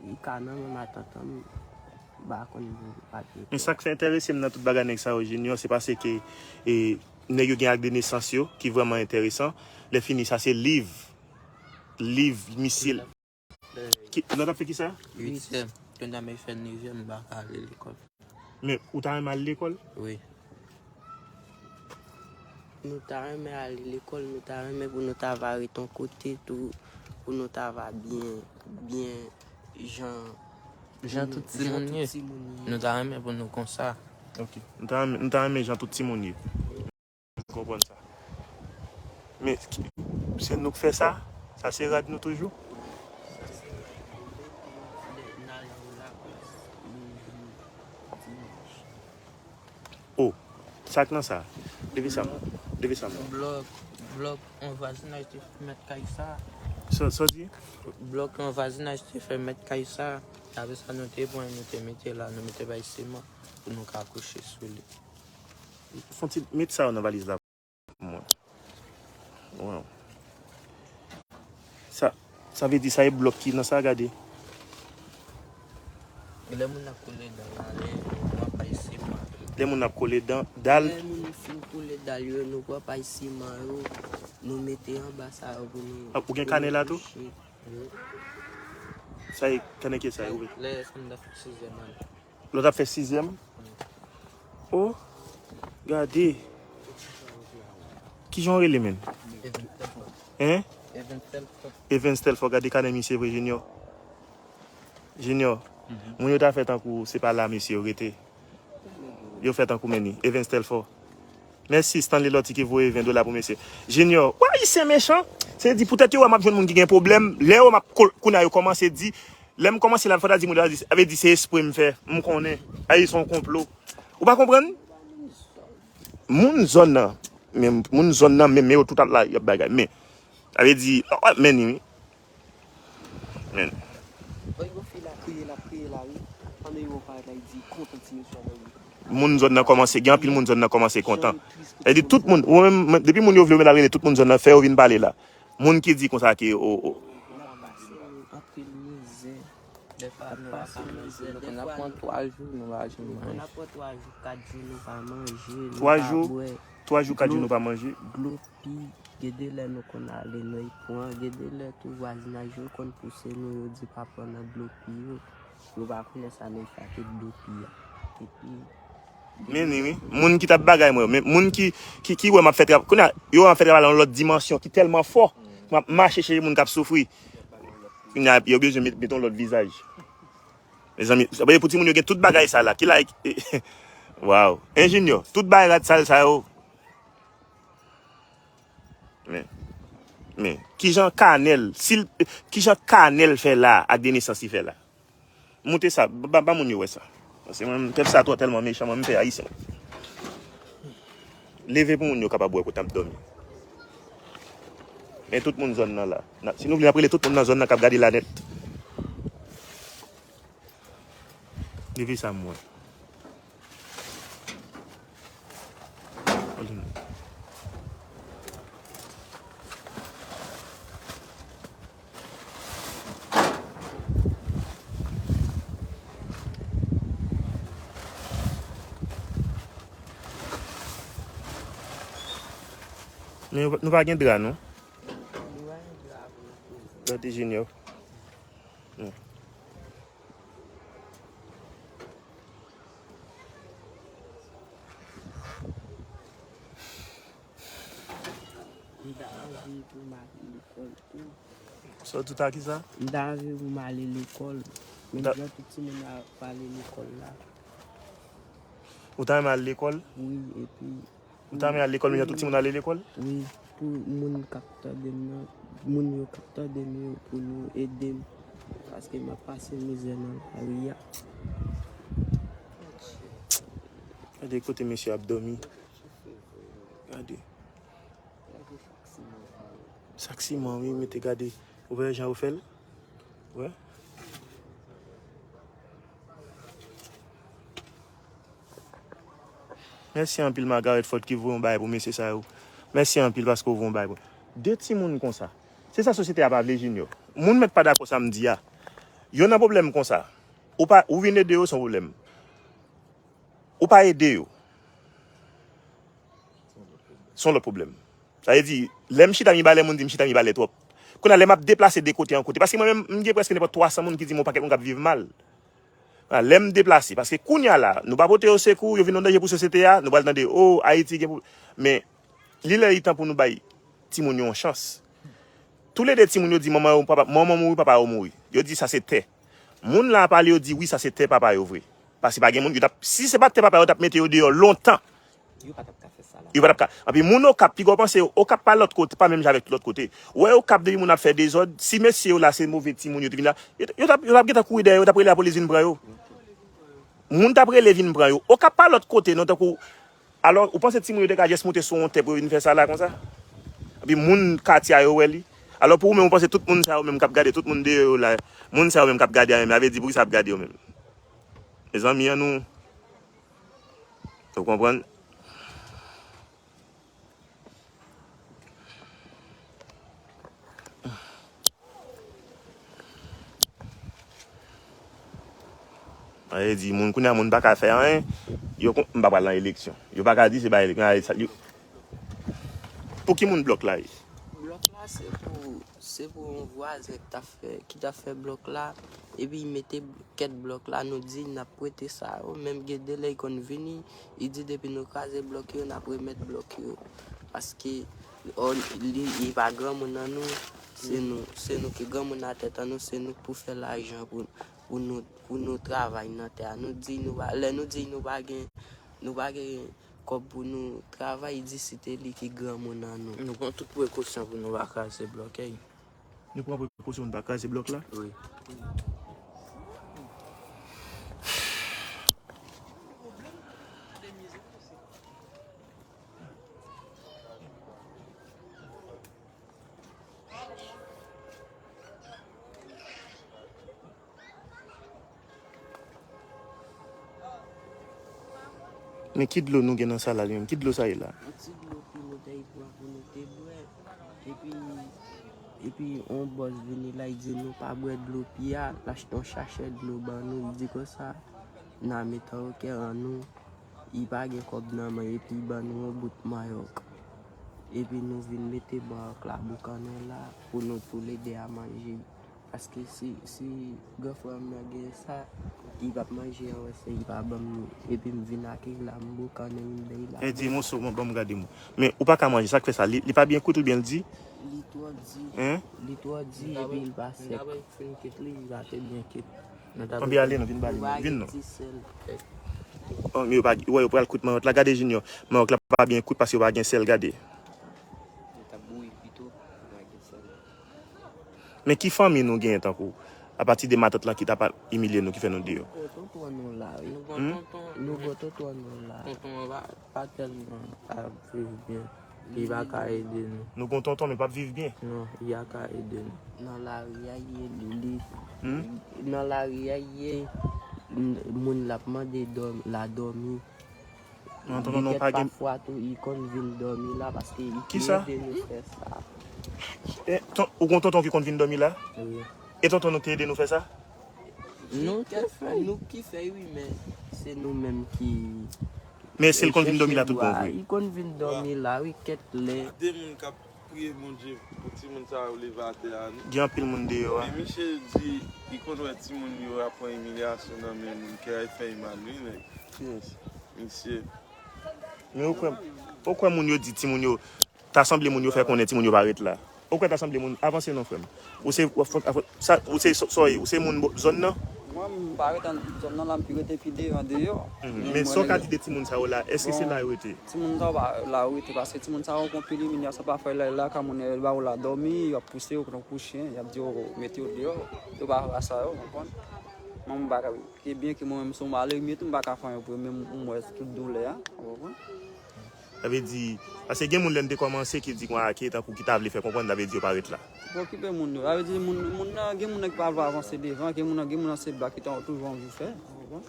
Li ka nan men matant an, m pa konn pou papye tè a. Men sa k fè enterese m nan tout bagay nèg sa yo, Junior, se paske, e, nèg yo gen ak de nesans yo, ki vrèman enteresan. Lè fini, sa se liv. Liv, misil. Ki, lòt ap fè kisa? Uityèm. Kounye a m fè nevyèm, m pa ka ale lekòl. Men, ou ta renmen al lekòl? Wi. Nou ta renmen ale lekòl, nou ta renmen pou nou ta va ret yon kote tou, pou nou ta va byen, byen jan, jan tout timoun ye. Nou ta renmen pou nou konsa. Ok. Nou ta renmen, nou ta renmen jan tout timoun ye. M konprann sa. Men, ki, se nou k fè sa? Sa se rad nou toujou? Oh, sa k nan sa? Leve sa, mwen. Leve sa, mwen. Blòk, blòk, yon vwazinaj te fè mèt kay sa. Sa, sa w di? Blòk yon vwazinaj te fè mèt kay sa. Apre sa, nou te pran, nou te mete la, nou mete bay siman pou nou ka kouche sou li. Fon ti, met sa yo nan valiz la pou mwen. Wow. Sa, sa vle di sa e blòk ki nan sa, gade. Lè moun ap kole dan la, lè nou pran pay siman. Lè moun ap kole dan, dal. Lè moun fin kole dal yo, nou pran pay siman yo, nou mete anba sa yo pou nou. Ah, ou gen kanè la tou? Sa e kanè ki sa e ouvè? Lè fanm nan fè sizyèm ane. Lòt ap fè sizyèm. Oh, gade. Kijan w rele, menn? Evans Telfort. Hein? Evans Telfort. Evans Telfort, gade kanè misye vre, Junior. Junior, moun yo ta fè tankou se pa la mesye yo rete. Yo fè tankou menni. Evans Telfort. Mèsi Stanley Lortie ki voye ven dola pou mesye. Junior, w Ayisyen mechan. Se di poutèt yo wè m ap jwenn moun ki gen pwoblèm. Lè yo m ap kol-, kounye a yo kòmanse di, lè m kòmanse la, fò ta di moun yo, sa vle di se espre m fè. M konnen. Ayi, se yon konplo. Ou pa konprann? Moun zòn nan, men moun zòn nan, men, men yo tout ap la, y ap bagay. Men, sa vle di, oh, oh, men, wi. Men. Oy, gon fi la kriye, l ap kriye la, wi. Pandan yo parèt la, li di kontan ti mesye a nan wi. Moun zòn nan kòmanse, gen anpil moun zòn nan kòmanse kontan. Sa vle di tout moun, ou menm, men, depi moun yo vle yo vin al rele tout moun zòn nan, fè yo vin pale la. Moun ki di konsa ke, o, o. N ap pase anpil mizè. Dèfwa, n ap pase mizè. Dèfwa, n ap pran twa jou, nou pa jwenn manje. N ap pran twa jou, kat jou, nou pa manje, nou pa bwè. Twa jou, kat jou, nou pa manje. Dlo pi, gen de lè nou konn ale, nou pran, gen de lè tou vwazinaj yo konn pouse nou, yo di pa pran nan dlo pi yo. Yo pa konnen sa nou fè ak dlo pi a. Epi, men ni, wi. Moun ki t ap bagay mwen yo, men moun ki, ki, ki wè m ap fè travay, kounye a, yo wè m ap fè travay la nan lòt dimansyon ki tèlman fò, m ap mache chèche moun k ap soufri. Kounye a, yo bezwen met, met yon lòt vizaj. Mezanmi, sa vle pou timoun yo gen tout bagay sa la, ki la, waw, enjenyè, tout bagay rad sal sa yo. Men, men, kijan Kanèl, si l, kijan Kanèl fè la ak de nesans li fè la? Moute sa, ba, ba moun yo wè sa. Paske mwen, pèp sa twò tèlman mechan, mwen, m pè ayisyen. Leve pou moun yo kapab wè kote m ap dòmi. Men tout moun zòn nan la. Na, si nou vle, n ap rele tout moun nan zòn nan k ap gade la nèt. Leve sa m wè. Men nou pa gen dra, non? Nou pa gen dra pou nou poze. Gade Junior. Hmm. M ta anvi pou m ale lekòl tou. Sa w di ta kisa? M ta anvi pou m ale lekòl. Menm jan tout timoun ap ale lekòl la. Ou ta renmen al lekòl? Wi, epi Ou ta renmen al lekòl, men jan tout timoun ale lekòl? Wi, pou moun k ap tande m nan, moun yo k ap tande m yo, pou nou ede m. Paske m ap pase mizè nan lari a. Gade kote mesye ap dòmi. Gade. Sak siman, wi, mete gade. Ou wè jan yo fè l? Wè. Mèsi anpil, Margaret Ford, ki voye yon bagay pou mesye sa yo. Mèsi anpil paske w voye yon bagay pou. De timoun konsa. Se sa sosyete a pa vle, Junior. Moun mèt pa dakò sa m di a. Yo nan pwoblèm konsa. Ou pa, ou vin ede yo, se yon pwoblèm. Ou pa ede yo. Se yon lòt pwoblèm. Sa vle di, lè m chita mibalè, moun di m chita mibalè twòp. Kounye a, lè m ap deplase de kote an kote, paske mwen menm, m gen prèske nenpòt twa san moun ki di m yon pakèt moun k ap viv mal. Lè m deplase, paske kounye a la, nou pa pote yo sekou, yo vin yon danje pou sosyete a, nou pral tande, o, Ayiti gen pwoblèm. Men, li lè li tan pou nou bay timoun yo yon chans. Toulede timoun yo di manman yo, papa, manman mouri, papa yo mouri. Yo di sa se tè. Moun la pale, yo di wi, sa se tè papa yo vre. Paske pa gen moun, yo t ap, si se pa t tè papa yo, yo t ap mete yo deyò lontan. Yo pa t ap ka fè sa la. Yo pa t ap ka. Anpi moun Okap, piga w panse, Okap pa lòt kote, pa menm jan avèk lòt kote. Ou wè Okap, depi moun ap fè dezòd, si mesye yo la se move timoun yo te vin la, yo, yo t ap, yo t ap gentan kouri dèyè yo, yo t ap rele lapolis vin pran yo. Moun t ap rele vin pran yo. Okap pa lòt kote, non, tankou, alò, ou panse timoun yo te ka jès moute sou yon tè pou yo vin fè sa la konsa? Anpi moun katye a yo wè li. Alò, pou ou menm, ou panse tout moun sa yo menm k ap gade, tout moun deyò yo la, moun sa yo menm k ap gade a menm, sa vle di poukisa y ap gade yo menm? Mezanmi, an nou. Ou konprann? Sa vle di, moun kounye a, moun pa ka fè anyen. Yo kon, m pa pral nan eleksyon. Yo pa ka di se pa eleksyon. Pou ki moun blòk la ye? Blòk la, se pou, se pou yon vwazen ki ta fè, ki ta fè blòk la, epi mete kèt blòk la, nou di n ap prete sa yo. Menm gen de lè, li konn vini, li di depi nou kraze blòk yo, n ap remèt blòk yo. Paske, o, li, li pa granmoun nan nou, se nou, se nou ki granmoun nan tèt an nou, se nou k pou fè lajan pou, pou nou, pou nou travay nan tè a. Nou di nou pa, lè nou di nou pa gen, nou pa gen kòb pou nou travay, li di si te li ki granmoun nan nou. Nou pran tout prekosyon pou nou pa kraze blòk, ey. Nou pran prekosyon pou n pa kraze blòk la? Wi. Men ki dlo nou gen nan sa la li menm? Ki dlo sa ye la? Yon ti dlo pou nou te pran pou nou te bwè. Epi, epi yon bòs vini la, li di nou pa bwè dlo pi a, l achte yon chachè dlo ban nou, li di konsa, n a met an okè an nou, li pa gen kòb nan men, epi li ban nou yon bout mayòk. Epi nou vin mete mayòk la boukannen la pou nou toulede a manje. Paske si, si gran frè m nan gen sa, li p ap manje an, wè se li pa ban m li. Epi m vin ak li la, m boukannen, m bay la. Edi, moso, bon, ban m gade, mo. Men ou pa ka manje, sa k fè sa? Li, li pa byen kwit oubyen l di? Li twò di. Hein? Li twò di epi li pa sèk. Fin kit li, li pa te byen kit. Anpi ale non, vin ba li, vin non. Oh, men yo pa, wè, yo pral kwit mayòt la. Gade Junior, mayòt la pa byen kwit paske yo pa gen sèl, gade. Yo t ap bouyi pito, yo pa gen sèl. Men ki fanmi nou genyen tankou? Apati de matant lan ki t ap imilye nou, ki fè nou deyò. Nou gon tonton nou la, wi. Nou gon tonton, nou gon tonton nou la. Tonton an pa, pa tèlman ap viv byen. Li pa ka ede nou. Nou gon tonton, men l p ap viv byen. Non, li pa ka ede nou. Nan lari a, li, li, nan lari a, li, moun l ap mande dòm-, la dòmi. Nan tonton nou pa gen. Pafwa tou, li konn vin dòmi la paske li ki ede nou fè sa. E, ton-, ou gon tonton ki konn vin dòmi la? Wi. E tonton nou ki ede nou fè sa? Nou te fè, nou ki fè, wi, men se nou menm ki. Men èske l konn vin dòmi la tout bon vre? Li konn vin dòmi la, wi, kèk lè. De moun k ap priye Bondye pou timoun sa yo leve atè a, non. Gen anpil moun deyò a. Men misye di, li konn wè timoun yo ap pran imilyasyon nan men moun ki al fè mal, wi, nèg. Kiyès? Misye. Men ou kwè, ou kwè moun yo di timoun yo, ta sanble moun yo fè konnen timoun yo pa ret la. Ou kwè ta sanble moun, avanse non, frè m. Ou se, w ap fon-, afon-, sa, ou se, so-, soy, ou se moun bo-, zòn nan? Mwen, m pa ret nan zòn nan la, m pi rete pi devan deyò. Mhm. Men sa w ka di de timoun sa yo la, èske se la yo rete? Timoun sa yo pa la yo rete, paske timoun sa yo konn pil imilyasyon pa fè la, la ka moun yo ba yo la dòmi, y ap pouse yo konn kou chen, y ap di yo mete yo deyò, yo pa fè sa yo, konprann? Mwen, m pa ka, ke byen ke mwen menm se yon malere m ye tou, m pa ka fè anyen pou yo, men m wè tout doulè a, ou konprann? Sa vle di, paske gen moun lè n te kòmanse ki di konsa ke tankou ki ta vle fè konprann, sa vle di yo pa ret la. Pa okipe moun yo. Sa vle di moun, moun nan, gen moun nan ki pa vle avanse devan, gen moun nan, gen moun nan se blag ki ta toujou anvi fè, ou konprann?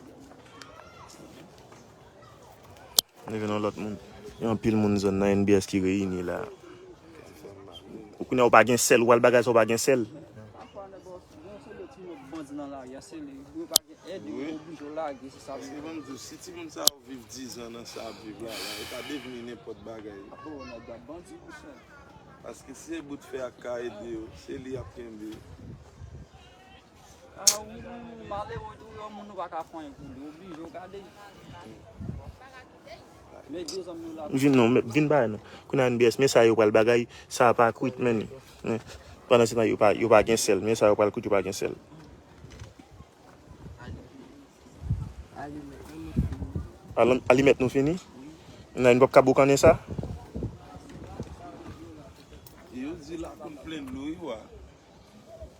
Ann rive nan lòt moun. Gen anpil moun zòn nan N B S ki reyini la. Ou konnen ou pa gen sèl, ou al bagay sa ou pa gen sèl. Bandi nan lari a, se li. Yo pa gen èd, yo oblije yo lage, se sa. Paske ban m di w, si timoun sa yo viv dizan nan sa y ap viv la, la, yo ka devni nenpòt bagay. Apo, nèg la bandi pou sèl. Paske si se bout fè a k ka ede yo, se li y ap kenbe. Malere tou, yon moun nou pa ka fè anyen pou li, oblije yo gade. Men de zanmi w la. Vin non, vin bay non. Kounye a N B S, men sa yo pral bagay, sa pa kwit men. Pandan se tan yo pa, yo pa gen sèl, men sa yo pral kwit, yo pa gen sèl. Alimèt nou fini? Nan, nou p ap ka boukannen sa? Yo di lakou l plen dlo wi wa.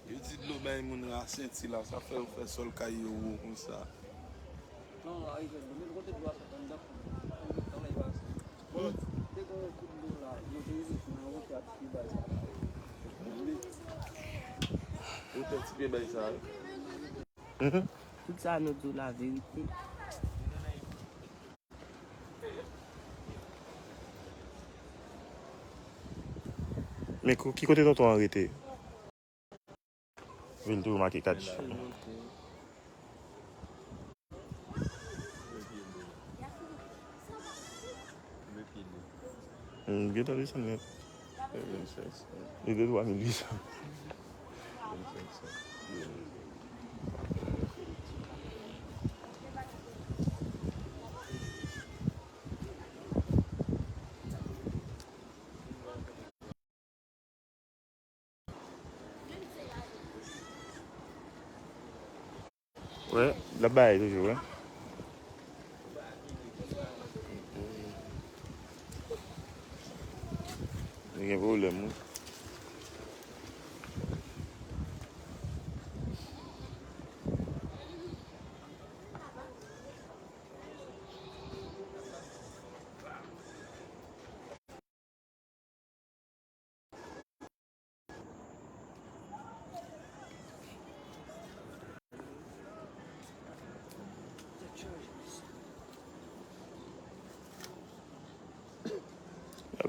Yo di dlo bay moun rasenti la, sa fè yo fè sòl kay yo wo konsa. Wotè ti pye bay sa wi. Tout sa nou di w laverite. Men ki kote tonton an rete? Wi, l toujou make kat. M gentan desann nèt. Li de twa mil uit san. Wè, l ap bay toujou, wè. Li gen pwoblèm, wi.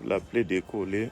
L ap plede kole.